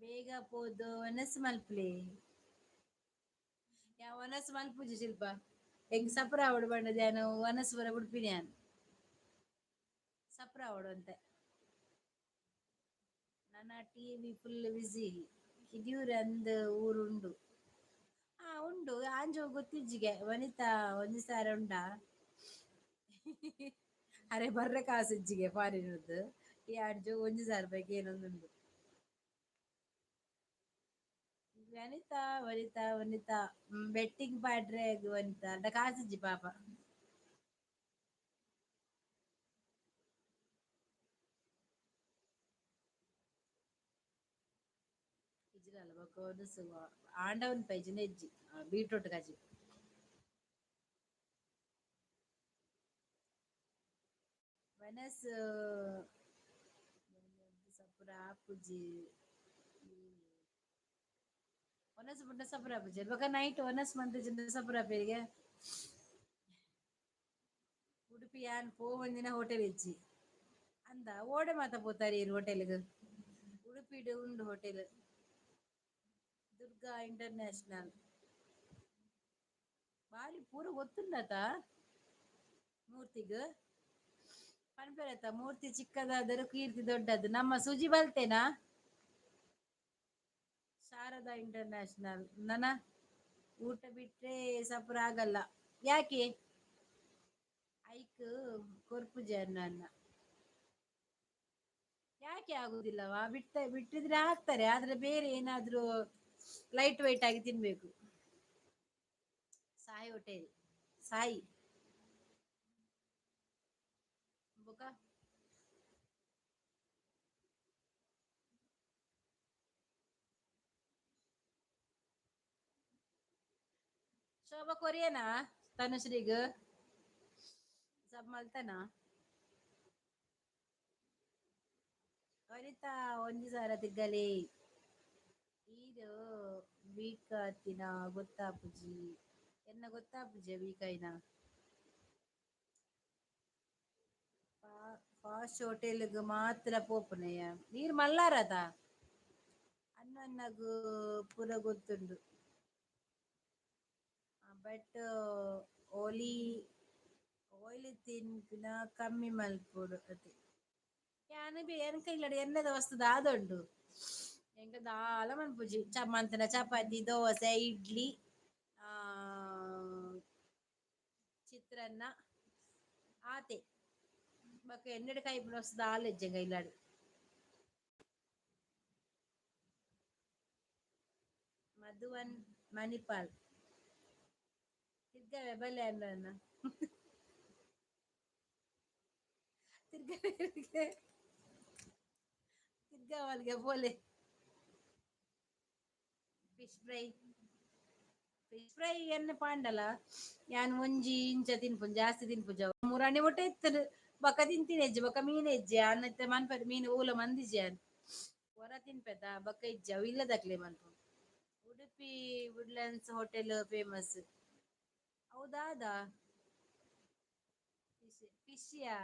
ಬೇಗ ಪೋದು ಒನಸ್ ಮಲ್ಪುಲೆ. ಯಾ ಒನಸ್ ಮಲ್ಪುಜಿ ಶಿಲ್ಪ. ಎಂಕ್ ಸಪುರ ಆವೊಡು ಪಂಡದ್ ಯಾನ್ ಒನಸ್ ಪೂರ ಬುಡ್ಪಿನಿ. ಯಾನ್ ಸಪುರ ಆವೊಡು ಅಂತೆ. ನನ್ನ ಟಿವಿ ಫುಲ್ ಬಿಸಿ. ಕಿದಿಯೂರು ಅಂದ್ ಊರುಂಡು. ಆ ಉಂಡು. ಆಂಜೋ ಗೊತ್ತಿಜ್ಜಿಗೆ. ವನಿತಾ ಒಂಜಿ ಸಾರ ಉಂಡಾ? ಅರೆ ಬರ್ರೆ ಕಾಸಿಜ್ಜಿಗೆ ಫಾರಿನ್. ಈ ಆಂಜೋ 1000 ರೂಪಾಯಿಗೆ ಏನೊಂದುಂಡು. ವನಿತಾ ವನಿತಾ ವನಿತಾ, ಬೆಟ್ಟಿಂಗ್ ಪಾಡ್ರೆ ವನಿತಾ ಅಂಡ ಕಾಸಿಜ್ಜಿ ಪಾಪ. ಇಜ್ಜಿಡಲ್ಲ ಬೊಕ ಆಂಡವನ್ ಪೈಜಿನ ಇಜ್ಜಿ. ಬೀಟ್ರೂಟ್ ಕಜಿಪು. ವನಸ್ ಸಪುರ ಆಪುಜಿ. ವನಸ್ ಬುಡ್ಡ ಸಪುರ ಆಪುಜಿ. ಬೊಕ ನೈಟ್ ವನಸ್ ಮಂತಿಜಿಂಡ ಸಪುರ ಆಪೆರಿಗೆ. ಉಡುಪಿ ಯಾನ್ ಪೋವಂದಿನ ಹೋಟೆಲ್ ಇಜ್ಜಿ ಅಂದ. ಓಡೆ ಮಾತ ಪೋತಾರೆ ಇರ್ ಹೋಟೆಲ್ಗ್? ಉಡುಪಿಡ್ ಉಂಡು ಹೋಟೆಲ್, ದುರ್ಗಾ ಇಂಟರ್ನ್ಯಾಷನಲ್. ಬಾರಿ ಪೂರ ಗೊತ್ತುಂಡತ ಮೂರ್ತಿಗ್ ಪನ್ಪೆರತ. ಮೂರ್ತಿ ಚಿಕ್ಕದಾದರೂ ಕೀರ್ತಿ ದೊಡ್ಡದು. ನಮ್ಮ ಸುಜಿ ಬಲ್ತೇನಾ? ಶಾರದಾ ಇಂಟರ್ನ್ಯಾಷನಲ್. ನನ್ನ ಊಟ ಬಿಟ್ರೆ ಸಪುರ ಆಗಲ್ಲ. ಯಾಕೆ? ಐಕ್ ಕೊರ್ಪುಜೆ ಅನ್ನ. ಯಾಕೆ ಆಗುದಿಲ್ಲವಾ? ಬಿಟ್ಟ ಬಿಟ್ಟಿದ್ರೆ ಹಾಕ್ತಾರೆ, ಆದ್ರೆ ಬೇರೆ ಏನಾದ್ರೂ ಲೈಟ್ ವೆಯ್ಟ್ ಆಗಿ ತಿನ್ಬೇಕು. ಸಾಯಿ ಹೋಟೆಲ್ ಸಾಯಿ. ಬೊಕ ಶೋಭಾ ಕೊರಿಯನಾ? ತನುಶ್ರೀಗ್ ಸಬ್ ಮಲ್ತನಾ? ವನಿತಾ ಒಂಜಿ ಸಾರ ತಿಗ್ಗಲಿ. ಈರ್ ವೀಕ್ ಆತಿನ ಗೊತ್ತಾಪುಜಿ. ಎನ್ನ ಗೊತ್ತಾಪುಜಿ ವೀಕ್ ಆಯಿನ. ಫಾಸ್ಟ್ ಹೋಟೆಲ್ಗ್ ಮಾತ್ರ ಪೋಪುನಯ್ಯ. ನೀರ್ ಮಲ್ಲಾರದ ಅನ್ನನ್ನಗ್ ಪೂರ ಗೊತ್ತುಂಡು. ಬಟ್ ಓಲಿ ಆಯಿಲ್ ತಿನ್ಪಿನ ಕಮ್ಮಿ ಮಲ್ಪೊಡು ಅತೆ. ಯಾನ್ ಬಿ ಎನ್ ಕೈಲಡ್ ಎಣ್ಣೆದ ವಸ್ತು ದಾದ ಉಂಡು? ಎಂಕ್ ದಾಲ ಮನ್ಪುಜಿ. ಮಂತಿನ ಚಪಾತಿ, ದೋಸೆ, ಇಡ್ಲಿ, ಆ ಚಿತ್ರಾನ್ನ ಆತೆ. ಬೊಕ ಎಣ್ಣೆಡ್ ಕೈಪುನ ವಸ್ತು ದಾಲ ಇಜ್ಜಿ ಎಂಕ ಇಲ್ಲಡ್. ಮಧುವನ್ ಮಣಿಪಾಲ್ ತಿರ್ಗವೆ ಬಲೆ ಅನ್ನ. ತಿರ್ಗವೆ ತಿರ್ಗಾವಲ್ಗೆ ಪೋಲೆ. Fish fry. ಫಿಶ್ ಫ್ರೈ ಎನ್ನ ಪಾಂಡಲ ಯಾನ್ ಒಂಜಿ ಇಂಚ ತಿನ್ಪುನ್, ಜಾಸ್ತಿ ತಿನ್ಪುಜ. ಮುರಾಣಿ ಒಟ್ಟೆ ಇತ್ತದು ಬೊಕ ತಿಂತಿನ ಹೆಜ್ಜೆ, ಬೊಕ ಮೀನ್ ಹೆಜ್ಜೆ ಅನ್ನ ಮನ್ಪರೆ. ಮೀನು ಓಲ ಮಂದಿಜೆ ಯಾನ್ ಹೊರ ತಿನ್ಪೆತ, ಬೊಕ ಇಜ್ಜೆ ಅವು ಇಲ್ಲದಕ್ಲೆ ಮನ್ಪು. ಉಡುಪಿ ವುಡ್ಲ್ಯಾಂಡ್ಸ್ ಹೋಟೆಲ್ ಫೇಮಸ್ ಹೌದಾದಾ? ಫಿಶ್ ಫಿಶ್ಯಾ?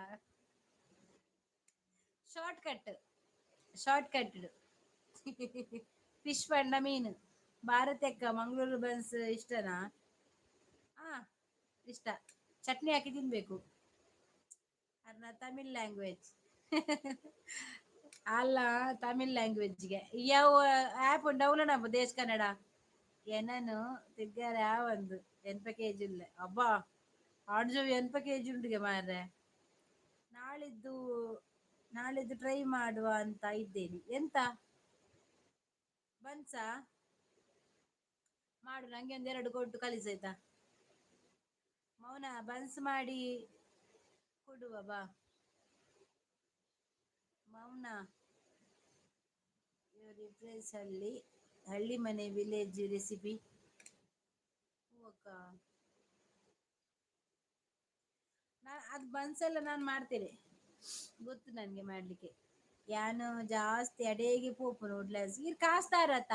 Short cut, short cut. Fish ಪಂಡ ಮೀನು. ಭಾರತಕ್ಕ ಮಂಗಳೂರು ಬನ್ಸ್ ಇಷ್ಟನಾ? ಹಾ, ಇಷ್ಟ. ಚಟ್ನಿ ಹಾಕಿ ತಿನ್ಬೇಕು. ಅರ್ನ ತಮಿಳ್ ಲ್ಯಾಂಗ್ವೇಜ್ ಅಲ್ಲ, ತಮಿಳ್ ಲ್ಯಾಂಗ್ವೇಜ್ಗೆ ಯಾವ ಆ್ಯಪ್ ಡೌನ್ಲೋಡ್ ಆಗ್ಬೋದು. ದೇಶ್ ಕನ್ನಡ ಏನನು ತಿರ್ಗಾರೆ ಒಂದು 80 ಕೆಜಿ ಇಲ್ಲ. ಅಬ್ಬಾ, ಆಡ್ಜು 80 ಕೆಜಿ ಉಂಡುಗೆ ಮಾರ್ರೆ. ನಾಳಿದ್ದು ನಾಳಿದ್ದು ಟ್ರೈ ಮಾಡುವ ಅಂತ ಇದ್ದೇನೆ. ಎಂತ, ಬನ್ಸಾ? ಮಾಡು, ನಂಗೆ ಒಂದೆರಡು ಕೊಟ್ಟು ಕಲಿಸಾಯ್ತಾ? ಮೌನ, ಬನ್ಸ್ ಮಾಡಿ ಕೊಡುವ ಬಾ. ಮೌನ ರಿಪ್ಲೇಸ್ ಹಳ್ಳಿ ಹಳ್ಳಿ ಮನೆ, ವಿಲೇಜ್ ರೆಸಿಪಿ. ಹೂವಕ್ಕ, ನಾ ಅದು ಬನ್ಸೆಲ್ಲ ನಾನು ಮಾಡ್ತೇನೆ, ಗೊತ್ತು ನನಗೆ ಮಾಡಲಿಕ್ಕೆ. ಯಾನು ಜಾಸ್ತಿ ಅಡೇಗೆ ಪೋಪುನು ವುಡ್ಲ್ಯಾಂಡ್ಸ್. ಇರ್ ಕಾಸ್ತಾರತ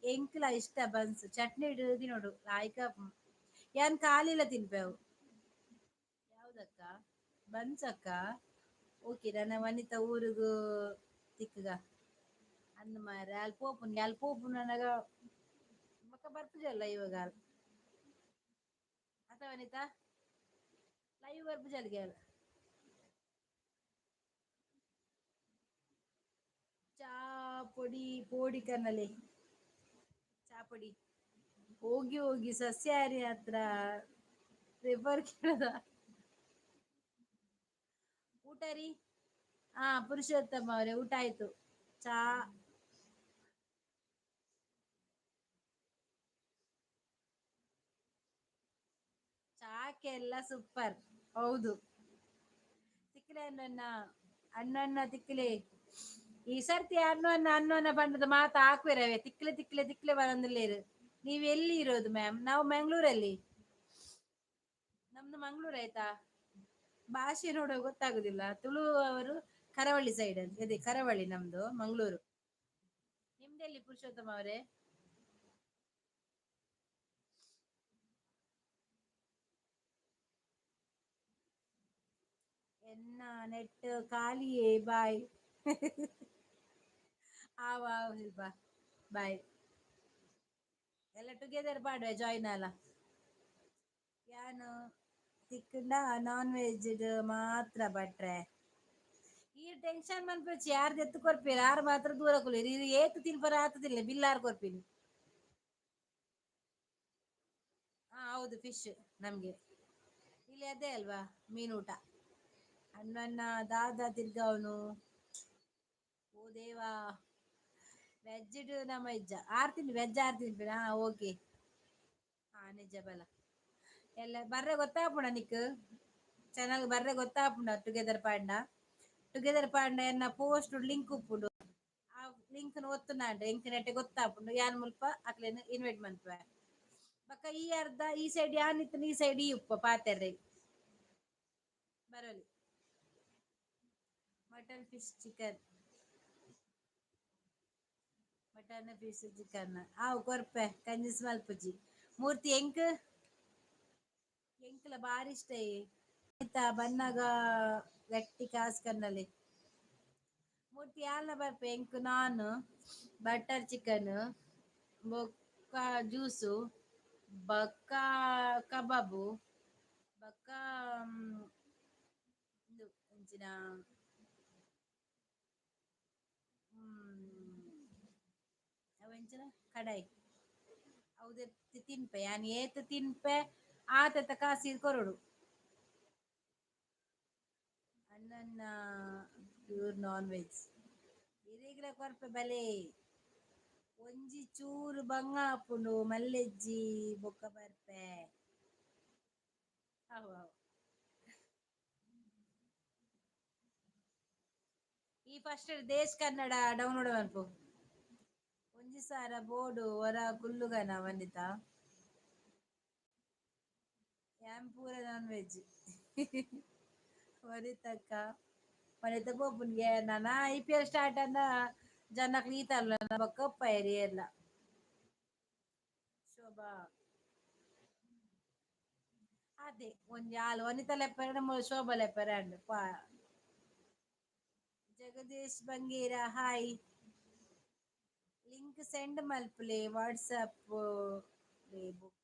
ಎಂಕ್ಲ ಇಷ್ಟ ಬನ್ಸ್. ಚಟ್ನಿ ಹಿಡಿದು ನೋಡು ಲಾಯ್ಕ. ಯಾನ್ ಕಾಲಿಲ್ಲ ತಿನ್ಪೆವು. ಯಾವ್ದಕ್ಕ? ಬನ್ಸಕ್ಕ? ಓಕೆ, ನನ್ನ ವನಿತಾ ಊರಿಗೂ ತಿಕ್ಕಗ ಅಂದ್ ಮಾರ್ರೆ. ಅಲ್ಲಿ ಪೋಪುನ್ಗೆ, ಅಲ್ಲಿ ಪೋಪುನು ನನಗ ಬೊಕ ಬರ್ಪುಜಲ್ಲ ಇವಾಗ. ಅತ ವನಿತಾ, ಲೈವ್ ಬರ್ಪುಜಲ್ಗೆ. ಚಾ ಪೊಡಿ ಪೋಡಿ ಕನ್ನಲೆ ಚಾ ಪೊಡಿ. ಹೋಗಿ ಹೋಗಿ ಸಸ್ಯಾಹಾರಿ ಹತ್ರ ಪ್ರಿಫರ್ ಕೇಳದ. ಊಟ ರೀ? ಹಾ ಪುರುಷೋತ್ತಮ ಅವರೇ, ಊಟ ಆಯ್ತು. ಚಾ ಚಾಕೆಲ್ಲ ಸೂಪರ್. ಹೌದು, ತಿಕ್ಲೆ ಅಣ್ಣಣ್ಣ, ಅಣ್ಣಣ್ಣ ತಿಕ್ಲೆ. ಈ ಸರ್ತಿ ಅಣ್ಣಣ್ಣ ಅಣ್ಣನ ಬಣ್ಣದ ಮಾತು ಹಾಕ್ವಿರವೆ. ತಿಕ್ಲೆ ತಿಕ್ಲೆ ತಿಕ್ಲೆ ಬರಂದಿಲ್ಲೇರು. ನೀವು ಎಲ್ಲಿ ಇರೋದು ಮ್ಯಾಮ್? ನಾವು ಮಂಗಳೂರಲ್ಲಿ. ನಮ್ದು ಮಂಗಳೂರು ಆಯ್ತಾ? ಭಾಷೆ ನೋಡುವ ಗೊತ್ತಾಗುದಿಲ್ಲ. ತುಳು ಅವರು ಕರಾವಳಿ ಸೈಡ್, ಅದೇ ಕರಾವಳಿ ನಮ್ದು ಮಂಗಳೂರು. ನಿಮ್ದೆಲ್ಲಿ ಪುರುಷೋತ್ತಮ ಅವರೇ? ಎನ್ನ ನೆಟ್ ಖಾಲಿಯೇ. ಬಾಯ್. ಆವ ಶಿಲ್ಪ, ಬಾಯ್. ಎಲ್ಲ ಟುಗೆದರ್ ಪಾಡುವೆ, ಜಾಯಿನ್ ಅಲ್ಲ. ಯಾನು ತಿಕ್ಕಂಡ ನಾನ್ ವೆಜ್ ಮಾತ್ರ ಭಟ್ರೆ. ಈ ಟೆನ್ಷನ್ ಮನ್ಪೊಚ್ಚಿ, ಯಾರ್ದು ಎತ್ತು ಕೊರ್ಪಿರ. ಯಾರು ಮಾತ್ರ ದೂರ ಕುಲಿರಿ. ಇದು ಏತು ತಿನ್ಪರ ಆತದಿಲ್ಲ, ಬಿಲ್ಲಾರ್ ಕೊರ್ಪಿನಿ. ಹಾ ಹೌದು, ಫಿಶ್ ನಮ್ಗೆ ಇಲ್ಲಿ ಅದೇ ಅಲ್ವಾ ಮೀನೂಟ. ಅಣ್ಣಣ್ಣ ದಾದಾ ತಿರ್ಗಾವನು. ಓ ದೇವಾ, ವೆಜ್ ನಮ್ಮ ಇಜ್ಜ ಆರ್ ತಿನ್ನಿ, ವೆಜ್ ಆರ್ ತಿನ್ಪಿನ. ಹಾ ಓಕೆ, ಹಾ ನಿಜ ಬಲ. ಎಲ್ಲ ಬರ್ರೆ ಗೊತ್ತಾಪುಣ ನಿಕ್ ಚಾನಲ್ ಬರ್ರೆ ಗೊತ್ತಾಪುಂಡ. ಟುಗೆದರ್ ಪಾಂಡ, ಟುಗೆದರ್ ಪಾಂಡ ಎನ್ನ ಪೋಸ್ಟ್ ಲಿಂಕ್ ಉಪ್ಪುಂಡು. ಆ ಲಿಂಕ್ ಒತ್ತುನಾಂಡ ಎಂಕ್ ನೆಟ್ಟೆ ಗೊತ್ತಾಪುಂಡು. ಯಾನ್ ಮುಲ್ಪ ಅಕ್ಲೆನ್ ಇನ್ವೈಟ್ ಮನ್ಪುವೆ. ಬೊಕ್ಕ ಈ ಅರ್ಧ ಈ ಸೈಡ್ ಯಾನ್ ಇತ್ತನ, ಈ ಸೈಡ್ ಈ ಉಪ್ಪ ಪಾತೆರ್ರೆ Baroli. Mutton, fish, chicken. Mutton, fish, chicken ಆವು ಕೊರ್ಪೆ, ಕಂಜಸ್ ಮಲ್ಪುಜಿ. ಮೂರ್ತಿ, ಎಂಕ್ ಎಂಕ್ಲ ಬಾರಿ ಇಷ್ಟ. ಆಯ್ತಾ, ಬನ್ನಾಗ ಗಟ್ಟಿ ಕಾಸ್ ಕನ್ನಲ್ಲಿ. ಮೂರ್ತಿ ಯಾಲ್ನ ಬರ್ಪೆ. ಎಂಕ್ ನಾನ್, ಬಟರ್ ಚಿಕನ್, ಬೊಕ್ಕ ಜ್ಯೂಸು, ಬೊಕ್ಕ ಕಬಾಬು, ಬೊಕ್ಕ ಇಂದು ಎಂಚಿನ, ಅವೆಂಚಿನ ಕಡಾಯಿ ಅವು ತಿನ್ಪೆ. ಯಾನ್ ಏತ್ ತಿನ್ಪೆ ಆತೆತ ಕಾಸಿ ಕೊರೊಡು. ಅಣ್ಣನ್ನ ಪ್ಯೂರ್ ನಾನ್ ವೆಜ್ ಇರೆಗ್ಲ ಕೊರ್ಪೆ ಬಲೆ. ಒಂಜಿ ಚೂರು ಬಂಗ ಆಪುಂಡು ಮಲ್ಲೆಜ್ಜಿ, ಬೊಕ್ಕ ಬರ್ಪೆ. ಅವು ಅವು ಈ ಫಸ್ಟ್ ದೇಶ್ ಕನ್ನಡ ಡೌನ್ಲೋಡ್ ಮನ್ಪು. ಒಂಜಿ ಸಾರ ಬೋಡು ಹೊರ ಕುಲ್ಲುಗನ ವನಿತಾ. ಯಾನ್ ಪೂರ ನಾನ್ ವೆಜ್. ವನಿತಕ್ಕ ವನಿತ ಪೋಪುನ್ಗೆ ನನ ಐಪಿಎಲ್ ಸ್ಟಾರ್ಟ್ ಅಂದ ಜನಕ್ಲ್ ಈತಲ್ಲ ಬೊಕ್ಕ ಉಪ್ಪಯೆರ್ ಏರ್ಲ. ಶೋಭಾ ಅದೇ ಒಂಜಿ ಆಲ್ ವನಿತಾ ಲೆಪ್ಪರೆ ಶೋಭಾ ಲೆಪ್ಪರೆ ಅಂಡ್ ಪಾ. Jagadish Bangera hi. Link send ಮಲ್ಪುಲೆ ವಾಟ್ಸಪ್ ಬೊಕ್ಕ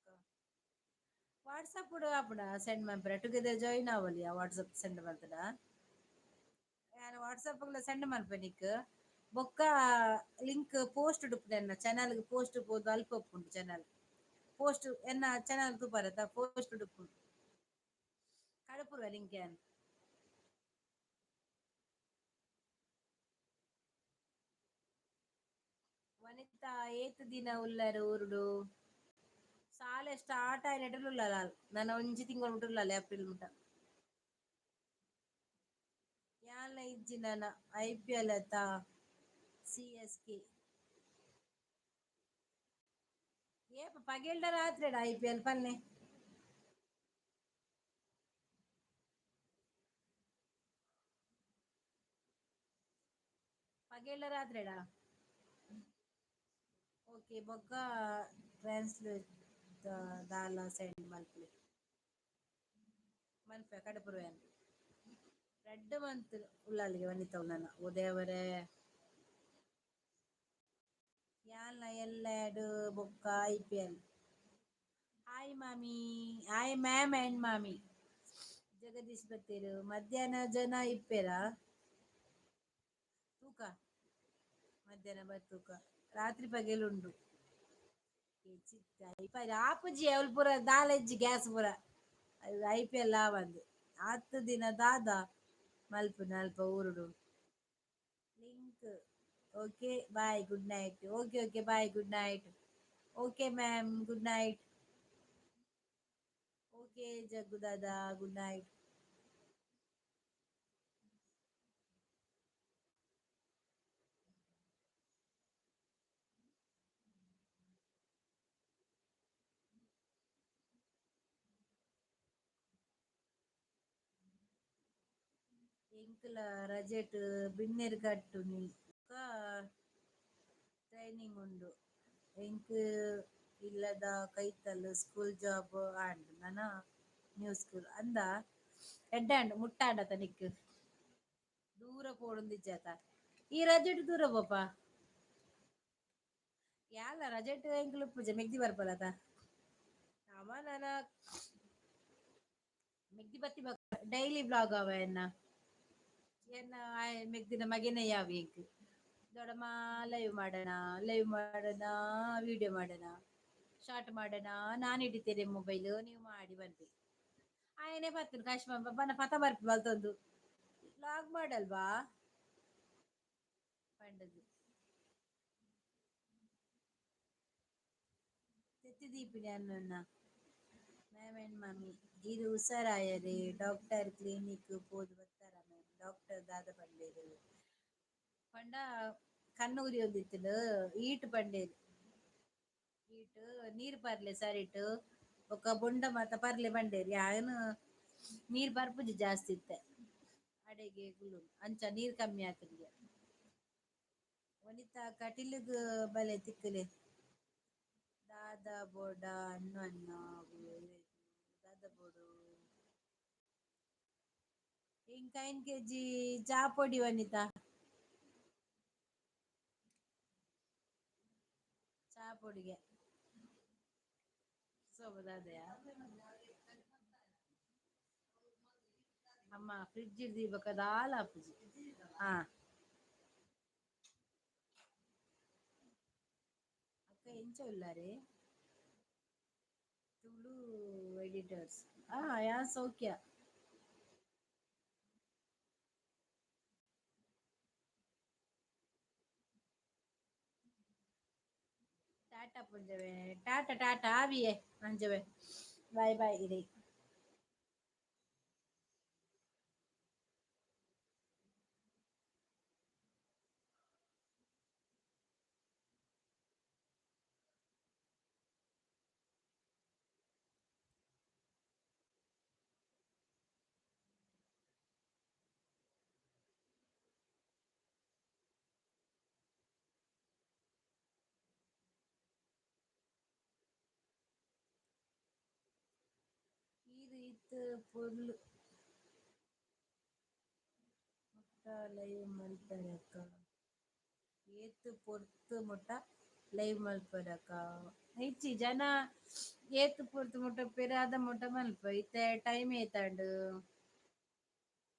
ವಾಟ್ಸಪ್ ಆಪುಂಡ ಸೆಂಡ್ ಮನ್ಪರೆ ಟುಗೆದರ್ ಜಾಯಿನ್ ಆವೊಲಿಯ ವಾಟ್ಸಪ್ ಸೆಂಡ್ ಮಲ್ತುಂಡ. ಯಾನ್ ವಾಟ್ಸಪ್ ಲ ಸೆಂಡ್ ಮನ್ಪುವೆ ನಿಕ್. ಬೊಕ್ಕ ಲಿಂಕ್ ಪೋಸ್ಟ್ ಉಪ್ಪುಂಡು ಎನ್ನ ಚಾನೆಲ್ ಪೋಸ್ಟ್ ಪೋದು ಅಲ್ಪ ಉಪ್ಪುಂಡು ಚಾನೆಲ್. ಪೋಸ್ಟ್ ಎನ್ನ ಚಾನೆಲ್ ತೂಪರತ ಪೋಸ್ಟ್ ಉಪ್ಪುಂಡು. ಕಡಪುಡುವೆ ಲಿಂಕ್ ಯಾನ್. ವನಿತಾ ಏತ್ ದಿನ ಉಲ್ಲರ್ ಊರುಡು? ಸಾಲೆ ಸ್ಟಾರ್ಟ್ ಆಯಿನೆಟ ಉಲ್ಲಲ್ ಆಲ್ ನನ ಒಂಜಿ ತಿಂಗೊಳು ಮುಟ ಉಲ್ಲಲ್ ಏಪ್ರಿಲ್ ಮುಟ. ಯಾನ್ಲ ಇಜ್ಜಿ ನನ ಐಪಿಎಲ್ ಅತ ಸಿಎಸ್ಕೆ. ಏಪ ಪಗೆಲ್ಡ ರಾತ್ರೆಡ ಐಪಿಎಲ್ ಪನ್ಲೆ. ಪಗೆಲ್ಡ ರಾತ್ರೆಡ? ಓಕೆ ಬೊಕ್ಕ ಟ್ರಾನ್ಸ್ಲೇಟ್ ದಾಲ ಸೆಂಡ್ ಮಲ್ಪುಲೆ. ಮನ್ಪುವೆ ಕಡಪುಡುವೆ ಯಾನ್. ರಡ್ಡ್ ಮಂತ್ ಉಲ್ಲಲ್ಗೆ ವನಿತ ನನ ಓ ದೇವರೇ. ಯಾನ್ಲ ಎಲ್ಲೆಡ್ ಬೊಕ್ಕ ಐಪಿಎಲ್. ಹಾಯ್ ಮಾಮಿ, ಹಾಯ್ ಮ್ಯಾಮ್ ಅಂಡ್ ಮಾಮಿ. ಜಗದೀಶ್ ಬತ್ತೇರು ಮಧ್ಯಾಹ್ನ ಜನ ಇಪ್ಪೆರಾ? ತೂಕ ಮಧ್ಯಾಹ್ನ ಬತ್ತೂಕ ರಾತ್ರಿ ಪಗೆಲ್ ಉಂಡು. ಆಪುಜಿ ಅವ್ಲು ಪೂರ ದಾಲ ಇಜ್ಜಿ ಗ್ಯಾಸ್ ಪೂರ ಐಪಿಎಲ್ ಆವಂದ್ ಆತ್ ದಿನ ದಾದ ಮಲ್ಪುನ ಅಲ್ಪ ಊರುಡು. Link okay bye good night. Okay okay bye good night. Okay ma'am good night. Okay Jaggu Dada good night. ಎಂಕ್ಲ ರಜೆಟ್ ಬಿನ್ನೆರ್ ಕಟ್ಟುನಿ ಬೊಕ್ಕ ಟ್ರೈನಿಂಗ್ ಉಂಡು. ಎಂಕ್ ಇಲ್ಲದ ಕೈತಲ್ ಸ್ಕೂಲ್ ಜಾಬ್ ಆಂಡ್ ನನ ನ್ಯೂ ಸ್ಕೂಲ್ ಅಂದ ಎಡ್ಡೆ ಆಂಡ್ ಮುಟ್ಟ ಆಂಡತ ನಿಕ್ಕ್. ದೂರ ಪೋಡೊಂದಿಜ್ಜತ ಈ ರಜೆಟ್ ದೂರ ಪೋಪ. ಯಾನ್ಲ ರಜೆಟ್ ಎಂಕ್ಲ ಉಪ್ಪುಜ ಮೆಗ್ದಿ ಬರ್ಪಲತ. ನಮ ನನ ಮೆಗ್ದಿ ಬತ್ತಿ ಬೊಕ್ಕ ಡೈಲಿ ವ್ಲಾಗ್ ಅವ ಎನ್ನ. ಎನ್ನ ಆಯೆ ಮೆಗ್ದಿನ ಮಗೆನೇ ಯಾವ್ ಎಂಕ್. ದೊಡಮ ಲೈವ್ ಮಾಡೋಣ ಲೈವ್ ಮಾಡೋಣ ವಿಡಿಯೋ ಮಾಡೋಣ ಶಾರ್ಟ್ ಮಾಡೋಣ ನಾನ್ ಹಿಡಿತೇನೆ ಮೊಬೈಲ್ ನೀವು ಮಾಡಿ ಬಂತೆ. ಆಯನೇ ಬರ್ತೇನೆ ಕಾಶ್ ಬನ್ನ ಪತ ಬರ್ಪಿ ಬಲ್ತೊಂದು ವ್ಲಾಗ್ ಮಾಡಲ್ವಾ ಪಂಡದು. ತೆತ್ತಿ ದೀಪಿನಿ ಅನ್ನೊನ್ನ ಮ್ಯಾಮ್ ಅಂಡ್ ಮಾಮಿ ಈರ್ ಹುಷಾರಾಯೆರೆ ಡಾಕ್ಟರ್ ಕ್ಲಿನಿಕ್ ಪೋದು ಬತ್ತಾರ ಮ್ಯಾಮ್ ಡಾಕ್ಟರ್ ದಾದ ಪಂಡೆರ್. ಪಂಡ ಕಣ್ಣು ಉರಿಯೊಂದಿತ್ತುಂಡು ಈಟ್ ಪಂಡೆರ್. ಈಟ್ ನೀರ್ ಪರ್ಲೆ ಸರಿಟ್ ಬೊಕ್ಕ ಬೊಂಡ ಮಾತ ಪರ್ಲೆ ಪಂಡೆರ್ ಯಾನ್ ನೀರ್ ಪರ್ಪುಜಿ ಜಾಸ್ತಿ ಇತ್ತೆ ಅಡೆಗೆ ಕುಲ್ಲುನು ಅಂಚ ನೀರ್ ಕಮ್ಮಿ ಆತುಂಡು. ವನಿತಾ ಕಟೀಲ್ಗ್ ಬಲೆ ತಿಕ್ಕುಲೆ. ದಾದ ಬೋಡ ಅನ್ನು ಅನ್ನ ದಾದ ಬೋಡು. ಎಂಕ್ ಐನ್ ಕೆಜಿ ಚಾ ಪೊಡಿ ವನಿತಾ. ಚಾ ಪೊಡಿಗೆ. ಸೋಬದಾದೆಯಾ? ಅಮ್ಮ ಫ್ರಿಡ್ಜ್ ದೀಬಕ ದಾಲ ಆಪುಜಿ. ಹಾ ಅಕ್ಕ ಎಂಚ ಉಲ್ಲರೆ? ತುಳು ಎಡಿಟರ್ಸ್ ಆ ಯಾನ್ ಸೌಖ್ಯ. ಟಾಟಾ ಪುಂಜವೆ ಟಾಟಾ ಟಾಟಾ ಆವಿಯೇ ಅಂಜವೆ ಬಾಯ್ ಬಾಯ್ ಇರಿ. ಏತ್ ಪೊರ್ಲು ಮುಟ್ಟ ಲೈವ್ ಮಲ್ಪರಕ್ಕ? ಏತ್ ಪೊರ್ತು ಮುಟ್ಟ ಲೈವ್ ಮಲ್ಪರಕ್ಕ? ಇಜ್ಜಿ, ಜನ ಏತ್ ಪೊರ್ತು ಮುಟ್ಟ ಪೆರಾದ ಮುಟ್ಟ ಮಲ್ಪ. ಇತ್ತೆ ಟೈಮ್ ಏತಾಂಡ್?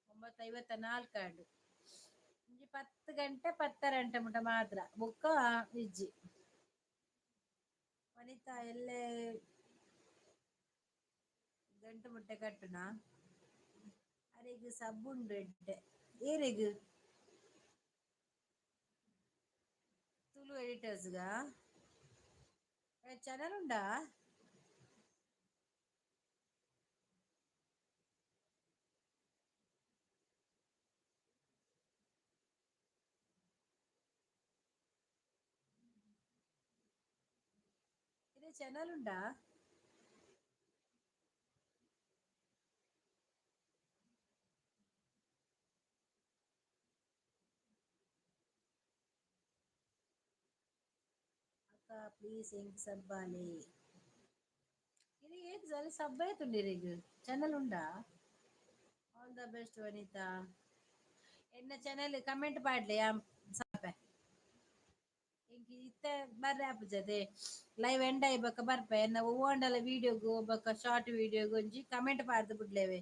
9:54 ಆಂಡ್. ಒಂಜಿ 10 ಗಂಟೆ 10:30 ಗಂಟೆ ಮುಟ್ಟ ಮಾತ್ರ, ಬೊಕ್ಕ ಇಜ್ಜಿ. ವನಿತಾ ಎಲ್ಲೆ ಗಂಟು ಮುಟ್ಟೆ ಕಟ್ಟುನ? ಅರೆಗ್ ಸಬ್ ಉಂಡು ಎಡ್ಡೆ. ಏರೆಗ್? ತುಳು ಎಡಿಟರ್ಸ್ಗ ಚಾನಲ್ ಉಂಡಾ? ಇದೆ ಚಾನಲ್ ಉಂಡಾ? ಅಕ್ಕ ಪ್ಲೀಸ್ ಎಂಕ್ ಸಬ್ಬಾಲೆ. ಇದು ಏತ್ ಸಲ ಸಬ್ಬ ಆಯ್ತುಂಡು? ಚಾನಲ್ ಉಂಡಾ? All the best Vanita. ಎನ್ನ ಚಾನಲ್ ಕಮೆಂಟ್ ಪಾಡ್ಲೆ ಸಬ್ಬೆ. ಎಂಕ್ ಇತ್ತೆ ಬರ್ರೆ ಆಪುಜತೆ, ಲೈವ್ ಎಂಡ್ ಆಯಿ ಬೊಕ್ಕ ಬರ್ಪೆ. ಎನ್ನ ಒವ್ವಾಂಡಲ ವಿಡಿಯೋಗು ಬೊಕ್ಕ ಶಾರ್ಟ್ ವಿಡಿಯೋಗು ಒಂಜಿ ಕಮೆಂಟ್ ಪಾಡ್ದು ಬುಡ್ಲೇವೆ.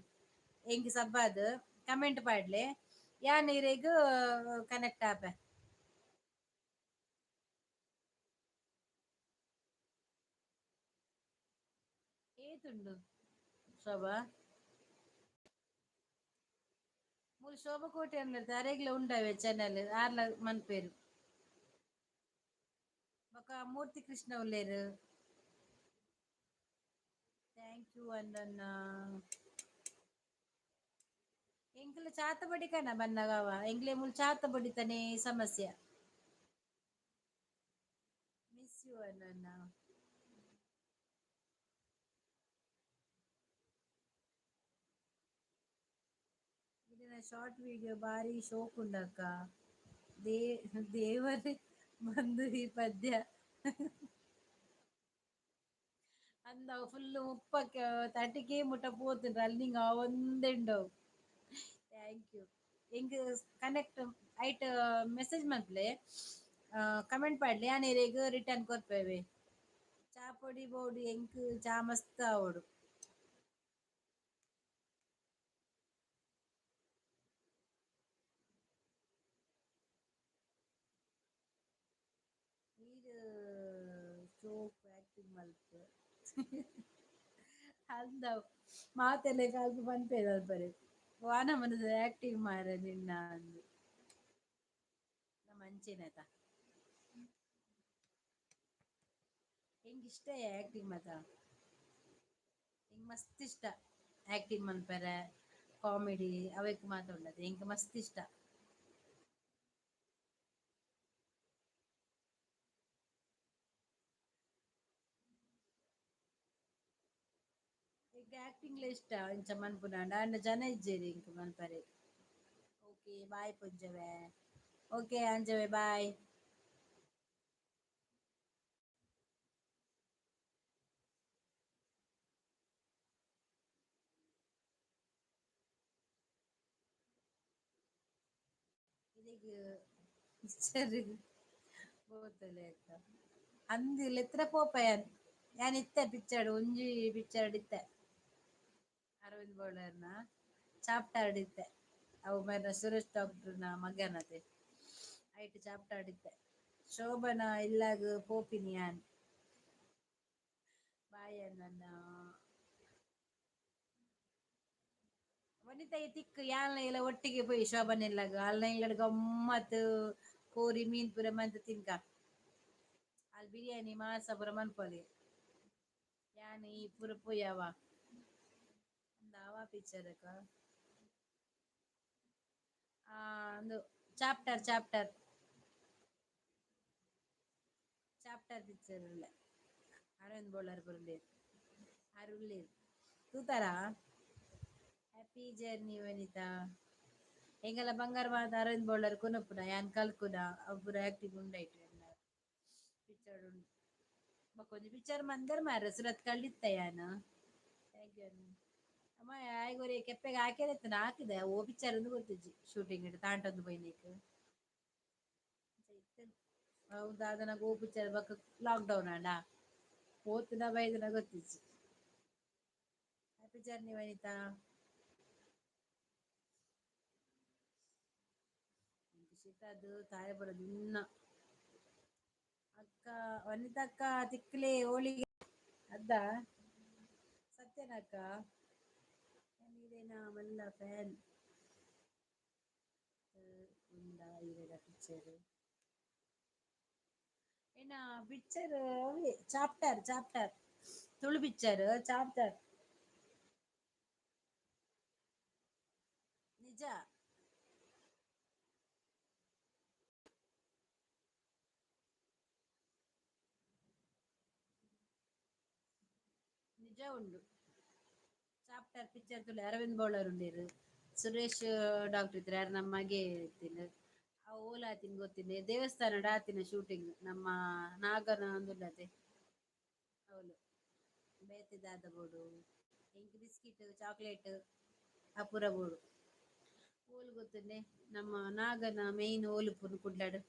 ಎಂಕ್ ಸಬ್ಬಾದ್ ಕಮೆಂಟ್ ಪಾಡ್ಲೆ, ಯಾನ್ ಇರೆಗ್ ಕನೆಕ್ಟ್ ಆಪೆ. ಏತುಂಡು ಶೋಭಾ? ಮೂಲು ಶೋಭಾ ಕೋಟೆ ಅನ್ಲರ್ತ, ಅರೆಗ್ಲ ಉಂಡವೆ ಚಾನಲ್, ಆರ್ಲ ಮನ್ಪೇರು. ಬೊಕ್ಕ ಮೂರ್ತಿ ಕೃಷ್ಣ ಉಲ್ಲೇರು. Thank you ಅನ್ನ. ಎಂಕ್ಲ ಚಾತ ಬಡಿಕನ ಬನ್ನಗವ, ಎಂಕ್ಲೆ ಮುಲ್ ಚಾತ ಬಡಿತಾನೆ ಸಮಸ್ಯೆ. ಮಿಸ್ you ಅನ್ನ. ಇದನ್ನ ಶಾರ್ಟ್ ವಿಡಿಯೋ ಬಾರಿ ಶೋಕ್ ಉಂಡಕ್ಕ. ದೇವರೇ ಬಂದು ಈ ಪದ್ಯ ಅಂದ. ಫುಲ್ 30ಕ್ಕೆ 30ಕೆ ಮುಟ್ಟ ಪೋತುಂಡು, ರನ್ನಿಂಗ್ ಆವೊಂದುಂಡವು. Thank you. ಎಂಕ್ ಕನೆಕ್ಟ್ ಐಟ್ ಮೆಸೇಜ್ ಮಲ್ಪಲೆ, ಕಮೆಂಟ್ ಪಾಡ್ಲೆ, ಯಾನ್ ಇರೆಗ್ ರಿಟರ್ನ್ ಕೊರ್ಪೇವೆ. ಚಾ ಪೊಡಿ ಬೋಡು ಎಂಕ್, ಚಾ ಮಸ್ತ್ ಆವೊಡು. ಈರ್ ಶೋಕ್ ಆಕ್ಟಿಂಗ್ ಮಲ್ಪು ಅಂದ. ಮಾತೆಲ್ಲ ಅಲ್ಪ ಪನ್ಪೇರು ಅಲ್ಪರೆ, ವಾನ ಮನದ ಆಕ್ಟಿಂಗ್ ಮಾರ ನಿನ್ನ ಅಂದು. ನಮ್ಮ ಅಂಚೆನಾತ ಎಂಕ್ ಇಷ್ಟ ಆಕ್ಟಿಂಗ್ ಮಾತ. ಎಂಕ್ ಮಸ್ತ್ ಇಷ್ಟ ಆಕ್ಟಿಂಗ್ ಮನ್ಪೆರೆ. ಕಾಮಿಡಿ ಅವೆಕ್ ಮಾತ ಉಂಡತೆ ಎಂಕ್ ಮಸ್ತ್ ಇಷ್ಟ. ಎಂಕ್ ಆಕ್ಟಿಂಗ್ಲ ಇಷ್ಟ ಇಂಚ ಮನ್ಪುನಾಂಡ, ಆಂಡ ಜನ ಇಜ್ಜೆರ್ ಎಂಕ್ ಮನ್ಪರೆ. ಓಕೆ, ಬಾಯ್ ಪೊಂಜವೆ. ಓಕೆ ಅಂಜವೆ, ಬಾಯ್. ಇದೀಗ ಪಿಕ್ಚರ್ ಪೋತಲೆ ಅಕ್ಕ ಅಂದ್ ಲೆತ್ರ ಪೋಪ. ಯಾನ್ ಯಾನ್ ಇತ್ತೆ ಪಿಕ್ಚರ್, ಒಂಜಿ ಪಿಕ್ಚರ್ ಇತ್ತೆ, ಅರವಿಂದ್ ಬೋಳಾರ್ನ ಚಾಪ್ಟರ್ ಇತ್ತೆ. ಅವು ಮೇರ್ನ ಸುರೇಶ್ ಡಾಕ್ಟರ್ನ ಮಗನತೆ, ಐಟ್ ಚಾಪ್ಟರ್ ಇತ್ತೆ. ಶೋಭನ ಇಲ್ಲಾಗ ಪೋಪಿನಿ ಯಾನ್. ಬಾಯ್ ಅನ್ನ. ವನಿತಾ ಈ ತಿಕ್ಕು, ಯಾನ್ಲ ಇಲ್ಲ ಒಟ್ಟಿಗೆ ಪೋಯಿ ಶೋಭನ ಇಲ್ಲಾಗ. ಅಲ್ನ ಇಲ್ಲಡ್ ಗಮ್ಮತ್, ಕೋರಿ ಮೀನ್ ಪೂರ ಮಂತ್ ತಿನ್ಕ. ಅಲ್ಲಿ ಬಿರಿಯಾನಿ ಮಾಸ ಪೂರ ಮನ್ಪೊಲಿ. ಯಾನ್ ಈ ಪೂರ ಪೋಯವ ಅವ ಪಿಕ್ಚರ್ ಅಕ್ಕ? ಅಂದು ಚಾಪ್ಟರ್ ಚಾಪ್ಟರ್ ಚಾಪ್ಟರ್ ಪಿಕ್ಚರ್ ಉಲ್ಲೆ. ಅರವಿಂದ್ ಬೋಳಾರ್ ಪುರ ಆರ್ ಉಲ್ಲೆರ್, ತೂತಾರಾ? Happy journey Vanita. ಎಂಗಲ ಬಂಗಾರ ಮಾತ ಅರವಿಂದ್ ಬೋಳಾರ್ ಕೊನೊಪುನ, ಯಾನ್ ಕಲ್ಕುನ. ಅವು ಪೂರ ಆಕ್ಟಿಂಗ್ ಉಂಡೈಟ್ ಪಿಕ್ಚರ್ ಉಂಡು. ಬೊಕ ಒಂಜಿ ಪಿಕ್ಚರ್ ಮಂದರ್ ಮಾರ್ರೆ ಸುರತ್ಕಲ್ ಇತ್ತ ಯಾನ್. Thank you. ಅಮ್ಮ ಆಯ್ಗೊರಿ ಕೆಪ್ಪೆಗೆ ಹಾಕ್ಯಾರ ಹಾಕಿದೆ ಓ ಪಿಕ್ಚರ್ ಒಂದು ಗೊತ್ತಿಜ್ಜಿ ಶೂಟಿಂಗ್ ಇಟ್ಟು ತಾಂಟೊಂದು ಪೋಯಿನೇಕ್ ಹೌದಾ ಅದನ್ನ ಓ ಪಿಕ್ಚರ್ ಬೊಕ್ಕ ಲಾಕ್ ಡೌನ್ ಆಂಡ ಪೋತುನ ಬೈದನ ಗೊತ್ತಿಜ್ಜಿ. Happy journey Vanitha. ಶೀತ ಅದು ತಾಯ ಬರೋದು ಇನ್ನ. ಅಕ್ಕ ವನಿತಕ್ಕ ತಿಕ್ಲೆ ಹೋಳಿಗೆ ಅದ್ದ ಸತ್ಯನಕ್ಕ ಇದೇನಾ ಮಲ್ಲ ಫ್ಯಾನ್ ಉಂಡ ಇರೆಡ ಪಿಕ್ಚರ್ ಏನ picture chapter chapter Tulu picture chapter ನಿಜ. ನಿಜ ಉಂಡು ಚಾಪ್ಟರ್ ಪಿಕ್ಚರ್ ತುಳು ಅರವಿಂದ್ ಬೌಳರ್ ಉಂಡೇರು ಸುರೇಶ್ ಡಾಕ್ಟರ್ ಇತ್ತಾರೆ ಯಾರು ನಮ್ಮ ಮಗೆ ಇತ್ತಿನ ಆ ಓಲ ಆತಿನ ಗೊತ್ತಿನ ದೇವಸ್ಥಾನ ಆತಿನ ಶೂಟಿಂಗ್ ನಮ್ಮ ನಾಗನ ಅಂದುಲ್ಲತೆ ಅವಳು ಬೇತೆ ದಾದ ಬೋಡು ಇಂಕ್ ಬಿಸ್ಕಿಟ್ ಚಾಕ್ಲೇಟ್ ಅಪುರ ಬೋಡು ಓಲು ಗೊತ್ತುಂಡೆ ನಮ್ಮ ನಾಗನ ಮೇಯ್ನ್ ಓಲು ಪುನ್ ಕುಡ್ಲಾಡು.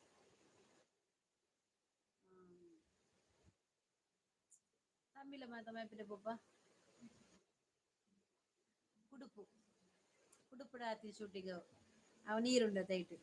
ತಮಿಳ ಮಾತ ಮೈಪಿನ ಪೊಪ್ಪ ಕುಡುಪು ಕುಡುಪುಡ ಆತಿ ಶೂಟಿಂಗ್ ಅವು ನೀರುಂಡ ತೈಟ್.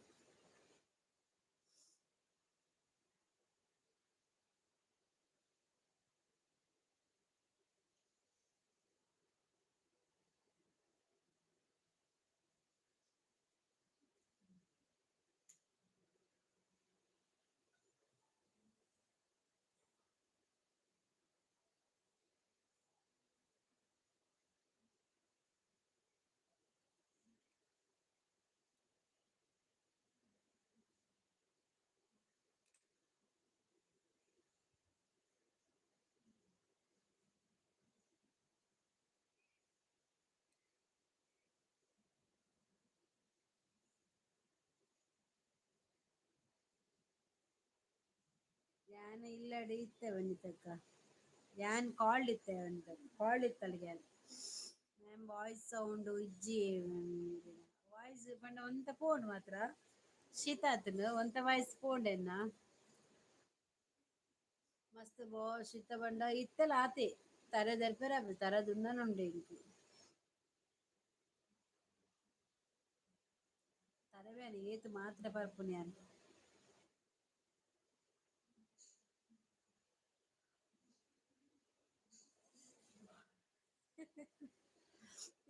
ಯಾನ್ ಇಲ್ಲಡೆ ಇತ್ತೆ ವನಿತಕ್ಕ ಯಾನ್ ಕಾಲ್ಡ್ ಇತ್ತೆ ವನಿತಕ್ಕ ಕಾಲ್ಡ್ ಇತ್ತಲ್ ಯಾನ್ ಮ್ಯಾಮ್ ವಾಯ್ಸ್ ಸೌಂಡ್ ಇಜ್ಜಿ. ವಾಯ್ಸ್ ಪಂಡ ಒಂತ ಫೋನ್ ಮಾತ್ರ ಶೀತ ಆತುಂಡು ಒಂತ ವಾಯ್ಸ್ ಪೋಂಡೆನ್ನ ಮಸ್ತ್ ಬೋ ಶೀತ ಪಂಡ ಇತ್ತೆಲ ಆತೆ ತರೆ ದರ್ಪೆರ ತರೆ ದುನ್ನನುಂಡು ಎಂಕ್ ತರೆ ಬೇನೆ ಏತ್ ಮಾತ್ರ ಪರ್ಪುನಿ ಯಾನ್.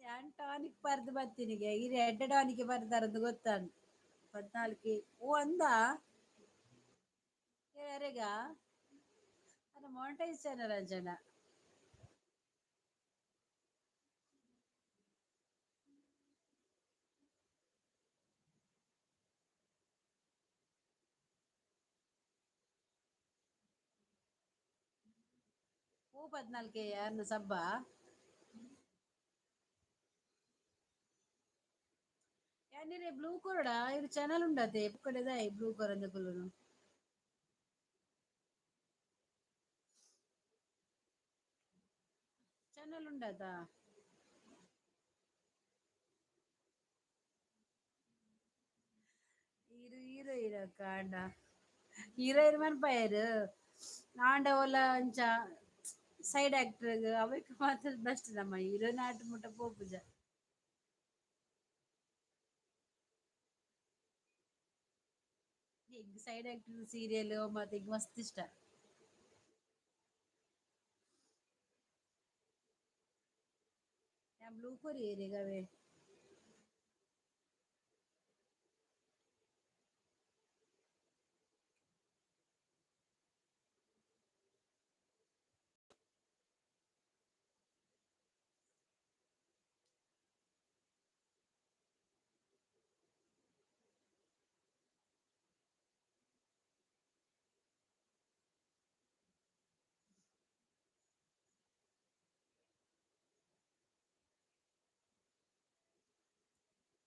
ಯಾನ್ ಟಾನಿಕ್ ಪರ್ದು ಬತ್ತಿನಿಗೆ ಇರ್ ಎಡ್ಡೆ ಟಾನಿಕ್ ಬರ್ದಾರಂದು ಗೊತ್ತಾಂಡ್ ಪದ್ನಾಲ್ಕಿ ಓ ಅಂದ ಯಾರೆಗ ಅಲ್ಲ ಮಾನಿಟೈಸ್ ಚಾನಲ್ ಅಂಚನ ಓ ಪದ್ನಾಲ್ಕೆ ಯಾರನ್ನ ಸಬ್ಬ ಯಾನಿರೆ ಬ್ಲೂ ಕೊರಡ ಇರು ಚಾನಲ್ ಉಂಡತೆ ಪುಕ್ಕಡೆದಾಯ್ ಬ್ಲೂ ಕೊರಂದ ಕುಲ್ಲುನು ಚಾನಲ್ ಉಂಡತಾ ಇರು ಹೀರೋ ಹೀರೋ ಆಂಡ ಹೀರೋಯಿನ್ ಮನ್ಪಾಯೆರ್ ಆಂಡ ಓಲ ಅಂಚ ಸೈಡ್ ಆಕ್ಟರ್ ಅವೆಕ್ ಮಾತ್ರ ಬೆಸ್ಟ್ ನಮ್ಮ ಹೀರೋಯಿನ್ ಆಟ ಮುಟ್ಟ ಪೋಪುಜ. ಎಂಕ್ ಸೈಡ್ ಆಕ್ಟರ್ ಸೀರಿಯಲ್ ಮಾತ ಎಂಕ್ ಮಸ್ತ್ ಇಷ್ಟ. ಯಾನ್ ಬ್ಲೂ ಕೊರಿಯೆರ್ ಅವೇ.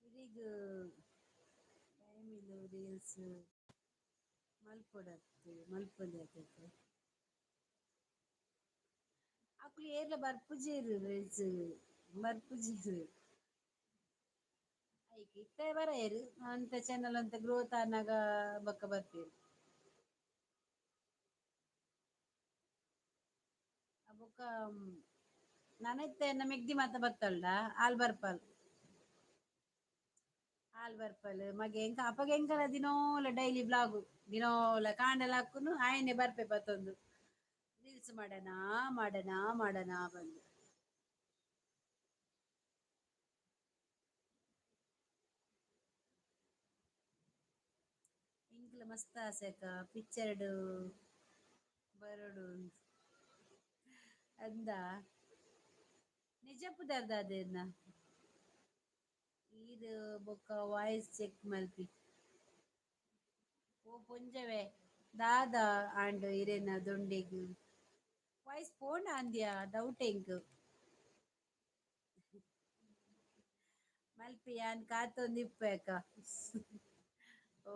ಇರೆಗ್ ಟೈಮ್ ಇಲ್ಲು ರೀಲ್ಸ್ ಮಲ್ಪೊಡತ್ತ್ ಮಲ್ಪೊಲಿ ಅತೆ ಅಕುಲು ಏರ್ಲ ಬರ್ಪುಜೆರ್ ರೀಲ್ಸ್. ಬರ್ಪುಜಿ. ಐಕ್ ಇತ್ತೆ ಬರಯೆರ್ ಅಂತ ಚಾನಲ್ ಅಂತ ಗ್ರೋತ್ ಆನಾಗ ಬೊಕ್ಕ ಬರ್ಪೇರು. ಬೊಕ್ಕ ನಾನಿತ್ತೆ ಮೆಗ್ದಿ ಮಾತ ಬತ್ತಲ್ಡ ಆಲ್ ಬರ್ಪಲ್. ಆಲ್ ಬರ್ಪಲ್ ಮಗೆ ಎಂಕ ಅಪಗ ಎಂಕಲ ದಿನೋಲ ಡೈಲಿ ಬ್ಲಾಗು ದಿನೋಲ ಕಾಂಡಲ ಹಾಕುನು ಆಯನೆ ಬರ್ಪೆ ಬತ್ತೊಂದು ರೀಲ್ಸ್ ಮಾಡಣ ಮಾಡಣ ಮಾಡಣ ಬಂದು. ಎಂಕ್ಲ ಮಸ್ತ್ ಆಸೆ ಅಕ್ಕ ಪಿಕ್ಚರ್ಡ್ ಬರಡು ಅಂದ. ನಿಜ ಪುದರ್ದ ಅದೇನ ಈರ್ ಬೊಕ್ಕ ವಾಯ್ಸ್ ಚೆಕ್ ಮಲ್ಪಿ. ಓ ಪೊಂಜವೆ ದಾದ ಆಂಡ್ ಇರೆನ ದೊಂಡೆಗ್ ವಾಯ್ಸ್ ಪೋಂಡ ಅಂದ್ಯಾ ಡೌಟ್ ಎಂಕ್. ಮಲ್ಪಿ ಯಾನ್ ಕಾತೊಂದಿಪ್ಪೆ ಅಕ್ಕ.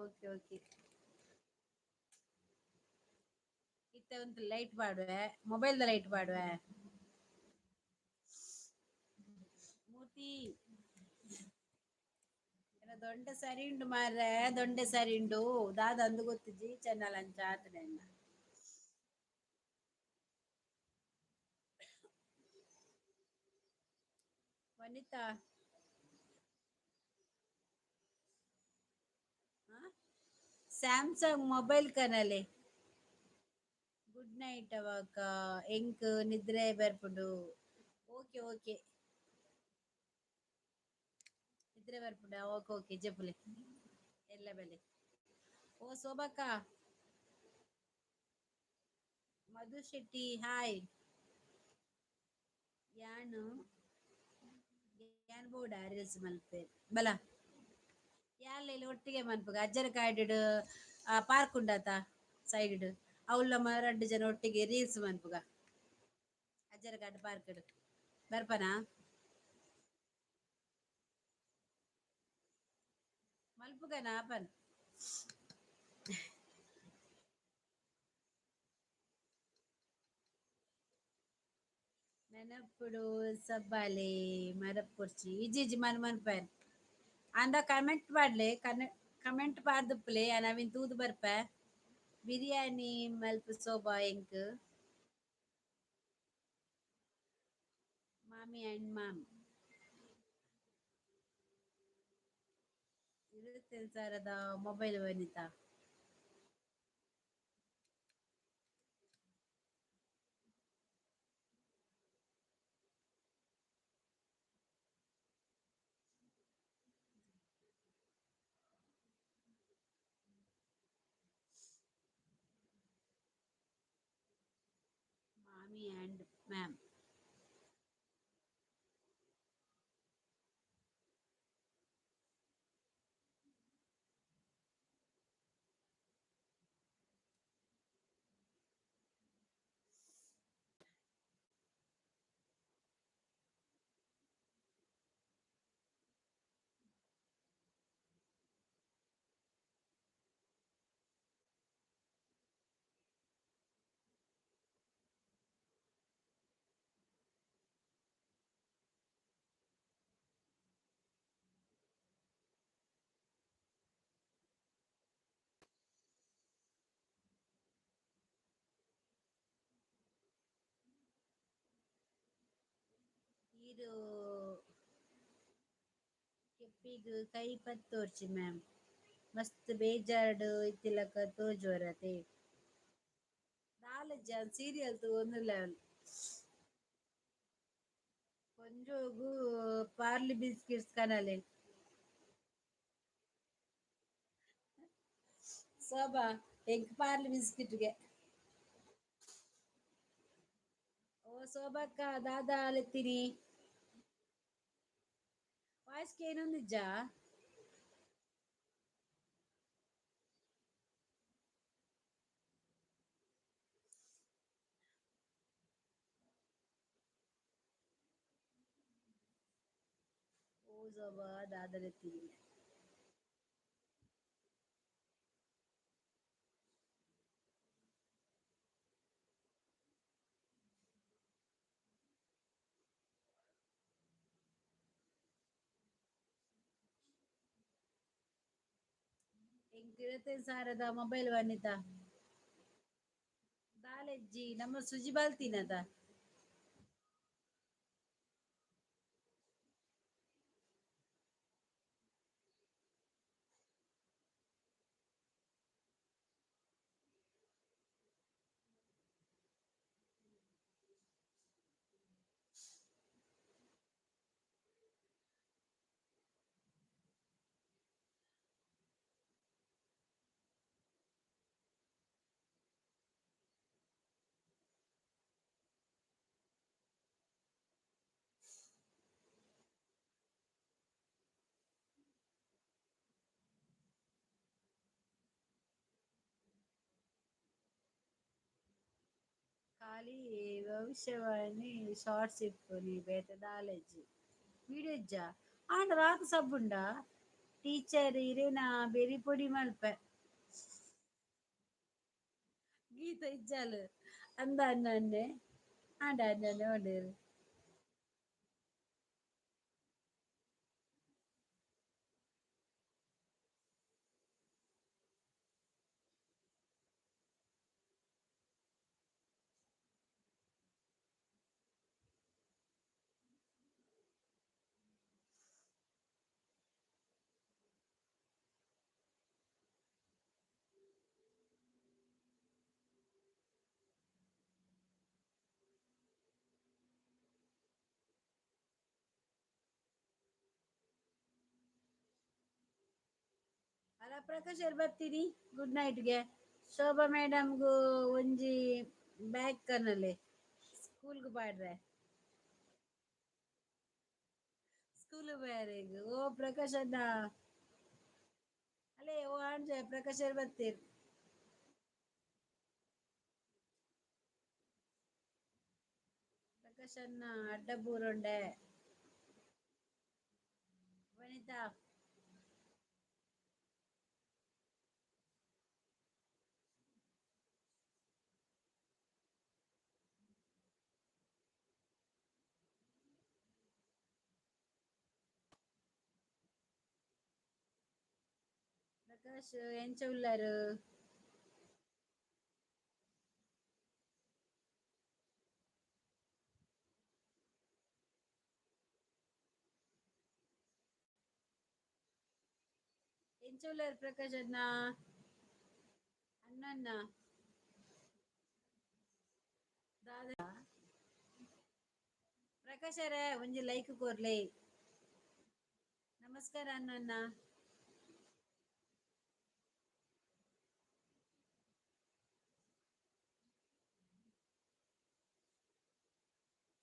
ಓಕೆ ಓಕೆ ಇತ್ತೆ ಒಂದು ಲೈಟ್ ಪಾಡುವೆ, ಮೊಬೈಲ್ the light ಪಾಡುವೆ. ಮೂರ್ತಿ ಎನ್ನ ದೊಂಡೆ ಸರಿ ಉಂಡು ಮಾರ್ರೆ, ದೊಂಡೆ ಸರಿ ಉಂಡು ದಾದ ಅಂದು ಗೊತ್ತಿಜ್ಜಿ ಚೆನ್ನಲ್ ಅಂಚ ಆತನೆ ಎನ್ನ. ವನಿತಾ ಸ್ಯಾಮ್ಸಂಗ್ ಮೊಬೈಲ್ ಕನಲೆ. ಗುಡ್ ನೈಟ್ ಅವಕ ಎಂಕ್ ನಿದ್ರೆ ಬರ್ಪುಂಡು. ಓಕೆ ಓಕೆ ನಿದ್ರೆ ಬರ್ಪುಂಡ. ಓಕೆ ಓಕೆ ಜಪುಲೆ ಎಲ್ಲ ಬೆಲೆ. ಓ ಶೋಭಕ್ಕ, ಮಧು ಶೆಟ್ಟಿ ಹಾಯ್. ಯಾನು ಯಾನ್ ಬೋಡ ರೀಲ್ಸ್ ಮಲ್ಪೆ ಬಲ ಯಾಲ್ ಇಲ್ಲಿ ಒಟ್ಟಿಗೆ ಮನ್ಪುಗ ಅಜ್ಜರ ಕಾಯ್ಡು ಪಾರ್ಕ್ ಉಂಡಾತ ಸೈಡ್ ಅವ್ಲ ರಡ್ಡು ಜನ ಒಟ್ಟಿಗೆ ರೀಲ್ಸ್ ಮನ್ಪುಗ ಅಜ್ಜರ ಕಾಡು ಪಾರ್ಕ್ ಬರ್ಪನಾ ಮಲ್ಪುಗನಾ ಪನ್. ನೆನಪುಡು ಸಬ್ಬಾಲೆ ಮರಪುರ್ಚಿ ಇಜ್ಜಿ ಇಜ್ಜಿ ಮನ್ ಮನ್ಪೆ ಅಂದ ಕಮೆಂಟ್ ಪಾಡ್ಲೆ ಕಮೆಂಟ್ ಪಾಡ್ದುಪ್ಪಲೆ ಅವಿನ್ ತೂದು ಬರ್ಪೆ. ಬಿರಿಯಾನಿ ಮಲ್ಪು ಸೋಬಾ ಎಂಕ್ ಮಾಮಿ ಅಂಡ್ ಮಾಮ್ 25,000ದ ಮೊಬೈಲ್ ವನಿತಾ. ಮಾಮಿ ಅಂಡ್ ಮ್ಯಾಮ್ ಈರು ಕೆಪ್ಪಿಗ್ ಕೈ ಪತ್ತೋರ್ಚಿ ಮ್ಯಾಮ್ ಮಸ್ತ್ ಬೇಜಾರ್ಡ್ ಇತ್ತಿಲಕ ತೋಜುವರತೆ ದಾಲ ಜನ ಸೀರಿಯಲ್ ತೂವೊಂದುಲ್ಲೆ ಪೊಂಜೋಗು ಪಾರ್ಲಿ ಬಿಸ್ಕೆಟ್ಸ್ ಕನಲೆ. ಶೋಭಾ ಎಂಕ್ ಪಾರ್ಲಿ ಬಿಸ್ಕೆಟ್ಗೆ. ಓ ಶೋಭಕ್ಕ ದಾದಾ ಲೆತ್ತಿನಿ ವಾಯ್ಸ್ ಕೇನೊಂದಿಜ್ಜಾ? ಓ ಶೋಭಾ ದಾದಾ ಲೆತ್ತಿನಿ. ಎಂಕ್ 25,000ದ ಮೊಬೈಲ್ ವನಿತಾ. ದಾಲೆಜ್ಜಿ ನಮ್ಮ ಸುಜಿ ಬಲ್ತಿನದ. ಖಾಲಿ ಭವಿಷ್ಯವಾಣಿ ಶಾರ್ಟ್ಸ್ ಇಪ್ಪುನಿ ಬೇತೆ ದಾಲೆಜ್ಜಿ ವಿಡಿಯೋ ಇಜ್ಜ ಆಂಡ ರಾತ್ ಸಬ್ಬುಂಡ ಟೀಚರ್ ಇರೇನ ಬೆರಿ ಪೊಡಿ ಮಲ್ಪೆ. ಗೀತ ಇಜ್ಜಾಲು ಅಂದ ಅನ್ನನ್ನೆ ಆಂಡ ಅನ್ನನ್ನೆ ಒಂಡೇರು. ಅಲ್ಲ ಪ್ರಕಾಶ್ ಬರ್ತೀನಿ ಗುಡ್ ನೈಟ್ಗೆ. ಶೋಭಾ ಮೇಡಮ್ಗೂ ಒಂಜಿ ಬ್ಯಾಗ್ ಕನಲೆ ಸ್ಕೂಲ್ಗೆ ಬಾಡ್ರೆ. ಸ್ಕೂಲ್ ಬ್ಯಾರೆಗ್ ಓ ಪ್ರಕಾಶ್ ಅಣ್ಣ. ಅಲ್ಲೇ ಓ ಆಂಜೆ ಪ್ರಕಾಶ್ ಬರ್ತೀರಿ. ಪ್ರಕಾಶ್ ಅಣ್ಣ ಅಡ್ಡ ಬೂರುಂಡೆ. ವನಿತಾ. ಪ್ರಕಾಶ್ ಎಂಚ ಉಳ್ಳಾರು? ಎಂಚ ಉಳ್ಳಾರು ಪ್ರಕಾಶ್ ಅಣ್ಣ? ಅಣ್ಣಣ್ಣ ದಾದಾ ಪ್ರಕಾಶರೇ ಒಂಜಿ ಲೈಕ್ ಕೊರ್ಲೆ. ನಮಸ್ಕಾರ ಅಣ್ಣಣ್ಣ.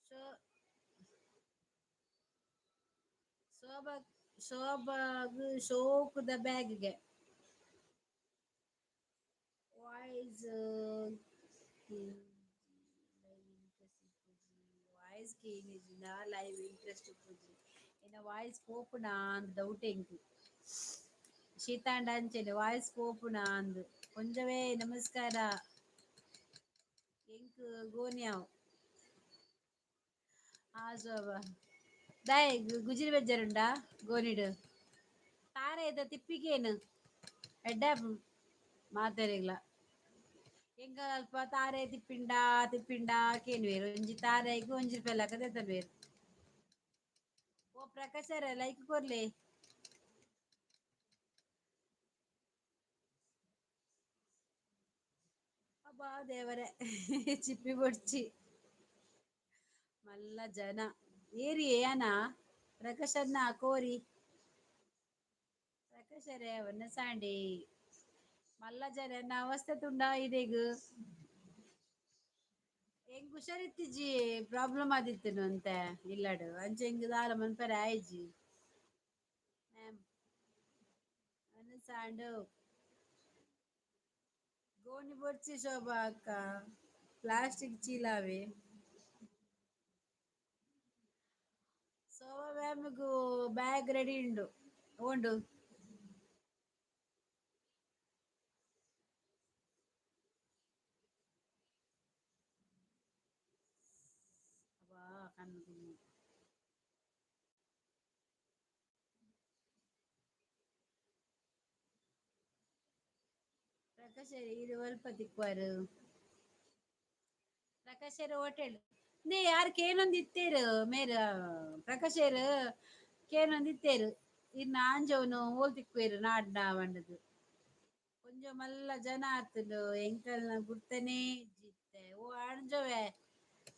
ಶೋ ಶೋಭಾ ಶೋಭಾಗ್ ಶೋಕುದ ಬ್ಯಾಗ್ಗೆ. ವಾಯ್ಸ್ ವಾಯ್ಸ್ ಕೇನಿಜಿನ ಲೈವ್ ಇಂಟ್ರೆಸ್ಟ್ ಇಪ್ಪುಜಿ ಎನ್ನ ವಾಯ್ಸ್ ಪೋಪುನಾ ಅಂದ್ ಡೌಟ್ ಎಂಕ್. ಶೀತಾಂಡ ಅಂಚೆನೆ ವಾಯ್ಸ್ ಪೋಪುನಾ ಅಂದ್. ಒಂಜವೇ ನಮಸ್ಕಾರ. ಎಂಕ್ ಗೋನ್ಯಾವ್. ಆ ಶೋಭಾ ದಾಯೆ ಗುಜಿರಿ ಬೆಜ್ಜರುಂಡಾ ಗೋನಿಡ್ ತಾರೇದ ತಿಪ್ಪಿಗೇನು ಎಡ್ಡೆ ಮಾತೆರೆಗ್ಲ. ಎಂಕ ಅಲ್ಪ ತಾರೆ ತಿಪ್ಪಿಂಡ ತಿಪ್ಪಿಂಡ ಕೇನುವೆರ್ ಒಂಜಿ ತಾರೆಗ್ ಒಂಜಿ ರೂಪಾಯಿ ಲೆಕ್ಕ ದೆತ್ತೊನ್ವೆರ್. ಓ ಪ್ರಕಾಶರೇ ಲೈಕ್ ಕೊರ್ಲೆ. ಅಬ್ಬಾ ದೇವರೇ ಚಿಪ್ಪಿ ಬೊಡ್ಚಿ. ಮಲ್ಲ ಜನ ಏರಿಯೇ ಅನ ಪ್ರಕಾಶಣ್ಣ ಕೋರಿ. ಪ್ರಕಾಶರೇ ಒನ್ನಸಾಂಡಿ ಮಲ್ಲ ಜನ ಎನ್ನ ಅವಸ್ಥೆ ತುಂಡ ಇಡೆಗ್. ಎಂಕ್ ಹುಷಾರಿತ್ತಿಜಿ ಪ್ರಾಬ್ಲಮ್ ಆದಿತ್ತುನು ಅಂತೆ ಇಲ್ಲಡ್ ಅಂಚ ಎಂಕ್ ದಾಲ ಮನ್ಪೆರೆ ಆಯಿಜಿ. ಮ್ಯಾಮ್ ಒನ್ನಸಾಂಡು ಗೋಣಿ ಬೊಡ್ಚಿ ಶೋಭಾ ಅಕ್ಕ ಪ್ಲಾಸ್ಟಿಕ್ ಚೀಲವೇ. ಶೋಭಾ ಮ್ಯಾಮ್ಗೂ ಬ್ಯಾಗ್ ರೆಡಿ ಉಂಡು ಓಂಡು. ಅಬ್ಬಾ ಕಣ್ಣು. ಪ್ರಕಾಶ್ ಇದು ಒಲ್ಪ ತಿಕ್ಕುವಾರು ಪ್ರಕಾಶರ ಹೋಟೆಲ್ ನೇ ಯಾರು ಕೇನೊಂದು ಇತ್ತೇರು ಮೇರ್ ಪ್ರಕಾಶರು ಕೇನೊಂದು ಇತ್ತೇರು ಇನ್ನು ಆಂಜೋನು ಓಲ್ ತಿಕ್ಕುವೇರು ನಾಡ್ನ ಪಂಡದು ಒಂಜೊ ಮಲ್ಲ ಜನ ಆತುಂಡು ಎಂಕಲ್ನ ಗುರ್ತನೇ ಇಜ್ಜಿತ್ತೆ. ಓ ಆಂಜೋವೆ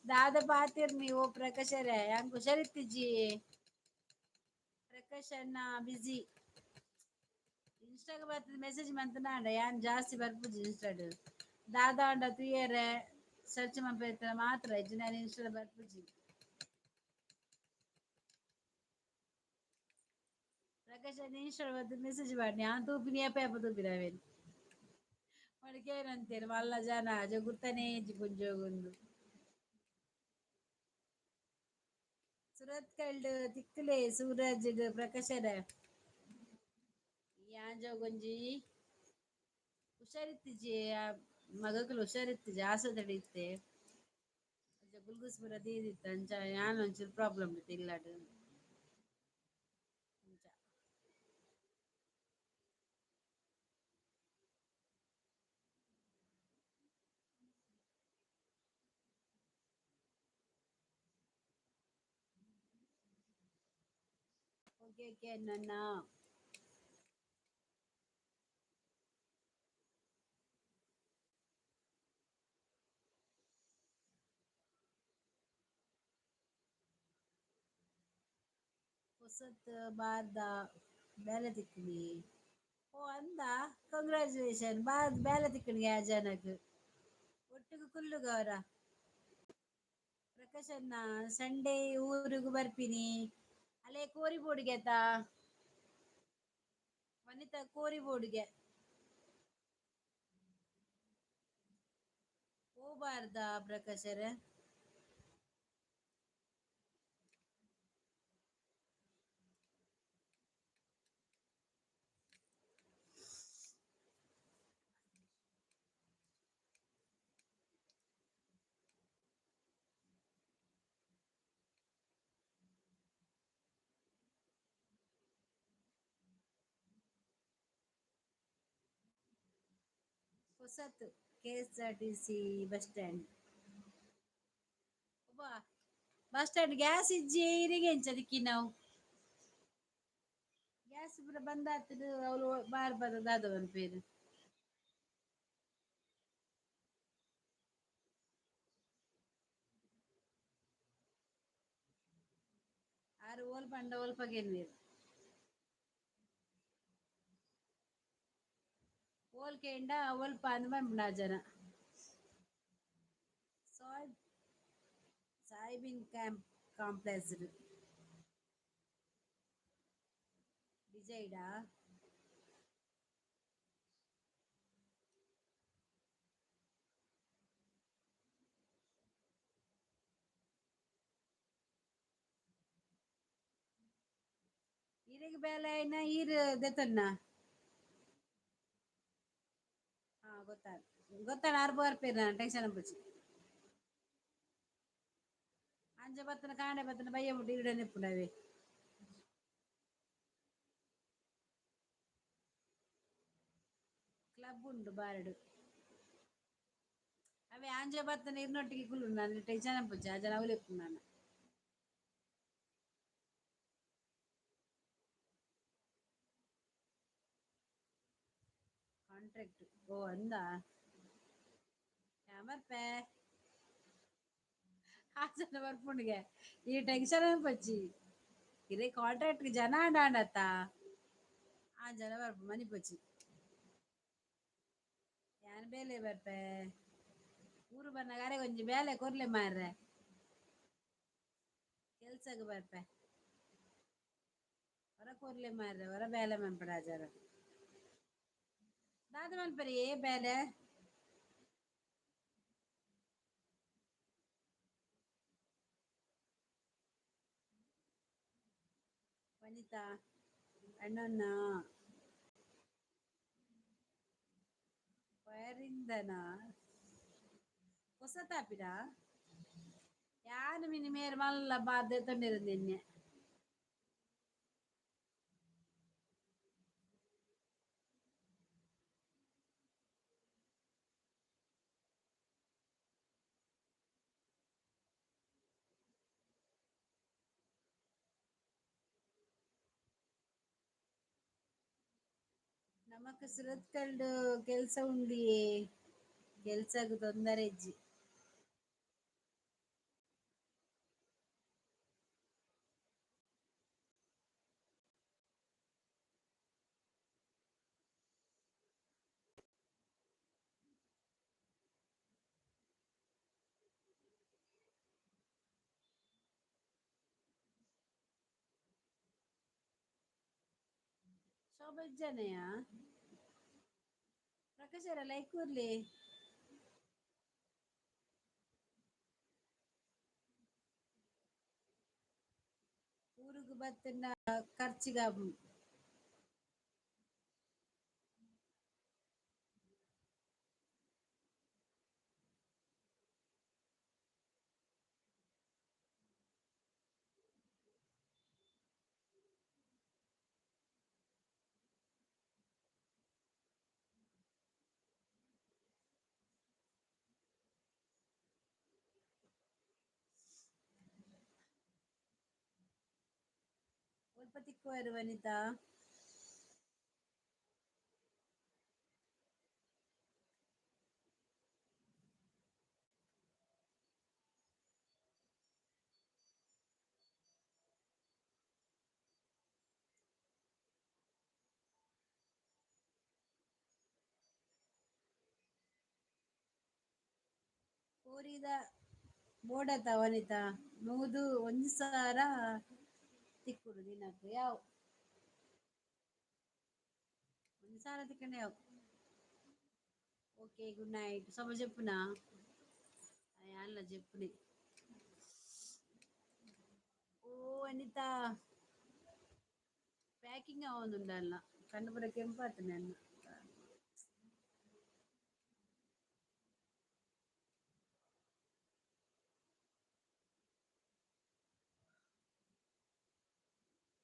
ದಾದ ಪಾತಿರ್ನಿ ಓ ಪ್ರಕಾಶರೇ ಅಂಕ್ ಹುಷಾರಿತ್ತಿಜ್ಜಿ. ಪ್ರಕಾಶ್ ಅಣ್ಣ ಬಿಜಿ. ಇನ್ಸ್ಟಾಗ್ ಬರ್ತದೆ ಮೆಸೇಜ್ ಮಂತನಾಂಡ ಯಾನ್ ಜಾಸ್ತಿ ಬರ್ಪುಜಿ ಇನ್ಸ್ಟಾಡ್. ದಾದ ಅಂಡ ತೂಯರೆ ಸರ್ಚ್ ಮಲ್ಪೆರೆ ಮಾತ್ರ ಇಜ್ಜಿ ನಾನು ಇನ್ಸ್ಟಾಡ್ ಬರ್ಪುಜಿ. ಪ್ರಕಾಶ್ ಅಣ್ಣ ಇನ್ಸ್ಟಾಡ್ ಬತ್ತು ಮೆಸೇಜ್ ಮಾಡಿ ಯಾನ್ ತೂಪಿನಿ ಏಪ ಏಪ ತೂಪಿನಿ ಅವೇನ್. ಮಡಿಕೇನಂತೇರು ಮಲ್ಲ ಜನ ಅಜ ಗುರ್ತನೇ ಇಜ್ಜಿ ಪುಂಜೋಗುಂದು. ಸುರತ್ಕಲ್ಡ್ ತಿಕ್ಕಲೆ ಸೂರಜ್ ಪ್ರಕಾಶರ ಯಾಂಜೋಗೊಂಜಿ ಹುಷಾರಿತ್ತಿಜಿ ಮಗಕ್ಲು ಹುಷಾರಿತ್ತಿಜಿ ಆಸ್ಪತ್ರೆ ಇತ್ತೆ. ಅಂಚ ಗುಲ್ಗುಸ್ ಪೂರ ದೀದಿತ್ತ ಅಂಚ ಯಾನ್ ಒಂಚೂರು ಪ್ರಾಬ್ಲಮ್ ಇತ್ತು ಇಲ್ಲಡ್. ಅಂಚ ಓಕೆ ಓಕೆ ನನ್ನ ಹೊಸತ್ ಬಾರ್ದ ಬೇಲೆ ತಿಕ್ಕುನಿ. ಓ ಅಂದ ಕಂಗ್ರ್ಯಾಚುಲೇಷನ್ ಬಾರ್ದ ಬೇಲೆ ತಿಕ್ಕುನಿ ಆ ಜನಕ್ ಒಟ್ಟಿಗೆ ಕುಲ್ಲುಗವರ. ಪ್ರಕಾಶಣ್ಣ ಸಂಡೇ ಊರುಗು ಬರ್ಪಿನಿ. ಅಲ್ಲೇ ಕೋರಿ ಬೋರ್ಡ್ಗೆ ಆತಾ ವನಿತಾ ಕೋರಿ ಬೋರ್ಡ್ಗೆ ಹೋಗ್ಬಾರ್ದಾ ಪ್ರಕಾಶರೇ? ಹೊಸತು KSRTC bus stand. ಒಬ್ಬ ಬಸ್ ಸ್ಟ್ಯಾಂಡ್ ಗ್ಯಾಸ್ ಇಜ್ಜಿ ಇರಿಗೆ ಎಂಚ ನಾವು ಗ್ಯಾಸ್ ಪೂರ ಬಂದಾತದು ಅವಳು ಬಾರ್ ಬರ ದಾದ ಪೇರು. ಆರು ಓಲ್ ಪಂಡ ಓಲ್ಪಗೇನ್ವೇರು ಓಲ್ ಕೇಂಡ ಓಲ್ಪ ಅಂದ್ ಪನ್ಪುಂಡು ಆ ಜನ. ಸಾಯ್ ಸಾಯ್ಬಿನ್ ಕ್ಯಾಂಪ್ ಕಾಂಪ್ಲೆಕ್ಸ್ ಡಿಸೈಡಾ ಇರೆಗ್ ಬೇಲೆ ಆಯಿನ ಈರ್ ದೆತೊನ್ನ. ಹಾ ಗೊತ್ತಾಯ್ತು ಗೊತ್ತಾಂಡ್ ಆರ್ ಬರ್ಪೇರು ನಾನು ಟೆನ್ಷನ್ ಪೂಜಿ. ಅಂಚ ಬತ್ತನ ಕಾಂಡೆ ಬತ್ತನ ಬಯ್ಯ ಮುಟ್ಟ ಈಡನೆ ಇಪ್ಪುನವೇ. ಕ್ಲಬ್ ಉಂಡು ಬಾರ್ಡ್. ಅವೇ ಆಂಜೆ ಬತ್ತನ ಇರ್ನೊಟ್ಟಿಗೆ ಕುಲ್ಲು ನಾನು ಟೆನ್ಷನ್ ಪೂಜಿ ಆ ಜನ ಅವಳು ಇಪ್ಪು ನಾನು. ಕಾಂಟ್ರಾಕ್ಟ್ ಓ ಅಂದ ಬರ್ಪೆ ಆ ಜನ ಬರ್ಪುಂಡಿಗೆ ಈ ಟೆನ್ಷನ್ ಪಚ್ಚಿ ಇರೇ ಕಾಂಟ್ರಾಕ್ಟ್ ಜನ ಆಂಡತ್ತ ಆ ಜನ ಬರ್ಪು ಮನಿ ಪಚ್ಚಿ ಯಾನ್ ಬೇಲೆ ಬರ್ಪೆ ಊರು ಬನ್ನಾಗ ಅರೆ ಒಂಜಿ ಬೇಲೆ ಕೊರ್ಲೆ ಮಾರ್ರೆ ಕೆಲ್ಸಗ್ ಬರ್ಪೆ ಹೊರ ಕೊರ್ಲೆ ಮಾರ್ರೆ ಹೊರ ಬೇಲೆ ಮನ್ಪಡ ಜನ ದಾದ ಮನ್ಪರಿ ಏ ಬೇಲೆ. ವನಿತಾ ಅಣ್ಣನ ವೈರಿಂದನ ಹೊಸತಾಪಿನ ಯಾನ್ ಮಿನಿ ಮೇರ್ ಮಲ್ಲ ಬಾಧೆ ತೊಂದಿರುಂದಿನ್ನೆ. ನಮಕ್ ಸುರತ್ಕಲ್ಡ್ ಕೆಲ್ಸ ಉಂಡಿಯೇ, ಕೆಲ್ಸಗ್ ತೊಂದರೆ ಇಜ್ಜಿ. ಶೋಭಾ ಇಜ್ಜನೆಯಾ? ಪ್ರಕಾಶರ ಲೈಕ್ ಕೊರ್ಲಿ. ಊರುಗು ಬತ್ತಿನ ಖರ್ಚಿಗಾಪುಂಡು. ಒಲ್ಪ ತಿಕ್ಕುವರು ವನಿತಾ? ಕೋರಿದ ಬೋಡತ ವನಿತಾ, 101,000 ತಿಕ್ಕುಡು ದಿನಕ್ ಯಾವು. 1,000 ತಿಕ್ಕಂಡ ಯಾವು. Okay, good night. ಸಮ ಜೆಪ್ಪುನಾ? ಅಲ್ಲ ಜೆಪ್ಪುನಿ. ಓ ವನಿತಾ, ಪ್ಯಾಕಿಂಗ್ ಆವೊಂದುಂಡಲ್ಲ, ಕಣ್ಣು ಪೂರ ಕೆಂಪಾತುಂಡು ಎನ್ನ.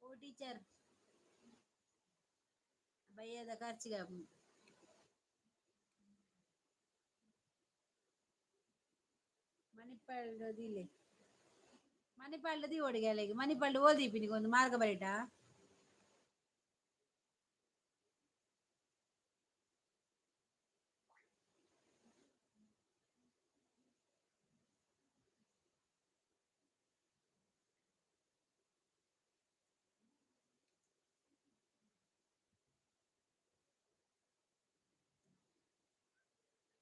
ಓ ಟೀಚರ್, ಬಯ್ಯದ ಖರ್ಚಿಗಾಪುಂಡು. ಮಣಿಪಾಲ್ಡ್ ದೀಲೆ, ಮಣಿಪಾಲ್ಡ್ ದೀವೊಡು ಗೆಲೆಗ್. ಮಣಿಪಾಲ್ಡ್ ಓಲ್ ದೀಪಿನಿ? ಒಂದು ಮಾರ್ಗ ಬರಿಟಾ?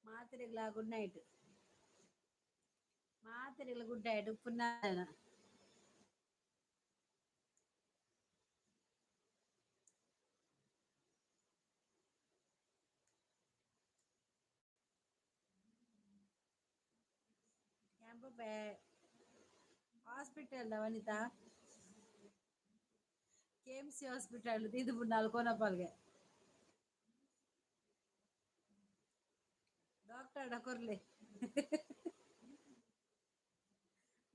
ಮಾತೆರೆಗ್ಲಾ ಗುಡ್ ನೈಟ್, ಮಾತೆರೆಗ್ಲಾ ಗುಡ್ ನೈಟ್. ಉಪ್ಪುನ ಕ್ಯಾಂಪ್ ಹಾಸ್ಪಿಟಲ್ ವನಿತಾ, ಕೆಎಂಸಿ ಹಾಸ್ಪಿಟಲ್ ದೀದು ನಾಲ್ ಕೋನಪಾಲ್ಗೆ. ಡಾಕ್ಟರ್ಡ ಕೊರ್ಲೆ,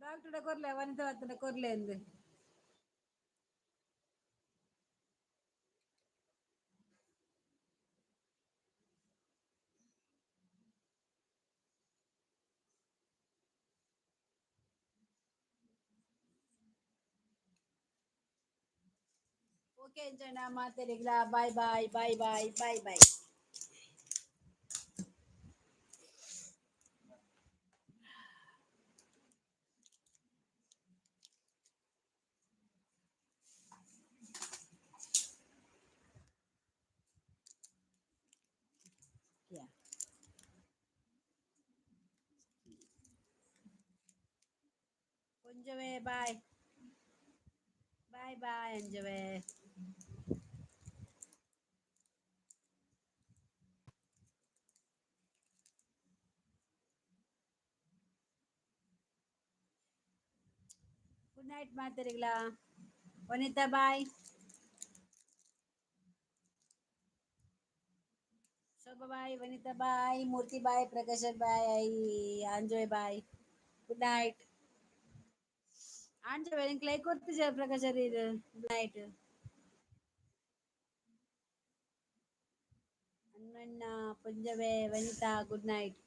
ಡಾಕ್ಟರ್ಡ ಕೊರ್ಲೆ, ವನಿತಾ ಬತ್ತಂಡ ಕೊರ್ಲೆ ಅಂದ್. ಓಕೆ ಅಂಚಣ್ಣ, ಮಾತೆರೆಗ್ಲಾ bye bye bye bye bye bye. Yeah. ಒಂಜವೇ ಬಾಯ್ ಬಾಯ್ ಬಾಯ್ ಅಂಜವೇ. ಗುಡ್ ನೈಟ್ ಮಾತೆರೆಗ್ಲಾ. Vanita bye, Shobha bye, Vanita bye, Murthy bye, Prakash bye, ಅಂಜೋಯ್ ಬಾಯ್, ಗುಡ್ ನೈಟ್. ಆಂಜೋವೆ, ನಿಂಕ್ ಲೈಕ್ ಕೊರ್ತಿಜ ಪ್ರಕಾಶ್. Good night. ಅಣ್ಣಣ್ಣ, ಪುಂಜವೆ, ವನಿತಾ, ಗುಡ್ ನೈಟ್.